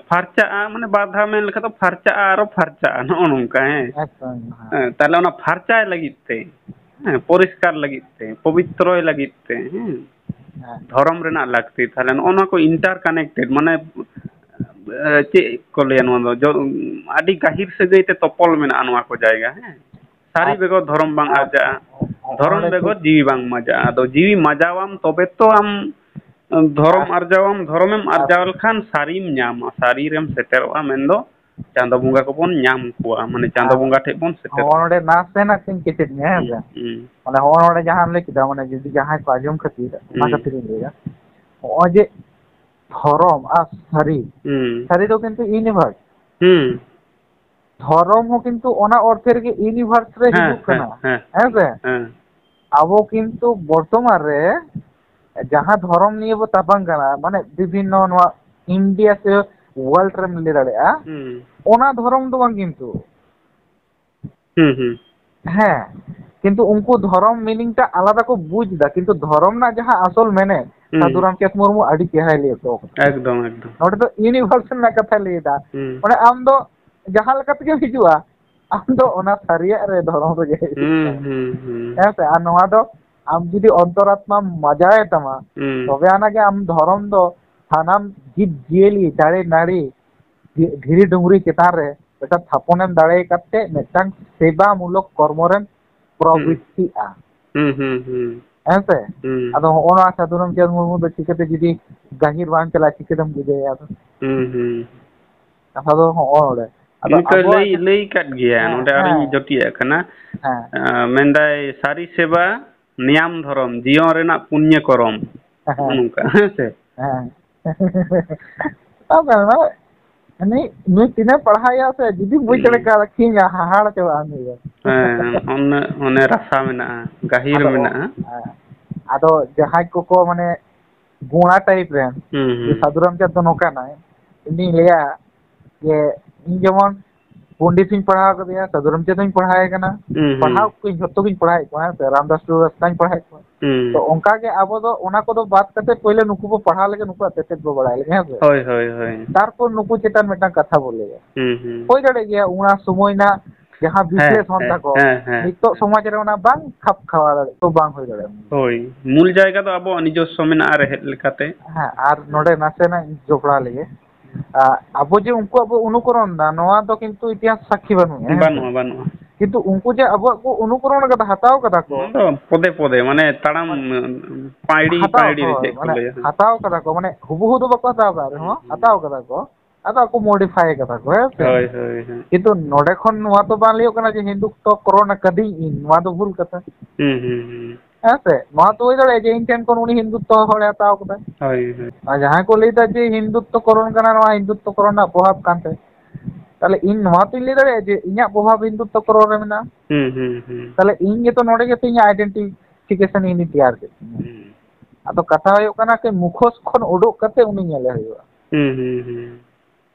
ᱯᱷᱟᱨᱪᱟᱜᱼᱟ, ᱢᱟᱱᱮ ᱵᱟᱨ ᱫᱷᱟᱣ ᱢᱮᱱ ᱞᱮᱠᱷᱟᱱ ᱫᱚ ᱯᱷᱟᱨᱪᱟᱜᱼᱟ, ᱟᱨᱚ ᱯᱷᱟᱨᱪᱟᱜᱼᱟ, ᱱᱚᱜᱼᱚ ᱱᱚᱝᱠᱟ, ᱦᱮᱸ᱾ ᱮᱠᱫᱚᱢ, ᱦᱮᱸ᱾ ᱦᱮᱸ, ᱛᱟᱦᱞᱮ ᱚᱱᱟ ᱯᱷᱟᱨᱪᱟᱭ ᱞᱟᱹᱜᱤᱫ ᱛᱮ, ᱦᱮᱸ, ᱯᱚᱨᱤᱥᱠᱟᱨ ᱞᱟᱹᱜᱤᱫ ᱛᱮ, ᱯᱚᱵᱤᱛᱨᱚᱭ ᱞᱟᱹᱜᱤᱫ ᱛᱮ, ᱦᱮᱸ, ᱦᱮᱸ᱾ ᱫᱷᱚᱨᱚᱢ ᱨᱮᱱᱟᱜ ᱞᱟᱹᱠᱛᱤ᱾ ᱛᱟᱦᱞᱮ ᱱᱚᱜᱼᱚ ᱱᱚᱣᱟ ᱠᱚ interconnected, ᱢᱟᱱᱮ, ᱮ, ᱪᱮᱫ ᱠᱚ ᱞᱟᱹᱭᱟ ᱱᱚᱣᱟ ᱫᱚ? ᱡᱚ-, ᱟᱹᱰᱤ ᱜᱟᱹᱦᱤᱨ ᱥᱟᱹᱜᱟᱹᱭ ᱛᱮ ᱛᱚᱯᱚᱞ ᱢᱮᱱᱟᱜᱼᱟ ᱱᱚᱣᱟ ᱠᱚ ᱡᱟᱭᱜᱟ, ᱦᱮᱸ᱾ ᱥᱟᱹᱨᱤ ᱟᱨ, ᱵᱮᱜᱚᱨ ᱫᱷᱚᱨᱚᱢ ᱵᱟᱝ ᱟᱨ ᱟᱨᱡᱟᱜᱼᱟ᱾ ᱚ-, ᱚ-, ᱫᱷᱚᱨᱚᱢ ᱚᱸᱰᱮ ᱵᱮᱜᱚᱨ ᱴᱷᱤᱠ᱾ ᱡᱤᱣᱤ ᱵᱟᱝ ᱢᱟᱡᱟᱜᱼᱟ᱾ ᱟᱫᱚ ᱡᱤᱣᱤ ᱢᱟᱡᱟᱣᱟᱢ ᱛᱚᱵᱮ ᱛᱚ ᱟᱢ, ᱫᱷᱚᱨᱚᱢ ᱟᱨ ᱟᱨᱡᱟᱣᱟᱢ, ᱫᱷᱚᱨᱚᱢᱮᱢ ᱟᱨ ᱟᱨᱡᱟᱣ ᱞᱮᱠᱷᱟᱱ ᱥᱟᱹᱨᱤᱢ ᱧᱟᱢᱟ, ᱥᱟᱹᱨᱤ ᱨᱮᱢ ᱥᱮᱴᱮᱨᱚᱜᱼᱟ, ᱢᱮᱱᱫᱚ ᱪᱟᱸᱫᱚ ᱵᱚᱸᱜᱟ ᱠᱚᱵᱚᱱ ᱧᱟᱢ ᱠᱚᱣᱟ, ᱢᱟᱱᱮ ᱪᱟᱸᱫᱚ ᱟᱨ ᱵᱚᱸᱜᱟ ᱴᱷᱮᱡ ᱵᱚᱱ ᱥᱮᱴᱮᱨᱚᱜᱼᱟ᱾ ᱦᱚᱸᱜᱼᱚ ᱱᱚᱰᱮ ᱱᱟᱥᱮᱱᱟᱜ ᱤᱧ ᱠᱮᱪᱮᱫ ᱢᱮᱭᱟ, ᱦᱮᱸ ᱦᱩᱸ, ᱥᱮ? ᱦᱩᱸ᱾ ᱢᱟᱱᱮ ᱦᱚᱸᱜᱼᱚ ᱱᱚᱰᱮ ᱡᱟᱦᱟᱸᱢ ᱞᱟᱹᱭ ᱠᱮᱫᱟ, ᱢᱟᱱᱮ ᱡᱩᱫᱤ ᱡᱟᱦᱟᱸᱭ ᱠᱚ ᱟᱸᱡᱚᱢ ᱠᱷᱟᱹᱛᱤᱨ, ᱚᱱᱟ ᱦᱩᱸ᱾ ᱠᱷᱟᱹᱛᱤᱨᱤᱧ ᱞᱟᱹᱭᱟ᱾ ᱦᱚᱸᱜᱼᱚᱭ ᱡᱮ ᱫᱷᱚᱨᱚᱢ ᱟᱨ ᱥᱟᱹᱨᱤ, ᱦᱩᱸ᱾ ᱥᱟᱹᱨᱤ ᱫᱚ ᱠᱤᱱᱛᱩ universe᱾ ᱦᱩᱸ᱾ ᱫᱷᱚᱨᱚᱢ ᱦᱚᱸ ᱠᱤᱱᱛᱩ ᱚᱱᱟ ᱚᱨᱛᱷᱮ ᱨᱮᱜᱮ universe ᱨᱮ ᱦᱮᱸ, ᱦᱤᱡᱩᱜ ᱠᱟᱱᱟ᱾ ᱦᱮᱸ, ᱦᱮᱸ᱾ ᱦᱮᱸ ᱥᱮ? ᱦᱮᱸ᱾ ᱟᱵᱚ ᱠᱤᱱᱛᱩ ᱵᱚᱨᱛᱚᱢᱟᱱ ᱨᱮ ᱡᱟᱦᱟᱸ ᱫᱷᱚᱨᱚᱢ ᱱᱤᱭᱮ ᱵᱚ ᱛᱟᱯᱟᱢ ᱠᱟᱱᱟ, ᱢᱟᱱᱮ ᱵᱤᱵᱷᱤᱱᱱᱚ ᱱᱚᱣᱟ India ᱥᱮ world ᱨᱮᱢ ᱞᱟᱹᱭ ᱫᱟᱲᱮᱭᱟᱜᱼᱟ, ᱦᱩᱸ᱾ ᱚᱱᱟ ᱫᱷᱚᱨᱚᱢ ᱫᱚ ᱵᱟᱝ ᱠᱤᱱᱛᱩ᱾ ᱦᱩᱸ, ᱦᱩᱸ᱾ ᱦᱮᱸ, ᱠᱤᱱᱛᱩ ᱩᱱᱠᱩ ᱫᱷᱚᱨᱚᱢ meaning ᱴᱟᱜ ᱟᱞᱟᱫᱟ ᱠᱚ ᱵᱩᱡᱽ ᱮᱫᱟ, ᱠᱤᱱᱛᱩ ᱫᱷᱚᱨᱚᱢ ᱨᱮᱱᱟᱜ ᱡᱟᱦᱟᱸ ᱟᱥᱚᱞ ᱢᱮᱱᱮᱛ, ᱦᱩᱸ᱾ ᱥᱟᱹᱫᱷᱩ ᱨᱟᱢᱪᱟᱸᱫᱽ ᱢᱩᱨᱢᱩ ᱟᱹᱰᱤ ᱪᱮᱦᱨᱟᱭ ᱞᱟᱹᱭ ᱦᱚᱴᱚ ᱠᱟᱫᱟ᱾ ᱮᱠᱫᱚᱢ, ᱮᱠᱫᱚᱢ᱾ ᱱᱚᱰᱮ ᱫᱚ universal ᱨᱮᱱᱟᱜ ᱠᱟᱛᱷᱟᱭ ᱞᱟᱹᱭ ᱮᱫᱟ᱾ ᱦᱩᱸ᱾ ᱢᱟᱱᱮ ᱟᱢ ᱫᱚ ᱡᱟᱦᱟᱸ ᱞᱮᱠᱟ ᱛᱮᱜᱮᱢ ᱦᱤᱡᱩᱜᱼᱟ, ᱟᱢ ᱫᱚ ᱚᱱᱟ ᱥᱟᱹᱨᱤᱭᱟᱜ ᱨᱮ ᱫᱷᱚᱨᱚᱢ ᱨᱮᱜᱮ ᱦᱤᱡᱩᱜ ᱦᱩᱸ, ᱛᱟᱢᱟ᱾ ᱦᱩᱸ, ᱦᱩᱸ᱾ ᱦᱮᱸ ᱥᱮ? ᱟᱨ ᱱᱚᱣᱟ ᱫᱚ ᱟᱢ ᱡᱩᱫᱤ ᱚᱱᱛᱚᱨᱟᱛᱢᱟᱢ ᱢᱟᱡᱟᱣᱮ ᱛᱟᱢᱟ, ᱦᱩᱸ᱾ ᱛᱚᱵᱮ ᱟᱱᱟᱜ ᱜᱮ ᱟᱢ ᱫᱷᱚᱨᱚᱢ ᱫᱚ ᱥᱟᱱᱟᱢ ᱡᱤᱵᱽ ᱡᱤᱭᱟᱹᱞᱤ, ᱫᱟᱨᱮ ᱱᱟᱹᱲᱤ, ᱫᱷᱤ-, ᱫᱷᱤᱨᱤ ᱰᱩᱝᱨᱤ ᱪᱮᱛᱟᱱ ᱨᱮ ᱢᱤᱫᱴᱟᱝ ᱛᱷᱟᱯᱚᱱᱮᱢ ᱫᱟᱲᱮ ᱟᱠᱟᱫ ᱛᱮ ᱢᱤᱫᱴᱟᱝ ᱥᱮᱵᱟᱢᱩᱞᱚᱠ ᱠᱚᱨᱢᱚ ᱨᱮᱢ ᱦᱩᱸ᱾ ᱯᱨᱚᱵᱨᱤᱛᱛᱤᱜᱼᱟ᱾ ᱦᱩᱸ, ᱦᱩᱸ, ᱦᱩᱸ᱾ ᱦᱮᱸ ᱥᱮ? ᱦᱩᱸ᱾ ᱟᱫᱚ ᱦᱚᱸᱜᱼᱚ ᱱᱚᱣᱟ ᱥᱟᱹᱫᱷᱩ ᱨᱟᱢᱪᱟᱸᱫᱽ ᱢᱩᱨᱢᱩ ᱫᱚ ᱪᱤᱠᱟᱹᱛᱮ ᱡᱩᱫᱤ ᱜᱟᱹᱦᱤᱨ ᱵᱟᱝ ᱪᱟᱞᱟᱜᱼᱟ, ᱪᱤᱠᱟᱹᱛᱮᱢ ᱵᱩᱡᱷᱟᱹᱣᱮᱭᱟ ᱟᱫᱚ? ᱦᱩᱸ, ᱦᱩᱸ᱾ ᱠᱟᱛᱷᱟ ᱫᱚ ᱦᱚᱸᱜᱼᱚ ᱱᱚᱰᱮ᱾ ᱟᱫᱚ ᱩᱱᱤ ᱛᱚᱭ ᱟᱵᱚᱣᱟᱜ ᱞᱟᱹᱭ, ᱡᱟᱦᱟᱸ ᱞᱟᱹᱭ ᱠᱟᱫ ᱜᱮᱭᱟ, ᱦᱮᱸ, ᱱᱚᱰᱮ ᱟᱨᱚᱧ ᱦᱮᱸ᱾ ᱡᱩᱴᱤᱭᱟᱜ ᱠᱟᱱᱟ᱾ ᱦᱮᱸ᱾ ᱟᱸ, ᱢᱮᱱᱫᱟᱭ, "ᱥᱟᱹᱨᱤ ᱥᱮᱵᱟ, ᱱᱮᱭᱟᱢ ᱫᱷᱚᱨᱚᱢ, ᱡᱤᱭᱚᱱ ᱨᱮᱱᱟᱜ ᱯᱩᱱᱱᱚ ᱠᱚᱨᱚᱢ", ᱦᱮᱸ᱾ ᱱᱚᱜᱼᱚ ᱱᱚᱝᱠᱟ, ᱦᱮᱸ ᱥᱮ? ᱦᱮᱸ᱾ ᱟᱫᱚ ᱱᱚᱣᱟ ᱩᱱᱤ, ᱱᱩᱭ ᱛᱤᱱᱟᱹᱜ ᱯᱟᱲᱦᱟᱣᱮᱭᱟ ᱥᱮ, ᱡᱩᱫᱤᱢ ᱵᱩᱡᱽ ᱫᱟᱲᱮ ᱦᱩᱸ᱾ ᱠᱟᱣᱫᱟ, ᱠᱷᱤᱧ ᱦᱟᱦᱟᱲ ᱪᱟᱵᱟᱜᱼᱟ ᱱᱩᱭ ᱫᱚ᱾ ᱦᱮᱸ, ᱚᱱᱮ, ᱚᱱᱮ ᱨᱟᱥᱟ ᱢᱮᱱᱟᱜᱼᱟ, ᱜᱟᱹᱦᱤᱨ ᱟᱫᱚ, ᱢᱮᱱᱟᱜᱼᱟ᱾ ᱦᱮᱸ, ᱟᱫᱚ ᱡᱟᱦᱟᱸᱭ ᱠᱚᱠᱚ ᱢᱟᱱᱮ ᱜᱚᱸᱲᱟ type ᱨᱮᱱ, ᱦᱩᱸ, ᱦᱩᱸ᱾ ᱥᱟᱹᱫᱷᱩ ᱨᱟᱢᱪᱟᱸᱫᱽ ᱫᱚ ᱱᱚᱝᱠᱟᱱᱟᱭ, ᱤᱧᱤᱧ ᱞᱟᱹᱭᱟ ᱡᱮ ᱤᱧ ᱡᱮᱢᱚᱱ ᱯᱚᱱᱰᱤᱛ ᱤᱧ ᱯᱟᱲᱦᱟᱣ ᱠᱟᱫᱮᱭᱟ, ᱥᱟᱹᱫᱷᱩ ᱨᱟᱢᱪᱟᱸᱫᱽ ᱤᱧ ᱯᱟᱲᱦᱟᱣ ᱮ ᱠᱟᱱᱟ, ᱦᱩᱸ, ᱦᱩᱸ᱾ ᱯᱟᱲᱦᱟᱣ ᱠᱚᱧ ᱡᱷᱚᱛᱚ ᱜᱤᱧ ᱯᱟᱲᱦᱟᱣᱮᱫ ᱠᱚᱣᱟ, ᱦᱮᱸ ᱥᱮ, ᱨᱟᱢᱫᱟᱥ ᱴᱩᱰᱩ ᱨᱟᱥᱛᱟᱧ ᱯᱟᱲᱦᱟᱣᱮᱫ ᱠᱚᱣᱟ᱾ ᱦᱩᱸ᱾ ᱛᱚ ᱚᱱᱠᱟ ᱜᱮ ᱟᱵᱚ ᱫᱚ ᱚᱱᱟ ᱠᱚᱫᱚ ᱵᱟᱫ ᱠᱟᱛᱮ ᱯᱳᱭᱞᱳ ᱱᱩᱠᱩ ᱵᱚ ᱯᱟᱲᱦᱟᱣ ᱞᱮᱜᱮ, ᱱᱩᱠᱩᱣᱟᱜ ᱛᱮᱛᱮᱫ ᱵᱚ ᱵᱟᱲᱟᱭ ᱞᱮᱜᱮ, ᱦᱮᱸ ᱥᱮ? ᱦᱳᱭ, ᱦᱳᱭ, ᱦᱳᱭ᱾ ᱛᱟᱨᱯᱚᱨ ᱱᱩᱠᱩ ᱪᱮᱛᱟᱱ ᱢᱤᱫᱴᱟᱝ ᱠᱟᱛᱷᱟ ᱵᱚ ᱞᱟᱹᱭᱟ᱾ ᱦᱩᱸ, ᱦᱩᱸ᱾ ᱦᱩᱭ ᱫᱟᱲᱮᱭᱟᱜ ᱜᱮᱭᱟ ᱚᱱᱟ ᱥᱚᱢᱚᱭ ᱨᱮᱱᱟᱜ ᱡᱟᱦᱟᱸ ᱦᱮᱸ, ᱵᱤᱥᱞᱮᱥᱚᱱ ᱦᱮᱸ, ᱛᱟᱠᱚ, ᱦᱮᱸ, ᱦᱮᱸ᱾ ᱱᱤᱛᱚᱜ ᱥᱚᱢᱟᱡᱽ ᱨᱮ ᱚᱱᱟ ᱵᱟᱝ ᱠᱷᱟᱯ ᱠᱷᱟᱣᱟ ᱫᱟᱲᱮ, ᱛᱚ ᱵᱟᱝ ᱦᱩᱭ ᱫᱟᱲᱮᱭᱟᱜᱼᱟ᱾ ᱦᱳᱭ, ᱢᱩᱞ ᱡᱟᱭᱜᱟ ᱫᱚ ᱟᱵᱚᱣᱟᱜ ᱱᱤᱡᱚᱥᱥᱚ ᱢᱮᱱᱟᱜᱼᱟ ᱨᱮᱦᱮᱫ ᱞᱮᱠᱟᱛᱮ᱾ ᱦᱮᱸ, ᱟᱨ ᱱᱚᱰᱮ ᱱᱟᱥᱮᱱᱟᱜ ᱤᱧ ᱡᱚᱯᱲᱟᱣ ᱞᱮᱜᱮ᱾ ᱟ, ᱟᱵᱚ ᱡᱮ ᱩᱱᱠᱩᱣᱟᱜ ᱵᱚ ᱚᱱᱩᱠᱚᱨᱚᱱ ᱫᱟ, ᱱᱚᱣᱟ ᱫᱚ ᱠᱤᱱᱛᱩ ᱤᱛᱤᱦᱟᱥ ᱥᱟᱹᱠᱷᱤ ᱵᱟᱹᱱᱩᱜᱼᱟ, ᱦᱮᱸ ᱥᱮ? ᱵᱟᱹᱱᱩᱜᱼᱟ, ᱵᱟᱹᱱᱩᱜᱼᱟ᱾ ᱠᱤᱱᱛᱩ ᱩᱱᱠᱩ ᱡᱮ ᱟᱵᱚᱣᱟᱜ ᱠᱚ ᱚᱱᱩᱠᱚᱨᱚᱱ ᱠᱟᱫᱟ, ᱦᱟᱛᱟᱣ ᱠᱟᱫᱟ ᱠᱚ᱾ ᱚᱱᱟ ᱫᱚ ᱯᱚᱫᱮ ᱯᱚᱫᱮ, ᱢᱟᱱᱮ ᱛᱟᱲᱟᱢ ᱢᱟᱱᱮ ᱯᱟᱹᱭᱲᱤ, ᱦᱟᱛᱟᱣ, ᱯᱟᱹᱭᱲᱤ ᱨᱮ ᱦᱳᱭ, ᱪᱮᱫ ᱠᱚ ᱢᱟᱱᱮ ᱞᱟᱹᱭᱟ᱾ ᱦᱟᱛᱟᱣ ᱠᱟᱫᱟ ᱠᱚ, ᱢᱟᱱᱮ ᱦᱩᱵᱩᱦᱩ ᱫᱚ ᱵᱟᱠᱚ ᱦᱟᱛᱟᱣ ᱠᱟᱫ ᱨᱮᱦᱚᱸ, ᱦᱩᱸ, ᱦᱩᱸ᱾ ᱦᱟᱛᱟᱣ ᱠᱟᱫᱟ ᱠᱚ᱾ ᱟᱫᱚ ᱟᱠᱚ modify ᱠᱟᱫᱟ ᱠᱚ, ᱦᱮᱸ ᱥᱮ? ᱦᱳᱭ, ᱦᱳᱭ, ᱦᱳᱭ᱾ ᱠᱤᱱᱛᱩ ᱱᱚᱰᱮ ᱠᱷᱚᱱ ᱱᱚᱣᱟ ᱛᱚ ᱵᱟᱝ ᱞᱟᱹᱭᱚᱜ ᱠᱟᱱᱟ ᱡᱮ ᱦᱤᱱᱫᱩᱛᱛᱚ ᱠᱚᱨᱚᱱ ᱟᱠᱟᱫᱤᱧ ᱤᱧ, ᱱᱚᱣᱟ ᱫᱚ ᱵᱷᱩᱞ ᱠᱟᱛᱷᱟ᱾ ᱦᱩᱸ, ᱦᱩᱸ, ᱦᱩᱸ᱾ ᱦᱮᱸ ᱥᱮ? ᱱᱚᱣᱟ ᱛᱚ ᱦᱩᱭ ᱫᱟᱲᱮᱭᱟᱜᱼᱟ ᱡᱮ ᱤᱧ ᱴᱷᱮᱱ ᱠᱷᱚᱱ ᱩᱱᱤ ᱦᱤᱱᱫᱩᱛᱛᱚ ᱦᱚᱲᱮ ᱦᱟᱛᱟᱣ ᱠᱟᱫᱟ᱾ ᱦᱳᱭ, ᱦᱳᱭ᱾ ᱟᱨ ᱡᱟᱦᱟᱸᱭ ᱠᱚ ᱞᱟᱹᱭ ᱫᱟ ᱡᱮ ᱦᱤᱱᱫᱩᱛᱛᱚ ᱠᱚᱨᱚᱱ ᱠᱟᱱᱟ, ᱱᱚᱣᱟ ᱦᱤᱱᱫᱩᱛᱛᱚ ᱠᱚᱨᱚᱱ ᱨᱮᱱᱟᱜ ᱯᱨᱚᱵᱷᱟᱵᱽ ᱠᱟᱱ ᱛᱟᱭ, ᱛᱟᱦᱞᱮ ᱤᱧ ᱱᱚᱣᱟ ᱛᱚᱧ ᱞᱟᱹᱭ ᱫᱟᱲᱮᱭᱟᱜᱼᱟ ᱡᱮ ᱤᱧᱟᱹᱜ ᱯᱨᱚᱵᱷᱟᱵᱽ ᱦᱤᱱᱫᱩᱛᱛᱚ ᱠᱚᱨᱚᱱ ᱨᱮ ᱢᱮᱱᱟᱜᱼᱟ᱾ ᱦᱩᱸ, ᱦᱩᱸ, ᱦᱩᱸ᱾ ᱛᱟᱦᱞᱮ ᱤᱧ ᱜᱮᱛᱚ ᱱᱚᱰᱮ ᱜᱮᱛᱚ ᱤᱧᱟᱹᱜ identification ᱤᱧ ᱛᱮᱭᱟᱨ ᱠᱮᱫ ᱛᱤᱧᱟ᱾ ᱦᱩᱸ᱾ ᱟᱫᱚ ᱠᱟᱛᱷᱟ ᱦᱩᱭᱩᱜ ᱠᱟᱱᱟ ᱡᱮ ᱢᱩᱠᱷᱚᱥ ᱠᱷᱚᱱ ᱩᱰᱩᱠ ᱠᱟᱛᱮ ᱩᱱᱤ ᱧᱮᱞᱮ ᱦᱩᱭᱩᱜᱼᱟ᱾ ᱦᱩᱸ, ᱦᱩᱸ, ᱦᱩᱸ᱾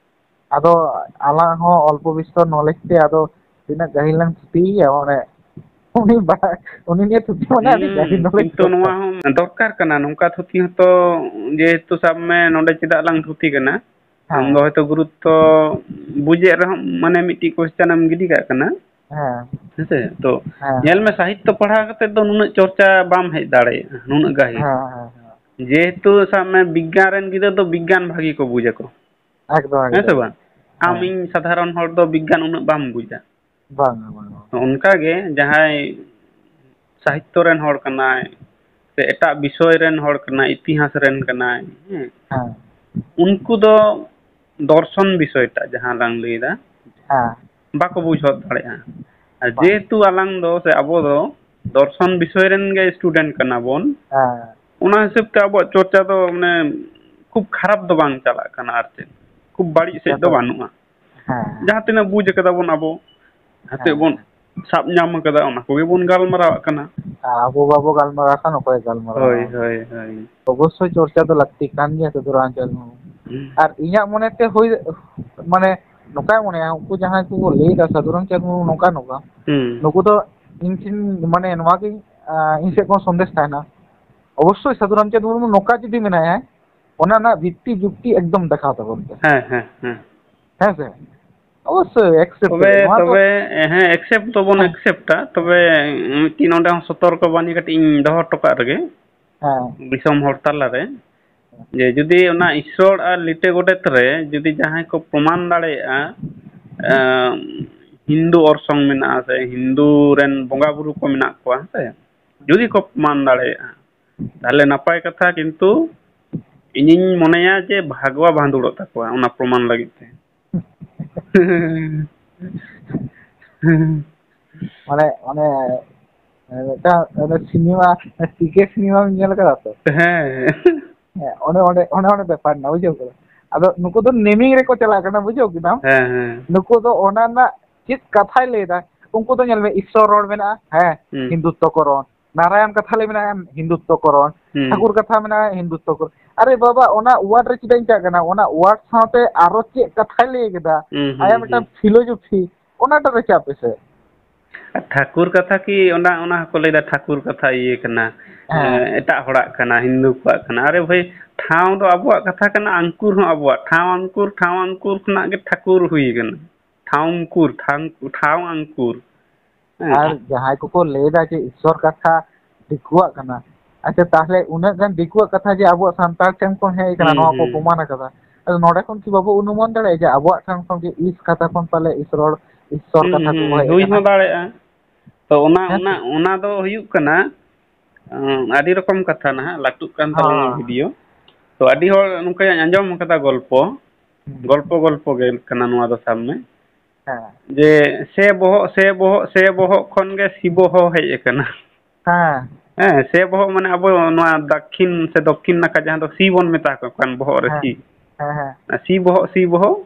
ᱟᱫᱚ ᱟᱞᱟᱝ ᱦᱚᱸ ᱚᱞᱯᱚ ᱵᱤᱥᱛᱚᱨ knowledge ᱛᱮ ᱟᱫᱚ ᱛᱤᱱᱟᱹᱜ ᱜᱟᱹᱦᱤᱨ ᱞᱟᱝ ᱛᱷᱩᱛᱤᱭᱮᱭᱟ, ᱢᱟᱱᱮ ᱩᱱᱤ ᱵᱟᱲᱟᱭ, ᱩᱱᱤ ᱱᱤᱭᱮ ᱛᱷᱩᱛᱤ ᱢᱟᱱᱮ ᱟᱹᱰᱤ ᱦᱩᱸ, ᱜᱟᱹᱦᱤᱨ knowledge ᱠᱤᱱᱛᱩ ᱱᱚᱣᱟ ᱫᱚᱨᱠᱟᱨ᱾ ᱦᱚᱸ ᱫᱚᱨᱠᱟᱨ ᱠᱟᱱᱟ, ᱱᱚᱝᱠᱟ ᱛᱷᱩᱛᱤ ᱦᱚᱸᱛᱚ, ᱡᱮᱦᱮᱛᱩ ᱥᱟᱵ ᱢᱮ ᱱᱚᱰᱮ ᱪᱮᱫᱟᱜ ᱞᱟᱝ ᱛᱷᱩᱛᱤ ᱠᱟᱱᱟ, ᱟᱢ ᱫᱚ ᱦᱮᱸ᱾ ᱦᱚᱭᱛᱚ ᱜᱩᱨᱩᱛᱛᱚ ᱵᱩᱡᱮᱫ ᱨᱮᱦᱚᱸ ᱢᱟᱱᱮ ᱢᱤᱫᱴᱤᱡ question ᱮᱢ ᱜᱤᱰᱤ ᱠᱟᱜ ᱠᱟᱱᱟ᱾ ᱦᱮᱸ᱾ ᱦᱮᱸᱥᱮ? ᱛᱚ ᱦᱮᱸ, ᱧᱮᱞ ᱦᱮᱸ᱾ ᱢᱮ, ᱥᱟᱦᱤᱛᱛᱚ ᱯᱟᱲᱦᱟᱣ ᱠᱟᱛᱮ ᱫᱚ ᱱᱩᱱᱟᱹᱜ ᱪᱚᱨᱪᱟ ᱵᱟᱢ ᱦᱮᱡ ᱫᱟᱲᱮᱭᱟᱜᱼᱟ, ᱱᱩᱱᱟᱹᱜ ᱜᱟᱹᱦᱤᱨ᱾ ᱦᱮᱸ, ᱦᱮᱸ, ᱦᱮᱸ᱾ ᱡᱮᱦᱮᱛᱩ ᱥᱟᱵ ᱢᱮ ᱵᱤᱜᱽᱜᱟᱱ ᱨᱮᱱ ᱜᱤᱫᱽᱨᱟᱹ ᱫᱚ ᱵᱤᱜᱽᱜᱟᱱ ᱵᱷᱟᱜᱤ ᱠᱚ ᱵᱩᱡᱟᱠᱚ᱾ ᱮᱠᱫᱚᱢ, ᱦᱮᱸ ᱥᱮ ᱮᱠᱫᱚᱢ᱾ ᱵᱟᱝ? ᱟᱢ ᱦᱮᱸ᱾ ᱤᱧ ᱥᱟᱫᱷᱟᱨᱚᱱ ᱦᱚᱲ ᱫᱚ ᱵᱤᱜᱽᱜᱟᱱ ᱩᱱᱟᱹᱜ ᱵᱟᱢ ᱵᱩᱡᱟ᱾ ᱵᱟᱝᱟ, ᱵᱟᱝᱟ᱾ ᱚᱱᱠᱟ ᱜᱮ ᱡᱟᱦᱟᱸᱭ ᱥᱟᱦᱤᱛᱛᱚ ᱨᱮᱱ ᱦᱚᱲ ᱠᱟᱱᱟᱭ, ᱥᱮ ᱮᱴᱟᱜ ᱵᱤᱥᱚᱭ ᱨᱮᱱ ᱦᱚᱲ ᱠᱟᱱᱟᱭ, ᱤᱛᱤᱦᱟᱥ ᱨᱮᱱ ᱠᱟᱱᱟᱭ, ᱦᱮᱸ? ᱦᱮᱸ᱾ ᱩᱱᱠᱩ ᱫᱚ ᱫᱚᱨᱥᱚᱱ ᱵᱤᱥᱚᱭ ᱴᱟᱜ ᱡᱟᱦᱟᱸ ᱞᱟᱝ ᱞᱟᱹᱭᱫᱟ, ᱦᱮᱸ᱾ ᱵᱟᱠᱚ ᱵᱩᱡᱷᱟᱹᱣ ᱫᱟᱲᱮᱭᱟᱜᱼᱟ᱾ ᱟᱨ ᱵᱟᱝ᱾ ᱡᱮᱦᱮᱛᱩ ᱟᱞᱟᱝ ᱫᱚ ᱥᱮ ᱟᱵᱚ ᱫᱚ ᱫᱚᱨᱥᱚᱱ ᱵᱤᱥᱚᱭ ᱨᱮᱱ ᱜᱮ student ᱠᱟᱱᱟ ᱵᱚᱱ, ᱦᱮᱸ᱾ ᱚᱱᱟ ᱦᱤᱥᱟᱹᱵ ᱛᱮ ᱟᱵᱚᱣᱟᱜ ᱪᱚᱨᱪᱟ ᱫᱚ ᱢᱟᱱᱮ ᱠᱷᱩᱵ ᱠᱷᱟᱨᱟᱯ ᱫᱚ ᱵᱟᱝ ᱪᱟᱞᱟᱜ ᱠᱟᱱᱟ ᱟᱨ ᱪᱮᱫ᱾ ᱠᱷᱩᱵ ᱵᱟᱹᱲᱤᱡ ᱥᱮᱫ ᱫᱚ ᱵᱟᱹᱱᱩᱜᱼᱟ᱾ ᱦᱮᱸ᱾ ᱡᱟᱦᱟᱸ ᱛᱤᱱᱟᱹᱜ ᱵᱩᱡᱽ ᱟᱠᱟᱫᱟ ᱵᱚᱱ ᱟᱵᱚ, ᱡᱟᱦᱟᱸ ᱛᱤᱱᱟᱹᱜ ᱦᱮᱸ᱾ ᱵᱚᱱ ᱥᱟᱵ ᱧᱟᱢ ᱟᱠᱟᱫᱟ, ᱚᱱᱟ ᱠᱚᱜᱮ ᱵᱚᱱ ᱜᱟᱞᱢᱟᱨᱟᱣᱟᱜ ᱠᱟᱱᱟ᱾ ᱟᱨ ᱟᱵᱚ ᱵᱟᱵᱚ ᱜᱟᱞᱢᱟᱨᱟᱣ ᱠᱷᱟᱱ ᱚᱠᱚᱭ ᱜᱟᱞᱢᱟᱨᱟᱣᱟ? ᱦᱳᱭ, ᱦᱳᱭ, ᱦᱳᱭ᱾ ᱚᱵᱚᱥᱥᱳᱭ ᱪᱚᱨᱪᱟ ᱫᱚ ᱞᱟᱹᱠᱛᱤ ᱠᱟᱱ ᱜᱮᱭᱟ ᱥᱟᱹᱫᱷᱩ ᱨᱟᱢᱪᱟᱸᱫᱽ ᱢᱩᱨᱢᱩ᱾ ᱦᱩᱸ᱾ ᱟᱨ ᱤᱧᱟᱹᱜ ᱢᱚᱱᱮᱛᱮ ᱦᱩᱭ, ᱢᱟᱱᱮ, ᱱᱚᱝᱠᱟᱭ ᱢᱚᱱᱮᱭᱟ, ᱩᱱᱠᱩ ᱡᱟᱦᱟᱸᱭ ᱠᱚ ᱞᱟᱹᱭ ᱮᱫᱟ ᱥᱟᱹᱫᱷᱩ ᱨᱟᱢᱪᱟᱸᱫᱽ ᱢᱩᱨᱢᱩ ᱱᱚᱝᱠᱟ ᱱᱚᱝᱠᱟ, ᱦᱩᱸ᱾ ᱱᱩᱠᱩ ᱫᱚ ᱤᱧ ᱴᱷᱮᱱ, ᱢᱟᱱᱮ, ᱱᱚᱣᱟ ᱜᱮ, ᱟᱸ, ᱤᱧ ᱥᱮᱫ ᱠᱷᱚᱱ ᱥᱚᱱᱫᱮᱥ ᱛᱟᱦᱮᱱᱟ᱾ ᱚᱵᱚᱥᱥᱳᱭ ᱥᱟᱹᱫᱷᱩ ᱨᱟᱢᱪᱟᱸᱫᱽ ᱢᱩᱨᱢᱩ ᱱᱚᱝᱠᱟ ᱡᱩᱫᱤ ᱢᱮᱱᱟᱭᱟ, ᱚᱱᱟ ᱨᱮᱱᱟᱜ ᱵᱷᱤᱛᱛᱤ ᱡᱩᱠᱛᱤ ᱮᱠᱫᱚᱢ ᱫᱮᱠᱷᱟᱣ ᱛᱟᱵᱚᱱ ᱯᱮ᱾ ᱦᱮᱸ, ᱦᱮᱸ, ᱦᱮᱸ᱾ ᱦᱮᱸ ᱥᱮ? ᱚᱵᱚᱥᱥᱳᱭ accept ᱛᱚᱵᱮ, ᱟᱹᱧ᱾ ᱱᱚᱣᱟ ᱫᱚ ᱛᱚᱵᱮ, ᱦᱮᱸ, accept ᱫᱚᱵᱚᱱ ᱦᱮᱸ᱾ Accept-ᱟ᱾ ᱛᱚᱵᱮ ᱢᱤᱫᱴᱤᱡ ᱱᱚᱰᱮ ᱦᱚᱸ ᱥᱚᱛᱚᱨᱠᱚ ᱵᱟᱱᱤ ᱠᱟᱹᱴᱤᱡ ᱤᱧ ᱫᱚᱦᱚ ᱦᱚᱴᱚ ᱠᱟᱜ ᱨᱮᱜᱮ᱾ ᱦᱮᱸ᱾ ᱫᱤᱥᱚᱢ ᱦᱚᱲ ᱛᱟᱞᱟᱨᱮ, ᱡᱮ ᱡᱩᱫᱤ ᱚᱱᱟ ᱤᱥᱚᱲ ᱟᱨ ᱞᱤᱴᱟᱹ ᱜᱚᱰᱮᱛ ᱨᱮ ᱡᱩᱫᱤ ᱡᱟᱦᱟᱸᱭ ᱠᱚ ᱯᱨᱚᱢᱟᱱ ᱫᱟᱲᱮᱭᱟᱜᱼᱟ, ᱮᱸ, ᱦᱤᱱᱫᱩ ᱚᱨᱥᱚᱝ ᱢᱮᱱᱟᱜᱼᱟ ᱥᱮ ᱦᱤᱱᱫᱩ ᱨᱮᱱ ᱵᱚᱸᱜᱟ ᱵᱩᱨᱩ ᱠᱚ ᱢᱮᱱᱟᱜ ᱠᱚᱣᱟ, ᱦᱮᱸ ᱥᱮ? ᱡᱩᱫᱤ ᱠᱚ ᱯᱨᱚᱢᱟᱱ ᱫᱟᱲᱮᱭᱟᱜᱼᱟ, ᱛᱟᱦᱚᱞᱮ ᱱᱟᱯᱟᱭ ᱠᱟᱛᱷᱟ, ᱠᱤᱱᱛᱩ ᱤᱧᱤᱧ ᱢᱚᱱᱮᱭᱟ ᱡᱮ ᱵᱷᱟᱜᱽᱣᱟ ᱵᱷᱟᱸᱫᱩᱲᱚᱜ ᱛᱟᱠᱚᱣᱟ ᱚᱱᱟ ᱯᱨᱚᱢᱟᱱ ᱞᱟᱹᱜᱤᱫ ᱛᱮ᱾ ᱢᱟᱱᱮ, ᱚᱱᱮ, ᱢᱤᱫᱴᱟᱝ ᱚᱱᱮ ᱥᱤᱱᱮᱢᱟ, ᱯᱤ ᱠᱮ ᱥᱤᱱᱮᱢᱟᱢ ᱧᱮᱞ ᱠᱟᱫᱟ ᱛᱚ? ᱦᱮᱸ᱾ ᱦᱮᱸ, ᱚᱱᱮ ᱚᱸᱰᱮ, ᱚᱱᱮ ᱚᱸᱰᱮ ᱵᱮᱯᱟᱨ ᱢᱮᱱᱟᱜᱼᱟ, ᱵᱩᱡᱷᱟᱹᱣ ᱠᱮᱫᱟ? ᱟᱫᱚ ᱱᱩᱠᱩ ᱫᱚ naming ᱨᱮᱠᱚ ᱪᱟᱞᱟᱜ ᱠᱟᱱᱟ, ᱵᱩᱡᱷᱟᱹᱣ ᱠᱮᱫᱟᱢ? ᱦᱮᱸ, ᱦᱮᱸ᱾ ᱱᱩᱠᱩ ᱫᱚ ᱚᱱᱟ ᱨᱮᱱᱟᱜ ᱪᱮᱫ ᱠᱟᱛᱷᱟᱭ ᱞᱟᱹᱭ ᱮᱫᱟ, ᱩᱱᱠᱩ ᱫᱚ ᱧᱮᱞ ᱢᱮ, ᱤᱥᱥᱚᱨ ᱨᱚᱲ ᱢᱮᱱᱟᱜᱼᱟ, ᱦᱮᱸ, ᱦᱩᱸ᱾ ᱦᱤᱱᱫᱩᱛᱛᱚ ᱠᱚᱨᱚᱱ᱾ ᱱᱟᱨᱟᱭᱚᱱ ᱠᱟᱛᱷᱟ ᱞᱟᱹᱭ ᱢᱮᱱᱟᱜᱼᱟ, ᱦᱤᱱᱫᱩᱛᱛᱚ ᱠᱚᱨᱚᱱ᱾ ᱦᱩᱸ᱾ ᱴᱷᱟᱹᱠᱩᱨ ᱠᱟᱛᱷᱟ ᱢᱮᱱᱟᱜᱼᱟ, ᱦᱤᱱᱫᱩᱛᱛᱚ ᱠᱚᱨᱚᱱ᱾ ᱟᱨᱮ ᱵᱟᱵᱟ, ᱚᱱᱟ word ᱨᱮ ᱪᱮᱫᱟᱜ ᱤᱧ ᱪᱟᱜ ᱠᱟᱱᱟ? ᱚᱱᱟ word ᱥᱟᱶᱛᱮ ᱟᱨᱚ ᱪᱮᱫ ᱠᱟᱛᱷᱟᱭ ᱞᱟᱹᱭ ᱠᱮᱫᱟ? ᱦᱩᱸ, ᱦᱩᱸ, ᱟᱭᱟᱜ ᱢᱤᱫᱴᱟᱝ ᱦᱩᱸ᱾ Philosophy, ᱚᱱᱟᱴᱟᱜ ᱨᱮ ᱪᱟᱜ ᱯᱮᱥᱮ᱾ ᱟᱨ ᱴᱷᱟᱹᱠᱩᱨ ᱠᱟᱛᱷᱟ ᱠᱤ ᱚᱱᱟ, ᱚᱱᱟ ᱦᱚᱸᱠᱚ ᱞᱟᱹᱭᱫᱟ ᱴᱷᱟᱹᱠᱩᱨ ᱠᱟᱛᱷᱟ ᱤᱭᱟᱹ ᱠᱟᱱᱟ, ᱦᱮᱸ᱾ ᱮᱸ, ᱮᱴᱟᱜ ᱦᱚᱲᱟᱜ ᱠᱟᱱᱟ, ᱦᱤᱱᱫᱩ ᱠᱚᱣᱟᱜ ᱠᱟᱱᱟ᱾ ᱟᱨᱮ ᱵᱷᱟᱹᱭ, ᱴᱷᱟᱶ ᱫᱚ ᱟᱵᱚᱣᱟᱜ ᱠᱟᱛᱷᱟ ᱠᱟᱱᱟ, ᱟᱝᱠᱩᱨ ᱦᱚᱸ ᱟᱵᱚᱣᱟᱜ᱾ ᱴᱷᱟᱶ ᱟᱝᱠᱩᱨ, ᱴᱷᱟᱶ ᱟᱝᱠᱩᱨ ᱠᱷᱚᱱᱟᱜ ᱜᱮ ᱴᱷᱟᱹᱠᱩᱨ ᱦᱩᱭ ᱠᱟᱱᱟ᱾ ᱴᱷᱟᱶ ᱟᱝᱠᱩᱨ, ᱴᱷᱟᱶ, ᱴᱷᱟᱶ ᱟᱝᱠᱩᱨ᱾ ᱦᱮᱸ᱾ ᱟᱨ ᱡᱟᱦᱟᱸᱭ ᱠᱚᱠᱚ ᱞᱟᱹᱭᱫᱟ ᱡᱮ ᱤᱥᱥᱚᱨ ᱠᱟᱛᱷᱟ ᱫᱤᱠᱩᱣᱟᱜ ᱠᱟᱱᱟ, ᱟᱪᱪᱷᱟ, ᱛᱟᱦᱞᱮ ᱩᱱᱟᱹᱜ ᱜᱟᱱ ᱫᱤᱠᱩᱣᱟᱜ ᱠᱟᱛᱷᱟ ᱡᱮ ᱟᱵᱚᱣᱟᱜ ᱥᱟᱱᱛᱟᱲ ᱴᱷᱮᱱ ᱠᱷᱚᱱ ᱦᱮᱡ ᱟᱠᱟᱱᱟ, ᱦᱩᱸ, ᱱᱚᱣᱟ ᱠᱚ ᱦᱩᱸ᱾ ᱯᱨᱚᱢᱟᱱ ᱟᱠᱟᱫᱟ᱾ ᱟᱫᱚ ᱱᱚᱰᱮ ᱠᱷᱚᱱ ᱠᱤ ᱵᱟᱵᱚ ᱚᱱᱩᱢᱟᱱ ᱫᱟᱲᱮᱭᱟᱜᱼᱟ ᱡᱮ ᱟᱵᱚᱣᱟᱜ ᱴᱷᱮᱱ ᱠᱷᱚᱱ ᱜᱮ ᱤᱥ ᱠᱟᱛᱷᱟ ᱠᱷᱚᱱ ᱯᱟᱞᱮ ᱤᱥᱨᱚᱲ, ᱤᱥᱥᱚᱨ ᱦᱩᱸ, ᱠᱟᱛᱷᱟ ᱠᱚ ᱦᱩᱸ, ᱦᱮᱡ ᱦᱩᱭ ᱟᱠᱟᱱᱟ? ᱦᱚᱸ ᱫᱟᱲᱮᱭᱟᱜᱼᱟ᱾ ᱛᱚ ᱚᱱᱟ, ᱦᱮᱸ ᱚᱱᱟ, ᱥᱮ? ᱚᱱᱟ ᱫᱚ ᱦᱩᱭᱩᱜ ᱠᱟᱱᱟ, ᱟᱸ, ᱟᱹᱰᱤ ᱨᱚᱠᱚᱢ ᱠᱟᱛᱷᱟ ᱱᱟᱦᱟᱜ ᱞᱟᱹᱴᱩᱜ ᱠᱟᱱ ᱛᱟᱞᱟᱝᱟ ᱦᱚᱸ᱾ ᱵᱷᱤᱰᱤᱭᱳ᱾ ᱛᱚ ᱟᱹᱰᱤ ᱦᱚᱲ ᱱᱚᱝᱠᱟᱧ ᱟᱸᱡᱚᱢ ᱟᱠᱟᱫᱟ ᱜᱚᱞᱯᱚ, ᱦᱩᱸ᱾ ᱜᱚᱞᱯᱚ, ᱜᱚᱞᱯᱚ ᱜᱮ ᱠᱟᱱᱟ ᱱᱚᱣᱟ ᱫᱚ, ᱥᱟᱵ ᱢᱮ᱾ ᱦᱮᱸ᱾ ᱡᱮ ᱥᱮ ᱵᱚᱦᱚᱜ, ᱥᱮ ᱵᱚᱦᱚᱜ, ᱥᱮ ᱵᱚᱦᱚᱜ ᱠᱷᱚᱱ ᱜᱮ ᱥᱤᱵᱚ ᱦᱚ ᱦᱮᱡ ᱟᱠᱟᱱᱟ᱾ ᱦᱮᱸ᱾ ᱦᱮᱸ, ᱥᱮ ᱵᱚᱦᱚᱜ ᱢᱟᱱᱮ ᱟᱵᱚ ᱱᱚᱣᱟ ᱫᱟᱠᱠᱷᱤᱱ ᱥᱮ ᱫᱚᱠᱠᱷᱤᱱ ᱱᱟᱠᱷᱟ ᱡᱟᱦᱟᱸ ᱫᱚ ᱥᱤ ᱵᱚᱱ ᱢᱮᱛᱟ ᱠᱚ ᱠᱟᱱ ᱵᱚᱦᱚᱜ ᱨᱮ ᱦᱮᱸ᱾ ᱥᱤ᱾ ᱦᱮᱸ, ᱦᱮᱸ᱾ ᱥᱤ ᱵᱚᱦᱚᱜ, ᱥᱤ ᱵᱚᱦᱚᱜ,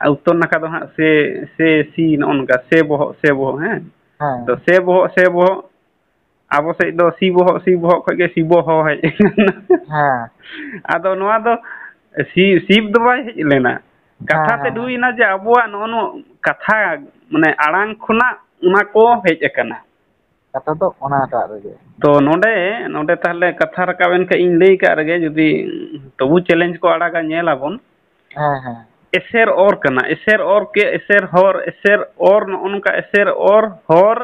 ᱟᱨ ᱩᱛᱛᱚᱨ ᱱᱟᱠᱷᱟ ᱫᱚ ᱦᱟᱸᱜ ᱥᱮ, ᱥᱮ, ᱥᱤ, ᱱᱚᱜᱼᱚ ᱱᱚᱝᱠᱟ, ᱥᱮ ᱵᱚᱦᱚᱜ, ᱥᱮ ᱵᱚᱦᱚᱜ, ᱦᱮᱸ᱾ ᱦᱮᱸ᱾ ᱛᱚ, ᱥᱮ ᱵᱚᱦᱚᱜ, ᱥᱮ ᱵᱚᱦᱚᱜ, ᱟᱵᱚ ᱥᱮᱫ ᱫᱚ ᱥᱤ ᱵᱚᱦᱚᱜ, ᱥᱤ ᱵᱚᱦᱚᱜ ᱠᱷᱚᱡ ᱜᱮ ᱥᱤᱵᱚ ᱦᱚ ᱦᱮᱡ ᱟᱠᱟᱱᱟ᱾ ᱦᱮᱸ᱾ ᱟᱫᱚ ᱱᱚᱣᱟ ᱫᱚ ᱥᱤ-, ᱥᱤᱵ ᱫᱚ ᱵᱟᱭ ᱦᱮᱡ ᱞᱮᱱᱟ᱾ ᱠᱟᱛᱷᱟ ᱦᱮᱸ, ᱛᱮᱫ ᱦᱮᱸ, ᱦᱩᱭᱱᱟ ᱡᱮ ᱟᱵᱚᱣᱟᱜ ᱱᱚᱜᱼᱚ ᱱᱚᱣᱟ ᱠᱟᱛᱷᱟ, ᱢᱟᱱᱮ, ᱟᱲᱟᱝ ᱠᱷᱚᱱᱟᱜ ᱚᱱᱟ ᱠᱚ ᱦᱮᱡ ᱟᱠᱟᱱᱟ᱾ ᱠᱟᱛᱷᱟ ᱫᱚ ᱚᱱᱟᱴᱟᱜ ᱨᱮᱜᱮ᱾ ᱛᱚ ᱱᱚᱰᱮ, ᱱᱚᱰᱮ ᱛᱟᱦᱞᱮ ᱠᱟᱛᱷᱟ ᱨᱟᱠᱟᱵ ᱮᱱ ᱠᱷᱟᱡ ᱤᱧ ᱞᱟᱹᱭ ᱠᱟᱜ ᱨᱮᱜᱮ, ᱡᱩᱫᱤ ᱛᱚᱵᱩ challenge ᱠᱚ ᱟᱲᱟᱜᱟ, ᱧᱮᱞ ᱟᱵᱚᱱ᱾ ᱦᱮᱸ, ᱦᱮᱸ᱾ ᱮᱥᱮᱨ ᱚᱨ ᱠᱟᱱᱟ, ᱮᱥᱮᱨ ᱚᱨ ᱠᱮ, ᱮᱥᱮᱨ ᱦᱚᱨ, ᱮᱥᱮᱨ ᱚᱨ, ᱱᱚᱜᱼᱚ ᱱᱚᱝᱠᱟ ᱮᱥᱮᱨ ᱚᱨ, ᱦᱚᱨ,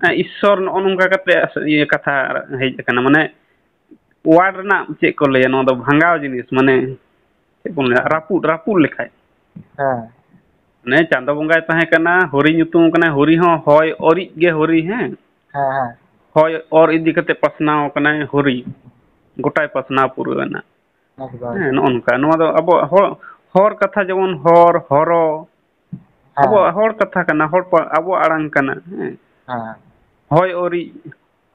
ᱮ, ᱤᱥᱥᱚᱨ, ᱱᱚᱜᱼᱚ ᱱᱚᱝᱠᱟ ᱠᱟᱛᱮ ᱤᱭᱟᱹ ᱠᱟᱛᱷᱟ ᱦᱮᱡ ᱟᱠᱟᱱᱟ, ᱢᱟᱱᱮ word ᱨᱮᱱᱟᱜ ᱪᱮᱫ ᱠᱚ ᱞᱟᱹᱭᱟ, ᱱᱚᱣᱟ ᱫᱚ ᱵᱷᱟᱸᱜᱟᱣ ᱡᱤᱱᱤᱥ, ᱢᱟᱱᱮ ᱪᱮᱫ ᱵᱚᱱ ᱞᱟᱹᱭᱟ, ᱦᱮᱸ᱾ ᱨᱟᱹᱯᱩᱫ, ᱨᱟᱹᱯᱩᱫ ᱞᱮᱠᱷᱟᱡ᱾ ᱦᱮᱸ᱾ ᱢᱟᱱᱮ ᱪᱟᱸᱫᱚ ᱵᱚᱸᱜᱟᱭ ᱛᱟᱦᱮᱸ ᱠᱟᱱᱟ, ᱦᱚᱨᱤ ᱧᱩᱛᱩᱢ ᱠᱟᱱᱟᱭ, ᱦᱚᱨᱤ ᱦᱚᱸ ᱦᱚᱭ ᱚᱨᱤᱡ ᱜᱮ ᱦᱚᱨᱤ, ᱦᱮᱸ᱾ ᱦᱮᱸ, ᱦᱮᱸ᱾ ᱦᱚᱭ ᱚᱨ ᱤᱫᱤ ᱠᱟᱛᱮ ᱯᱟᱥᱱᱟᱣ ᱠᱟᱱᱟᱭ ᱦᱚᱨᱤ, ᱜᱚᱴᱟᱭ ᱯᱟᱥᱱᱟᱣ ᱯᱩᱨᱟᱹᱣ ᱮᱱᱟ᱾ ᱮᱠᱫᱚᱢ, ᱦᱮᱸ, ᱮᱠᱫᱚᱢ᱾ ᱱᱚᱜᱼᱚ ᱱᱚᱝᱠᱟ᱾ ᱱᱚᱣᱟ ᱫᱚ ᱟᱵᱚᱣᱟᱜ ᱦᱚᱲ, ᱦᱚᱲ ᱠᱟᱛᱷᱟ ᱡᱮᱢᱚᱱ ᱦᱚᱨ, ᱦᱚᱨᱚ, ᱦᱮᱸ᱾ ᱟᱵᱚᱣᱟᱜ ᱦᱚᱲ ᱠᱟᱛᱷᱟ ᱠᱟᱱᱟ, ᱦᱚᱲ ᱯᱟ-, ᱟᱵᱚᱣᱟᱜ ᱟᱲᱟᱝ ᱠᱟᱱᱟ᱾ ᱦᱮᱸ᱾ ᱦᱮᱸ᱾ ᱦᱚᱭ ᱚᱨᱤᱡ,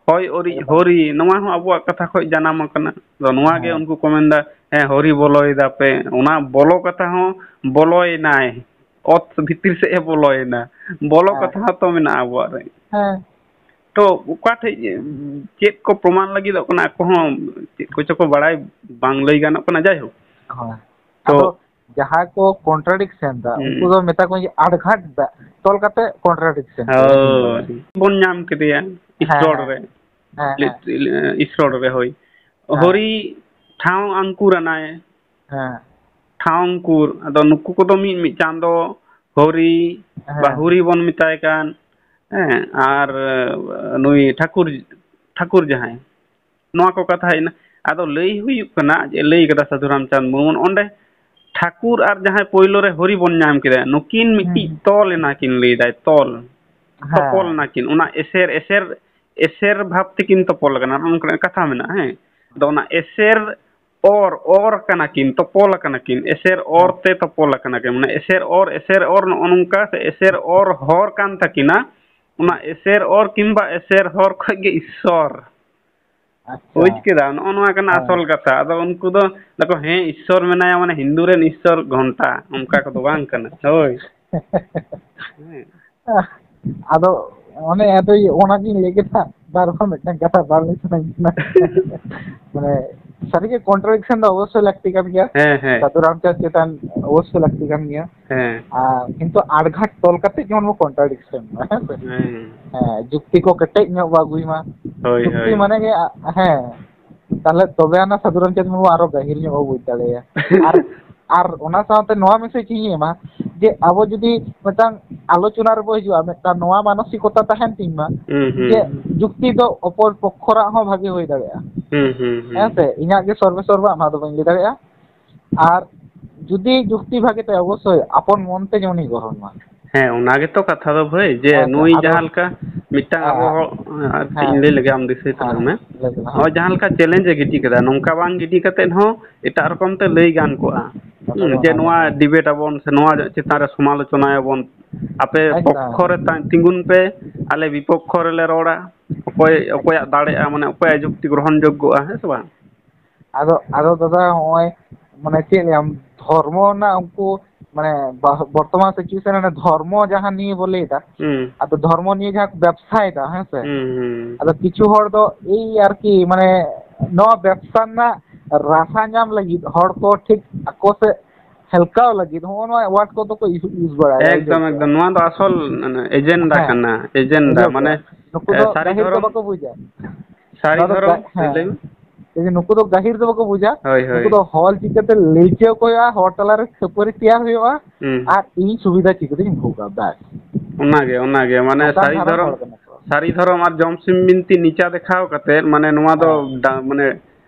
ᱦᱚᱭ ᱚᱨᱤᱡ, ᱮᱠᱫᱚᱢ᱾ ᱦᱚᱨᱤ, ᱱᱚᱣᱟ ᱦᱚᱸ ᱟᱵᱚᱣᱟᱜ ᱠᱟᱛᱷᱟ ᱠᱷᱚᱡ ᱡᱟᱱᱟᱢ ᱟᱠᱟᱱᱟ᱾ ᱟᱫᱚ ᱱᱚᱣᱟ ᱜᱮ ᱦᱮᱸ᱾ ᱩᱱᱠᱩ ᱠᱚ ᱢᱮᱱᱫᱟ, "ᱦᱮᱸ, ᱦᱚᱨᱤ ᱵᱚᱞᱚᱭ ᱫᱟᱯᱮ", ᱚᱱᱟ ᱵᱚᱞᱚ ᱠᱟᱛᱷᱟ ᱦᱚᱸ ᱵᱚᱞᱚᱭᱮᱱᱟᱭ, ᱚᱛ ᱵᱷᱤᱛᱤᱨ ᱥᱮᱫ ᱮ ᱵᱚᱞᱚᱭᱮᱱᱟ, ᱵᱚᱞᱚ ᱦᱮᱸ᱾ ᱠᱟᱛᱷᱟ ᱦᱚᱸᱛᱚ ᱢᱮᱱᱟᱜᱼᱟ ᱟᱵᱚᱣᱟᱜ ᱨᱮ᱾ ᱦᱮᱸ᱾ ᱛᱚ ᱚᱠᱟ ᱴᱷᱮᱡ ᱪᱮᱫ ᱠᱚ ᱯᱨᱚᱢᱟᱱ ᱞᱟᱹᱜᱤᱫᱚᱜ ᱠᱟᱱᱟ, ᱟᱠᱚ ᱦᱚᱸ ᱪᱮᱫ ᱠᱚᱪᱚ ᱠᱚ ᱵᱟᱲᱟᱭ ᱵᱟᱝ ᱞᱟᱹᱭ ᱜᱟᱱᱚᱜ ᱠᱟᱱᱟ᱾ ᱡᱟᱭᱦᱳᱠ, ᱦᱳᱭ᱾ ᱛᱚ ᱟᱫᱚ ᱡᱟᱦᱟᱸᱭ ᱠᱚ contradiction ᱫᱟ, ᱦᱩᱸ᱾ ᱩᱱᱠᱩ ᱫᱚ ᱢᱮᱛᱟ ᱠᱚ ᱡᱮ ᱟᱬᱜᱷᱟᱴ ᱫᱟ, ᱛᱚᱞ ᱠᱟᱛᱮ contradiction ᱫᱟ᱾ ᱦᱳᱭ᱾ ᱵᱚᱱ ᱧᱟᱢ ᱠᱮᱫᱮᱭᱟ ᱦᱮᱸ, ᱤᱥᱨᱚᱲ ᱦᱮᱸ᱾ ᱨᱮ᱾ ᱦᱮᱸ, ᱦᱮᱸ᱾ ᱤᱥᱨᱚᱲ ᱨᱮ, ᱦᱳᱭ᱾ ᱦᱮᱸ᱾ ᱦᱚᱨᱤ ᱴᱷᱟᱶ ᱟᱝᱠᱩᱨ ᱟᱱᱟᱭ᱾ ᱦᱮᱸ᱾ ᱴᱷᱟᱶ ᱟᱝᱠᱩᱨ᱾ ᱟᱫᱚ ᱱᱩᱠᱩ ᱠᱚᱫᱚ ᱢᱤᱫ ᱢᱤᱫ ᱪᱟᱸᱫᱚ, ᱦᱚᱨᱤ, ᱵᱟ ᱦᱮᱸ᱾ ᱦᱚᱨᱤ ᱵᱚᱱ ᱢᱮᱛᱟᱭ ᱠᱟᱱ, ᱦᱮᱸ, ᱟᱨ ᱱᱩᱭ ᱴᱷᱟᱹᱠᱩᱨ, ᱴᱷᱟᱹᱠᱩᱨ ᱡᱟᱦᱟᱸᱭ, ᱱᱚᱣᱟ ᱠᱚ ᱠᱟᱛᱷᱟ ᱦᱮᱡ ᱮᱱᱟ᱾ ᱟᱫᱚ ᱞᱟᱹᱭ ᱦᱩᱭᱩᱜ ᱠᱟᱱᱟ, ᱡᱮ ᱞᱟᱹᱭ ᱠᱟᱫᱟ ᱥᱟᱹᱫᱷᱩ ᱨᱟᱢᱪᱟᱸᱫᱽ ᱢᱩᱨᱢᱩ, ᱚᱸᱰᱮ ᱴᱷᱟᱹᱠᱩᱨ ᱟᱨ ᱡᱟᱦᱟᱸᱭ ᱯᱳᱭᱞᱳ ᱨᱮ ᱦᱚᱨᱤ ᱵᱚᱱ ᱧᱟᱢ ᱠᱮᱫᱟ, ᱱᱩᱠᱤᱱ ᱢᱤᱫᱴᱤᱡ ᱦᱩᱸ᱾ ᱛᱚᱞ ᱮᱱᱟ ᱠᱤᱱ, ᱞᱟᱹᱭ ᱫᱟᱭ, ᱛᱚᱞ᱾ ᱦᱮᱸ᱾ ᱛᱚᱯᱚᱞ ᱮᱱᱟ ᱠᱤᱱ᱾ ᱚᱱᱟ ᱮᱥᱮᱨ, ᱮᱥᱮᱨ, ᱮᱥᱮᱨ ᱵᱷᱟᱵᱽ ᱛᱮᱠᱤᱱ ᱛᱚᱯᱚᱞ ᱟᱠᱟᱱᱟ, ᱱᱚᱜᱼᱚ ᱱᱚᱝᱠᱟᱱᱟᱜ ᱠᱟᱛᱷᱟ ᱢᱮᱱᱟᱜᱼᱟ, ᱦᱮᱸ᱾ ᱟᱫᱚ ᱚᱱᱟ ᱮᱥᱮᱨ ᱚᱨ, ᱚᱨ ᱟᱠᱟᱱᱟ ᱠᱤᱱ, ᱛᱚᱯᱚᱞ ᱟᱠᱟᱱᱟ ᱠᱤᱱ, ᱮᱥᱮᱨ ᱚᱨ ᱦᱮᱸ᱾ ᱛᱮ ᱛᱚᱯᱚᱞ ᱟᱠᱟᱱᱟ ᱠᱤᱱ, ᱢᱟᱱᱮ ᱮᱥᱮᱨ ᱚᱨ, ᱮᱥᱮᱨ ᱚᱨ ᱱᱚᱜᱼᱚ ᱱᱚᱝᱠᱟ, ᱥᱮ ᱮᱥᱮᱨ ᱚᱨ ᱦᱚᱨ ᱠᱟᱱ ᱛᱟᱹᱠᱤᱱᱟ, ᱚᱱᱟ ᱮᱥᱮᱨ ᱚᱨ ᱠᱤᱝᱵᱟ ᱮᱥᱮᱨ ᱦᱚᱨ ᱠᱷᱚᱡ ᱜᱮ ᱤᱥᱥᱚᱨ᱾ ᱟᱪᱪᱷᱟ᱾ ᱵᱩᱡᱽ ᱠᱮᱫᱟ? ᱱᱚᱜᱼᱚ ᱱᱚᱣᱟ ᱠᱟᱱᱟ ᱦᱮᱸ᱾ ᱟᱥᱚᱞ ᱠᱟᱛᱷᱟ᱾ ᱟᱫᱚ ᱩᱱᱠᱩ ᱫᱚ ᱞᱟᱹᱭ ᱟᱠᱚ, "ᱦᱮᱸ, ᱤᱥᱥᱚᱨ ᱢᱮᱱᱟᱭᱟ, ᱢᱟᱱᱮ ᱦᱤᱱᱫᱩ ᱨᱮᱱ ᱤᱥᱥᱚᱨ ᱜᱷᱚᱱᱴᱟ", ᱚᱱᱠᱟ ᱠᱚᱫᱚ ᱵᱟᱝ ᱠᱟᱱᱟ᱾ ᱦᱳᱭ᱾ ᱦᱮᱸ᱾ ᱟᱫᱚ ᱚᱱᱮ ᱟᱫᱚ ᱚᱱᱟᱜᱤᱧ ᱞᱟᱹᱭ ᱠᱮᱫᱟ, ᱵᱟᱨ ᱵᱟᱨ ᱢᱤᱫᱴᱟᱝ ᱠᱟᱛᱷᱟ ᱵᱟᱝ ᱞᱟᱹᱭ ᱥᱟᱱᱟᱧ ᱠᱟᱱᱟ᱾ ᱢᱟᱱᱮ ᱥᱟᱹᱨᱤᱜᱮ contradiction ᱫᱚ ᱚᱵᱚᱥᱥᱳᱭ ᱞᱟᱹᱠᱛᱤ ᱠᱟᱱ ᱜᱮᱭᱟ᱾ ᱦᱮᱸ, ᱦᱮᱸ᱾ ᱥᱟᱹᱫᱷᱩ ᱨᱟᱢᱪᱟᱸᱫᱽ ᱪᱮᱛᱟᱱ ᱚᱵᱚᱥᱥᱳᱭ ᱞᱟᱹᱠᱛᱤ ᱠᱟᱱ ᱜᱮᱭᱟ᱾ ᱦᱮᱸ᱾ ᱟᱨ ᱠᱤᱱᱛᱩ ᱟᱲᱜᱷᱟᱴ ᱛᱚᱞ ᱠᱟᱛᱮ ᱡᱮᱢᱚᱱ ᱵᱚ contradiction ᱢᱟ, ᱦᱮᱸ ᱥᱮ? ᱦᱮᱸ᱾ ᱦᱮᱸ, ᱡᱩᱠᱛᱤ ᱠᱚ ᱠᱮᱴᱮᱡ ᱧᱚᱜ ᱵᱚ ᱟᱹᱜᱩᱭ ᱢᱟ᱾ ᱦᱳᱭ, ᱡᱩᱠᱛᱤ ᱦᱳᱭ᱾ ᱢᱟᱱᱮ ᱜᱮ, ᱟ-, ᱦᱮᱸ, ᱛᱟᱦᱞᱮ ᱛᱚᱵᱮ ᱟᱱᱟ ᱥᱟᱹᱫᱷᱩ ᱨᱟᱢᱪᱟᱸᱫᱽ ᱢᱩᱨᱢᱩ ᱟᱨᱚ ᱜᱟᱹᱦᱤᱨ ᱧᱚᱜ ᱵᱚ ᱵᱩᱡᱽ ᱫᱟᱲᱮᱭᱟᱭᱟ᱾ ᱟᱨ, ᱟᱨ ᱚᱱᱟ ᱥᱟᱶᱛᱮ ᱱᱚᱣᱟ message ᱤᱧ ᱮᱢᱟ ᱡᱮ ᱟᱵᱚ ᱡᱩᱫᱤ ᱢᱤᱫᱴᱟᱝ ᱟᱞᱳᱪᱚᱱᱟ ᱨᱮᱵᱚ ᱦᱤᱡᱩᱜᱼᱟ, ᱢᱤᱫᱴᱟᱝ ᱱᱚᱣᱟ ᱢᱟᱱᱚᱥᱤᱠᱚᱛᱟ ᱛᱟᱦᱮᱱ ᱛᱤᱧ ᱢᱟ ᱦᱩᱸ, ᱦᱩᱸ᱾ ᱡᱮ ᱡᱩᱠᱛᱤ ᱫᱚ ᱚᱯᱚᱨ ᱯᱚᱠᱠᱷᱚ ᱨᱟᱜ ᱦᱚᱸ ᱵᱷᱟᱜᱮ ᱦᱩᱭ ᱫᱟᱲᱮᱭᱟᱜᱼᱟ᱾ ᱦᱩᱸ, ᱦᱩᱸ, ᱦᱩᱸ᱾ ᱦᱮᱸ ᱥᱮ? ᱤᱧᱟᱹᱜ ᱜᱮ ᱥᱚᱨᱵᱮ ᱥᱚᱨᱵᱟ, ᱚᱱᱟ ᱫᱚ ᱵᱟᱹᱧ ᱞᱟᱹᱭ ᱫᱟᱲᱮᱭᱟᱜᱼᱟ᱾ ᱟᱨ ᱡᱩᱫᱤ ᱡᱩᱠᱛᱤ ᱵᱷᱟᱜᱮ ᱛᱟᱭᱟ, ᱚᱵᱚᱥᱥᱳᱭ ᱟᱯᱚᱱ ᱢᱚᱱ ᱛᱮ ᱡᱮᱢᱚᱱᱤᱧ ᱜᱨᱚᱦᱚᱱ ᱢᱟ᱾ ᱦᱮᱸ, ᱚᱱᱟ ᱜᱮᱛᱚ ᱠᱟᱛᱷᱟ ᱫᱚ ᱵᱷᱟᱹᱭ, ᱡᱮ ᱦᱮᱸ ᱥᱮ? ᱱᱩᱭ ᱟᱫᱚ, ᱡᱟᱦᱟᱸ ᱞᱮᱠᱟ ᱢᱤᱫᱴᱟᱝ ᱟᱵᱚ ᱦᱮᱸ, ᱦᱚᱲ, ᱟᱨ ᱪᱮᱫ ᱤᱧ ᱦᱮᱸ, ᱞᱟᱹᱭ ᱞᱮᱜᱮ, ᱟᱢ ᱫᱤᱥᱟᱹᱭ ᱛᱟᱞᱟᱝ ᱦᱮᱸ, ᱢᱮ᱾ ᱞᱟᱹᱭ ᱛᱟᱞᱟᱝ ᱢᱮ᱾ ᱱᱚᱜᱼᱚᱭ ᱡᱟᱦᱟᱸ ᱞᱮᱠᱟ challenge ᱮ ᱜᱤᱰᱤ ᱠᱮᱫᱟ, ᱱᱚᱝᱠᱟ ᱵᱟᱝ ᱜᱤᱰᱤ ᱠᱟᱛᱮᱫ ᱦᱚᱸ ᱮᱴᱟᱜ ᱨᱚᱠᱚᱢ ᱛᱮ ᱞᱟᱹᱭ ᱜᱟᱱ ᱠᱚᱜᱼᱟ᱾ ᱠᱟᱛᱷᱟ ᱫᱚ ᱦᱩᱸ, ᱡᱮ ᱚᱱᱟ ᱜᱮ᱾ ᱱᱚᱣᱟ debate ᱟᱵᱚᱱ ᱥᱮ ᱱᱚᱣᱟ ᱪᱮᱛᱟᱱ ᱨᱮ ᱥᱚᱢᱟᱞᱳᱪᱚᱱᱟᱭᱟᱵᱚᱱ, ᱟᱯᱮ ᱮᱠᱫᱚᱢ, ᱯᱚᱠᱠᱷᱚ ᱨᱮ ᱮᱠᱫᱚᱢ᱾ ᱛᱟ-, ᱛᱤᱸᱜᱩᱱ ᱯᱮ, ᱟᱞᱮ ᱵᱤᱯᱚᱠᱠᱷᱚ ᱨᱮᱞᱮ ᱨᱚᱲᱟ᱾ ᱚᱠᱚᱭ, ᱚᱠᱚᱭᱟᱜ ᱫᱟᱲᱮᱜᱼᱟ, ᱢᱟᱱᱮ ᱚᱠᱚᱭᱟᱜ ᱡᱩᱠᱛᱤ ᱜᱨᱚᱦᱚᱱ ᱡᱳᱜᱽᱜᱚᱜᱼᱟ, ᱦᱮᱸ ᱥᱮ ᱵᱟᱝ? ᱟᱫᱚ, ᱟᱫᱚ ᱫᱟᱫᱟ, ᱦᱚᱸᱜᱼᱚᱭ, ᱢᱟᱱᱮ, ᱪᱮᱫ ᱞᱟᱹᱭᱟᱢ, ᱫᱷᱚᱨᱢᱚ ᱨᱮᱱᱟᱜ ᱩᱱᱠᱩ, ᱢᱟᱱᱮ, ᱵᱟ-, ᱵᱚᱨᱛᱚᱢᱟᱱ situation ᱨᱮ ᱫᱷᱚᱨᱢᱚ ᱡᱟᱦᱟᱸ ᱱᱤᱭᱮ ᱵᱚ ᱞᱟᱹᱭ ᱮᱫᱟ, ᱦᱩᱸ᱾ ᱟᱫᱚ ᱫᱷᱚᱨᱢᱚ ᱱᱤᱭᱮ ᱡᱟᱦᱟᱸ ᱠᱚ ᱵᱮᱵᱽᱥᱟᱭᱮᱫᱟ, ᱦᱮᱸ ᱥᱮ? ᱦᱩᱸ, ᱦᱩᱸ᱾ ᱟᱫᱚ ᱠᱤᱪᱷᱩ ᱦᱚᱲ ᱫᱚ ᱮᱭ ᱟᱨᱠᱤ, ᱢᱟᱱᱮ, ᱱᱚᱣᱟ ᱵᱮᱵᱽᱥᱟ ᱨᱮᱱᱟᱜ ᱨᱟᱥᱟ ᱧᱟᱢ ᱞᱟᱹᱜᱤᱫ ᱦᱚᱲ ᱠᱚ ᱴᱷᱤᱠ ᱟᱠᱚ ᱥᱮᱫ ᱦᱮᱞᱠᱟᱣ ᱞᱟᱹᱜᱤᱫ ᱦᱚᱸᱜᱼᱚ ᱱᱚᱣᱟ word ᱠᱚᱫᱚ ᱠᱚ use, use ᱵᱟᱲᱟᱭᱟ, ᱵᱩᱡᱷᱟᱹᱣ ᱮᱠᱫᱚᱢ, ᱠᱮᱫᱟ? ᱮᱠᱫᱚᱢ᱾ ᱱᱚᱣᱟ ᱫᱚ ᱟᱥᱚᱞ, ᱢᱟᱱᱮ, agenda ᱦᱮᱸ, ᱠᱟᱱᱟ, agenda, ᱵᱩᱡᱷᱟᱹᱣ ᱢᱟᱱᱮ, ᱠᱮᱫᱟ? ᱱᱩᱠᱩ ᱮ, ᱫᱚ ᱥᱟᱹᱨᱤ ᱜᱟᱹᱦᱤᱨ ᱫᱚ ᱫᱷᱚᱨᱚᱢ, ᱵᱟᱠᱚ ᱵᱩᱡᱟ᱾ ᱥᱟᱹᱨᱤ ᱱᱚᱣᱟ ᱫᱚ ᱫᱷᱚᱨᱚᱢ, ᱜᱟ-, ᱦᱮᱸ᱾ ᱞᱟᱹᱭ ᱢᱮ᱾ ᱡᱩᱫᱤ ᱱᱩᱠᱩ ᱫᱚ ᱜᱟᱹᱦᱤᱨ ᱫᱚ ᱵᱟᱠᱚ ᱵᱩᱡᱟ, ᱦᱳᱭ, ᱦᱳᱭ᱾ ᱱᱩᱠᱩ ᱫᱚ ᱦᱚᱲ ᱪᱤᱠᱟᱹᱛᱮ ᱞᱟᱹᱭ ᱦᱚᱪᱚ ᱠᱚ ᱦᱩᱭᱩᱜᱼᱟ, ᱦᱚᱲ ᱛᱟᱞᱟᱨᱮ ᱠᱷᱟᱹᱯᱟᱹᱨᱤ ᱛᱮᱭᱟᱨ ᱦᱩᱭᱩᱜᱼᱟ, ᱦᱩᱸ᱾ ᱟᱨ ᱤᱧ ᱥᱩᱵᱤᱫᱷᱟ ᱪᱤᱠᱟᱹᱛᱤᱧ ᱵᱷᱳᱜᱟ, ᱵᱟᱥ᱾ ᱚᱱᱟᱜᱮ, ᱚᱱᱟᱜᱮ, ᱢᱟᱱᱮ, ᱱᱚᱝᱠᱟᱱ ᱥᱟᱹᱨᱤ ᱫᱷᱟᱨᱟᱱ ᱫᱷᱚᱨᱚᱢ, ᱦᱚᱲ ᱠᱟᱱᱟ ᱠᱚ᱾ ᱥᱟᱹᱨᱤ ᱫᱷᱚᱨᱚᱢ ᱟᱨ ᱡᱚᱢ ᱥᱤᱢ ᱵᱤᱱᱛᱤ ᱱᱤᱪᱟ ᱫᱮᱠᱷᱟᱣ ᱠᱟᱛᱮᱫ, ᱢᱟᱱᱮ, ᱱᱚᱣᱟ ᱫᱚ ᱦᱮᱸ᱾ ᱰᱟ-, ᱢᱟᱱᱮ,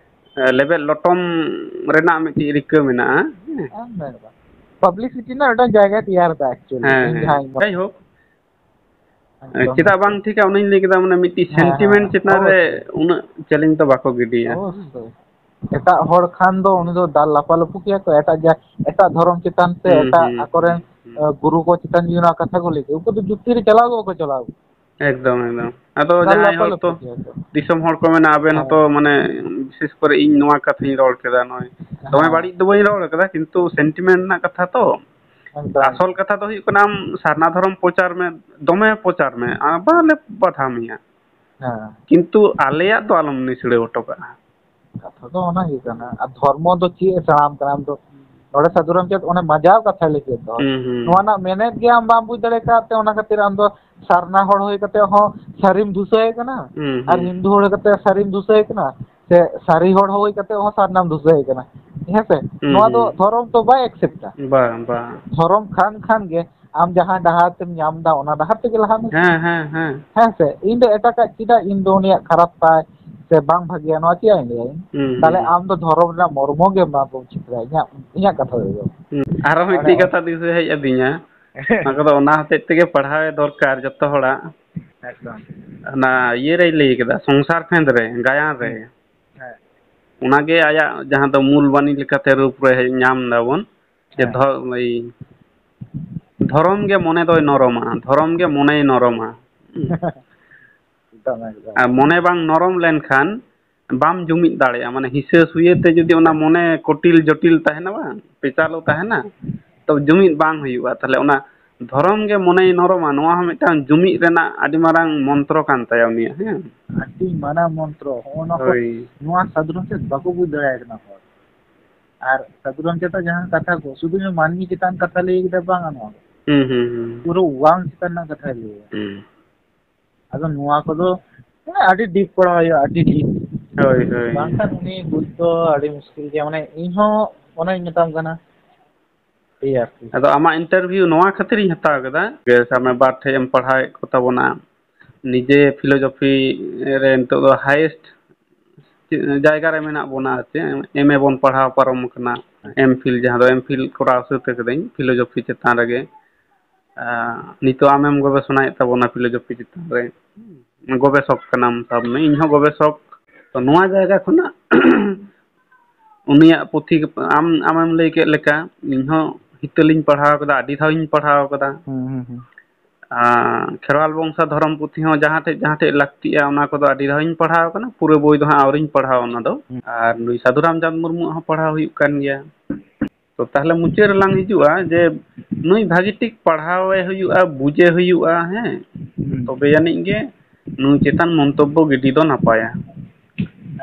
ᱮ, ᱞᱮᱵᱮᱫ ᱞᱚᱴᱚᱢ ᱨᱮᱱᱟᱜ ᱢᱤᱫᱴᱤᱡ ᱨᱤᱠᱟᱹ ᱢᱮᱱᱟᱜᱼᱟ᱾ ᱦᱮᱸ᱾ ᱮᱢ ᱢᱮᱱ ᱮᱫᱟ᱾ Publicity ᱨᱮᱱᱟᱜ ᱢᱤᱫᱴᱟᱝ ᱡᱟᱭᱜᱟ ᱛᱮᱭᱟᱨ ᱮᱫᱟ actually, ᱦᱮᱸ, ᱤᱧ ᱦᱮᱸ᱾ ᱡᱟᱦᱟᱸᱧ ᱢᱚᱱᱮ ᱡᱟᱭᱦᱳᱠ, ᱮᱠᱫᱚᱢ, ᱪᱮᱫᱟᱜ ᱵᱟᱝ ᱮᱠᱫᱚᱢ᱾ ᱴᱷᱤᱠᱟ ᱚᱱᱟᱧ ᱞᱟᱹᱭ ᱠᱮᱫᱟ, ᱢᱟᱱᱮ ᱢᱤᱫᱴᱤᱡ ᱦᱮᱸ, ᱦᱮᱸ, sentiment ᱦᱮᱸ, ᱪᱮᱛᱟᱱ ᱨᱮ ᱚᱵᱚᱥᱥᱳᱭ᱾ ᱩᱱᱟᱹᱜ challenge ᱫᱚ ᱵᱟᱠᱚ ᱜᱤᱰᱤᱭᱟ᱾ ᱚᱵᱚᱥᱥᱳᱭ᱾ ᱮᱴᱟᱜ ᱦᱚᱲ ᱠᱷᱟᱱ ᱫᱚ ᱩᱱᱤ ᱫᱚ ᱫᱟᱞ ᱞᱟᱯᱟᱞᱳᱯᱳ ᱠᱮᱭᱟ ᱠᱚ, ᱮᱴᱟᱜ ᱡᱟ-, ᱮᱴᱟᱜ ᱫᱷᱚᱨᱚᱢ ᱪᱮᱛᱟᱱ ᱥᱮ ᱦᱩᱸ, ᱮᱴᱟᱜ ᱦᱩᱸ, ᱟᱠᱚᱨᱮᱱ, ᱦᱩᱸ, ᱦᱩᱸ᱾ ᱮ, ᱜᱩᱨᱩ ᱠᱚ ᱪᱮᱛᱟᱱ ᱡᱩᱫᱤ ᱱᱚᱣᱟ ᱠᱟᱛᱷᱟ ᱠᱚ ᱞᱟᱹᱭ ᱠᱮᱭᱟ, ᱩᱱᱠᱩ ᱫᱚ ᱡᱩᱠᱛᱤ ᱨᱮ ᱪᱟᱞᱟᱣ ᱜᱮ ᱵᱟᱠᱚ ᱪᱟᱞᱟᱣ ᱠᱚᱜᱼᱟ᱾ ᱮᱠᱫᱚᱢ, ᱮᱠᱫᱚᱢ᱾ ᱟᱫᱚ ᱡᱟᱦᱟᱸᱭ ᱦᱚᱲ ᱛᱚ ᱫᱤᱥᱚᱢ ᱦᱚᱲ ᱠᱚ ᱢᱮᱱᱟ, ᱟᱵᱮᱱ ᱦᱚᱸᱛᱚ ᱢᱟᱱᱮ, ᱵᱤᱥᱮᱥ ᱠᱚᱨᱮ ᱤᱧ ᱱᱚᱣᱟ ᱠᱟᱛᱷᱟᱧ ᱨᱚᱲ ᱠᱮᱫᱟ, ᱱᱚᱜᱼᱚᱭ ᱫᱚᱢᱮ ᱵᱟᱹᱲᱤᱡ ᱫᱚ ᱵᱟᱹᱧ ᱨᱚᱲ ᱠᱟᱫᱟ, ᱠᱤᱱᱛᱩ ᱥᱮᱱᱴᱤᱢᱮᱱᱴ ᱨᱮᱱᱟᱜ ᱠᱟᱛᱷᱟ ᱛᱚ᱾ ᱟᱥᱚᱞ ᱠᱟᱛᱷᱟ ᱫᱚ ᱦᱩᱭᱩᱜ ᱠᱟᱱᱟ, ᱟᱢ ᱥᱟᱨᱱᱟ ᱫᱷᱚᱨᱚᱢ ᱯᱨᱚᱪᱟᱨ ᱢᱮ, ᱫᱚᱢᱮ ᱯᱨᱚᱪᱟᱨ ᱢᱮ, ᱟᱨ ᱵᱟᱞᱮ ᱵᱟᱫᱷᱟ ᱢᱮᱭᱟ᱾ ᱦᱮᱸ᱾ ᱠᱤᱱᱛᱩ ᱟᱞᱮᱭᱟᱜ ᱫᱚ ᱟᱞᱚᱢ ᱱᱤᱥᱲᱟᱹᱣ ᱦᱚᱴᱚ ᱠᱟᱜᱼᱟ᱾ ᱠᱟᱛᱷᱟ ᱫᱚ ᱚᱱᱟ ᱜᱮ ᱠᱟᱱᱟ᱾ ᱟᱨ ᱫᱷᱚᱨᱢᱚ ᱫᱚ ᱪᱮᱫ ᱮ ᱥᱮᱬᱟᱢ ᱠᱟᱱᱟ ᱟᱢ ᱫᱚ? ᱱᱚᱰᱮ ᱥᱟᱹᱫᱷᱩ ᱨᱟᱢᱪᱟᱸᱫᱽ ᱚᱱᱮ ᱢᱟᱡᱟᱣ ᱠᱟᱛᱷᱟᱭ ᱞᱟᱹᱭ ᱠᱮᱫ ᱫᱚ᱾ ᱦᱩᱸ, ᱦᱩᱸ᱾ ᱱᱚᱣᱟ ᱨᱮᱱᱟᱜ ᱢᱮᱱᱮᱛ ᱜᱮ ᱟᱢ ᱵᱟᱢ ᱵᱩᱡᱽ ᱫᱟᱲᱮ ᱠᱟᱣᱫ ᱛᱮ, ᱚᱱᱟ ᱠᱷᱟᱹᱛᱤᱨ ᱟᱢ ᱫᱚ ᱥᱟᱨᱱᱟ ᱦᱚᱲ ᱦᱩᱭ ᱠᱟᱛᱮ ᱦᱚᱸ ᱥᱟᱹᱨᱤᱢ ᱫᱩᱥᱟᱹᱭ ᱠᱟᱱᱟ, ᱦᱩᱸ, ᱟᱨ ᱦᱩᱸ᱾ ᱦᱤᱱᱫᱩ ᱦᱚᱲ ᱠᱟᱛᱮ ᱥᱟᱹᱨᱤᱢ ᱫᱩᱥᱟᱹᱭ ᱠᱟᱱᱟ, ᱥᱮ ᱥᱟᱹᱨᱤ ᱦᱚᱲ ᱦᱩᱭ ᱠᱟᱛᱮ ᱦᱚᱸ ᱥᱟᱨᱱᱟᱢ ᱫᱩᱥᱟᱹᱭ ᱠᱟᱱᱟ᱾ ᱦᱮᱸ ᱥᱮ? ᱦᱩᱸ, ᱱᱚᱣᱟ ᱫᱚ ᱦᱩᱸ᱾ ᱫᱷᱚᱨᱚᱢ ᱫᱚ ᱵᱟᱭ ᱮᱠᱥᱮᱯᱴᱟ᱾ ᱵᱟᱝ, ᱵᱟᱝ᱾ ᱫᱷᱚᱨᱚᱢ ᱠᱷᱟᱱ ᱠᱷᱟᱱ ᱜᱮ ᱟᱢ ᱡᱟᱦᱟᱸ ᱰᱟᱦᱟᱨ ᱛᱮᱢ ᱧᱟᱢ ᱮᱫᱟ, ᱚᱱᱟ ᱰᱟᱦᱟᱨ ᱛᱮᱜᱮ ᱞᱟᱦᱟ ᱢᱮ᱾ ᱦᱮᱸ, ᱦᱮᱸ, ᱦᱮᱸ᱾ ᱦᱮᱸ ᱥᱮ? ᱤᱧ ᱫᱚ ᱮᱴᱟᱜᱟᱜ ᱪᱮᱫᱟᱜ ᱤᱧ ᱫᱚ ᱩᱱᱤᱭᱟᱜ ᱠᱷᱟᱨᱟᱯ ᱛᱟᱭ ᱥᱮ ᱵᱟᱝ ᱵᱷᱟᱜᱮᱭᱟ, ᱱᱚᱣᱟ ᱪᱮᱫᱟᱜ ᱤᱧ ᱞᱟᱹᱭᱟ ᱤᱧ? ᱦᱩᱸ, ᱛᱟᱦᱞᱮ ᱦᱩᱸ᱾ ᱟᱢ ᱫᱚ ᱫᱷᱚᱨᱚᱢ ᱨᱮᱱᱟᱜ ᱢᱚᱨᱢᱚ ᱜᱮ ᱵᱟᱢ ᱵᱩᱡᱽ ᱠᱟᱫᱟ, ᱤᱧᱟᱹᱜ, ᱤᱧᱟᱹᱜ ᱠᱟᱛᱷᱟ ᱫᱚ᱾ ᱦᱩᱸ᱾ ᱟᱨᱚ ᱢᱤᱫᱴᱤᱡ ᱠᱟᱛᱷᱟ ᱫᱤᱥᱟᱹ ᱦᱮᱡ ᱟᱹᱫᱤᱧᱟ, ᱚᱱᱟ ᱠᱚᱫᱚ ᱚᱱᱟ ᱦᱚᱛᱮᱡ ᱛᱮᱜᱮ ᱯᱟᱲᱦᱟᱣ ᱫᱚᱨᱠᱟᱨ ᱡᱚᱛᱚ ᱦᱚᱲᱟᱜ᱾ ᱮᱠᱫᱚᱢ᱾ ᱚᱱᱟ ᱤᱭᱟᱹ ᱨᱮᱭ ᱞᱟᱹᱭ ᱠᱮᱫᱟ, ᱥᱚᱝᱥᱟᱨ ᱯᱷᱮᱸᱫᱽ ᱨᱮ, ᱜᱟᱭᱟᱱ ᱨᱮ᱾ ᱦᱩᱸ᱾ ᱦᱮᱸ᱾ ᱚᱱᱟᱜᱮ ᱟᱭᱟᱜ ᱡᱟᱦᱟᱸ ᱫᱚ ᱢᱩᱞ ᱵᱟᱹᱱᱤ ᱞᱮᱠᱟᱛᱮ ᱨᱩᱯ ᱨᱮ ᱦᱮᱡ ᱧᱟᱢ ᱫᱟᱵᱚᱱ, ᱡᱮ ᱦᱮᱸ᱾ ᱫᱷᱚ-, ᱮᱭ, ᱫᱷᱚᱨᱚᱢ ᱜᱮ ᱢᱚᱱᱮ ᱫᱚᱭ ᱱᱚᱨᱚᱢᱟ, ᱫᱷᱚᱨᱚᱢ ᱜᱮ ᱢᱚᱱᱮᱭ ᱱᱚᱨᱚᱢᱟ᱾ ᱮᱠᱫᱚᱢ, ᱮᱠᱫᱚᱢ᱾ ᱟᱨ ᱢᱚᱱᱮ ᱵᱟᱝ ᱱᱚᱨᱚᱢ ᱞᱮᱱᱠᱷᱟᱱ ᱵᱟᱢ ᱡᱩᱢᱤᱫ ᱫᱟᱲᱮᱭᱟᱜᱼᱟ᱾ ᱢᱟᱱᱮ ᱦᱤᱥᱟᱹ ᱥᱩᱭᱟᱹ ᱛᱮ ᱡᱩᱫᱤ ᱚᱱᱟ ᱢᱚᱱᱮ ᱠᱚᱴᱤᱞ ᱡᱚᱴᱤᱞ ᱛᱟᱦᱮᱱᱟ ᱵᱟᱝ, ᱯᱮᱪᱟᱞᱚ ᱛᱟᱦᱮᱱᱟ, ᱛᱚ ᱡᱩᱢᱤᱫ ᱵᱟᱝ ᱦᱩᱭᱩᱜᱼᱟ᱾ ᱛᱟᱦᱞᱮ ᱚᱱᱟ ᱫᱷᱚᱨᱚᱢ ᱜᱮ ᱢᱚᱱᱮᱭ ᱱᱚᱨᱚᱢᱟ, ᱱᱚᱣᱟ ᱦᱚᱸ ᱢᱤᱫᱴᱟᱝ ᱡᱩᱢᱤᱫ ᱨᱮᱱᱟᱜ ᱟᱹᱰᱤ ᱢᱟᱨᱟᱝ ᱢᱚᱱᱛᱨᱚ ᱠᱟᱱ ᱛᱟᱭᱟ ᱩᱱᱤᱭᱟᱜ, ᱦᱮᱸ᱾ ᱟᱹᱰᱤ ᱢᱟᱨᱟᱝ ᱢᱚᱱᱛᱨᱚ᱾ ᱦᱚᱸᱜᱼᱚ ᱱᱚᱣᱟ ᱠᱚ, ᱦᱳᱭ᱾ ᱱᱚᱣᱟ ᱥᱟᱫᱷᱩ ᱨᱟᱢᱪᱟᱸᱫᱽ ᱵᱟᱠᱚ ᱵᱩᱡᱽ ᱫᱟᱲᱮᱭᱟᱜ ᱠᱟᱱᱟ ᱦᱚᱲ᱾ ᱟᱨ ᱥᱟᱫᱷᱩ ᱨᱟᱢᱪᱟᱸᱫᱽ ᱡᱟᱦᱟᱸ ᱠᱟᱛᱷᱟ ᱠᱚ, ᱥᱩᱫᱷᱩ ᱢᱟᱹᱱᱢᱤ ᱪᱮᱛᱟᱱ ᱠᱟᱛᱷᱟ ᱞᱟᱹᱭ ᱠᱮᱫᱟ ᱵᱟᱝ ᱜᱟᱱᱚᱜᱼᱟ᱾ ᱦᱩᱸ, ᱦᱩᱸ, ᱦᱩᱸ᱾ ᱯᱩᱨᱟᱹ ᱚᱣᱟᱝ ᱪᱮᱛᱟᱱ ᱨᱮᱱᱟᱜ ᱠᱟᱛᱷᱟᱭ ᱞᱟᱹᱭᱟ᱾ ᱦᱩᱸ᱾ ᱟᱫᱚ ᱱᱚᱣᱟ ᱠᱚᱫᱚ ᱢᱟᱱᱮ ᱟᱹᱰᱤ deep ᱯᱟᱲᱦᱟᱣ ᱦᱩᱭᱩᱜᱼᱟ, ᱟᱹᱰᱤ deep᱾ ᱦᱳᱭ, ᱦᱳᱭ᱾ ᱵᱟᱝᱠᱷᱟᱱ ᱩᱱᱤ ᱵᱩᱡᱽ ᱫᱚ ᱟᱹᱰᱤ ᱢᱩᱥᱠᱤᱞ ᱜᱮᱭᱟ᱾ ᱢᱟᱱᱮ ᱤᱧ ᱦᱚᱸ ᱚᱱᱮᱧ ᱢᱮᱛᱟᱢ ᱠᱟᱱᱟ, ᱮᱭ ᱟᱨᱠᱤ᱾ ᱟᱫᱚ ᱟᱢᱟᱜ interview ᱱᱚᱣᱟ ᱠᱷᱟᱹᱛᱤᱨᱤᱧ ᱦᱟᱛᱟᱣ ᱠᱮᱫᱟ, ᱡᱮ ᱥᱟᱵ ᱢᱮ ᱵᱟᱨ ᱴᱷᱮᱡ ᱮᱢ ᱯᱟᱲᱦᱟᱣᱮᱫ ᱠᱚ ᱛᱟᱵᱚᱱᱟ, ᱱᱤᱡᱮ philosophy ᱨᱮ ᱱᱤᱛᱚᱜ ᱫᱚ highest ᱡᱟᱭᱜᱟ ᱨᱮ ᱢᱮᱱᱟᱜ ᱵᱚᱱᱟ, ᱟᱨ ᱪᱮᱫ, M A ᱵᱚᱱ ᱯᱟᱲᱦᱟᱣ ᱯᱟᱨᱚᱢ ᱠᱟᱱᱟ, M Phil, ᱡᱟᱦᱟᱸ ᱫᱚ M Phil ᱠᱚᱨᱟᱣ ᱥᱟᱹᱛ ᱠᱟᱹᱫᱟᱹᱧ philosophy ᱪᱮᱛᱟᱱ ᱨᱮᱜᱮ᱾ ᱟᱨ ᱱᱤᱛᱚᱜ ᱟᱢᱮᱢ ᱜᱚᱵᱮᱥᱚᱱᱟᱭᱮᱫ ᱛᱟᱵᱚᱱᱟ philosophy ᱪᱮᱛᱟᱱ ᱨᱮ, ᱜᱚᱵᱮᱥᱚᱠ ᱠᱟᱱᱟᱢ, ᱥᱟᱵ ᱢᱮ, ᱤᱧ ᱦᱚᱸ ᱜᱚᱵᱮᱥᱚᱠ᱾ ᱛᱚ ᱱᱚᱣᱟ ᱡᱟᱭᱜᱟ ᱠᱷᱚᱱᱟᱜ ᱩᱱᱤᱭᱟᱜ ᱯᱩᱛᱷᱤ, ᱟᱢ, ᱟᱢᱮᱢ ᱞᱟᱹᱭ ᱠᱮᱫ ᱞᱮᱠᱟ, ᱤᱧ ᱦᱚᱸ ᱦᱤᱛᱟᱹᱞᱤᱧ ᱯᱟᱲᱦᱟᱣ ᱠᱟᱫᱟ, ᱟᱹᱰᱤ ᱫᱷᱟᱣ ᱤᱧ ᱯᱟᱲᱦᱟᱣ ᱠᱟᱫᱟ᱾ ᱦᱩᱸ, ᱦᱩᱸ, ᱦᱩᱸ᱾ ᱟᱨ ᱠᱷᱮᱨᱣᱟᱞ ᱵᱚᱝᱥᱟ ᱫᱷᱚᱨᱚᱢ ᱯᱩᱛᱷᱤ ᱦᱚᱸ ᱡᱟᱦᱟᱸ ᱴᱷᱮᱡ ᱡᱟᱦᱟᱸ ᱴᱷᱮᱡ ᱞᱟᱹᱠᱛᱤᱜᱼᱟ, ᱚᱱᱟ ᱠᱚᱫᱚ ᱟᱹᱰᱤ ᱫᱷᱟᱣ ᱤᱧ ᱯᱟᱲᱦᱟᱣ ᱟᱠᱟᱱᱟ᱾ ᱯᱩᱨᱟᱹ ᱵᱳᱭ ᱫᱚ ᱦᱟᱸᱜ ᱟᱹᱣᱨᱤᱧ ᱯᱟᱲᱦᱟᱣᱟ ᱚᱱᱟ ᱫᱚ᱾ ᱦᱩᱸ᱾ ᱟᱨ ᱱᱩᱭ ᱥᱟᱹᱫᱷᱩ ᱨᱟᱢᱪᱟᱸᱫᱽ ᱢᱩᱨᱢᱩᱣᱟᱜ ᱦᱚᱸ ᱯᱟᱲᱦᱟᱣ ᱦᱩᱭᱩᱜ ᱠᱟᱱ ᱜᱮᱭᱟ᱾ ᱛᱚ ᱛᱟᱦᱞᱮ ᱢᱩᱪᱟᱹᱫ ᱨᱮᱞᱟᱝ ᱦᱤᱡᱩᱜᱼᱟ ᱡᱮ ᱱᱩᱭ ᱵᱷᱟᱹᱜᱤ ᱴᱷᱤᱠ ᱯᱟᱲᱦᱟᱣᱮ ᱦᱩᱭᱩᱜᱼᱟ, ᱵᱩᱡᱮ ᱦᱩᱭᱩᱜᱼᱟ, ᱦᱮᱸ? ᱦᱩᱸ᱾ ᱛᱚᱵᱮ ᱟᱹᱱᱤᱡ ᱜᱮ ᱱᱩᱭ ᱪᱮᱛᱟᱱ ᱢᱚᱱᱛᱚᱵᱵᱚ ᱜᱤᱰᱤ ᱫᱚ ᱱᱟᱯᱟᱭᱟ᱾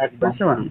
ᱮᱠᱫᱚᱢ᱾ ᱦᱮᱸ ᱥᱮ ᱵᱟᱝ?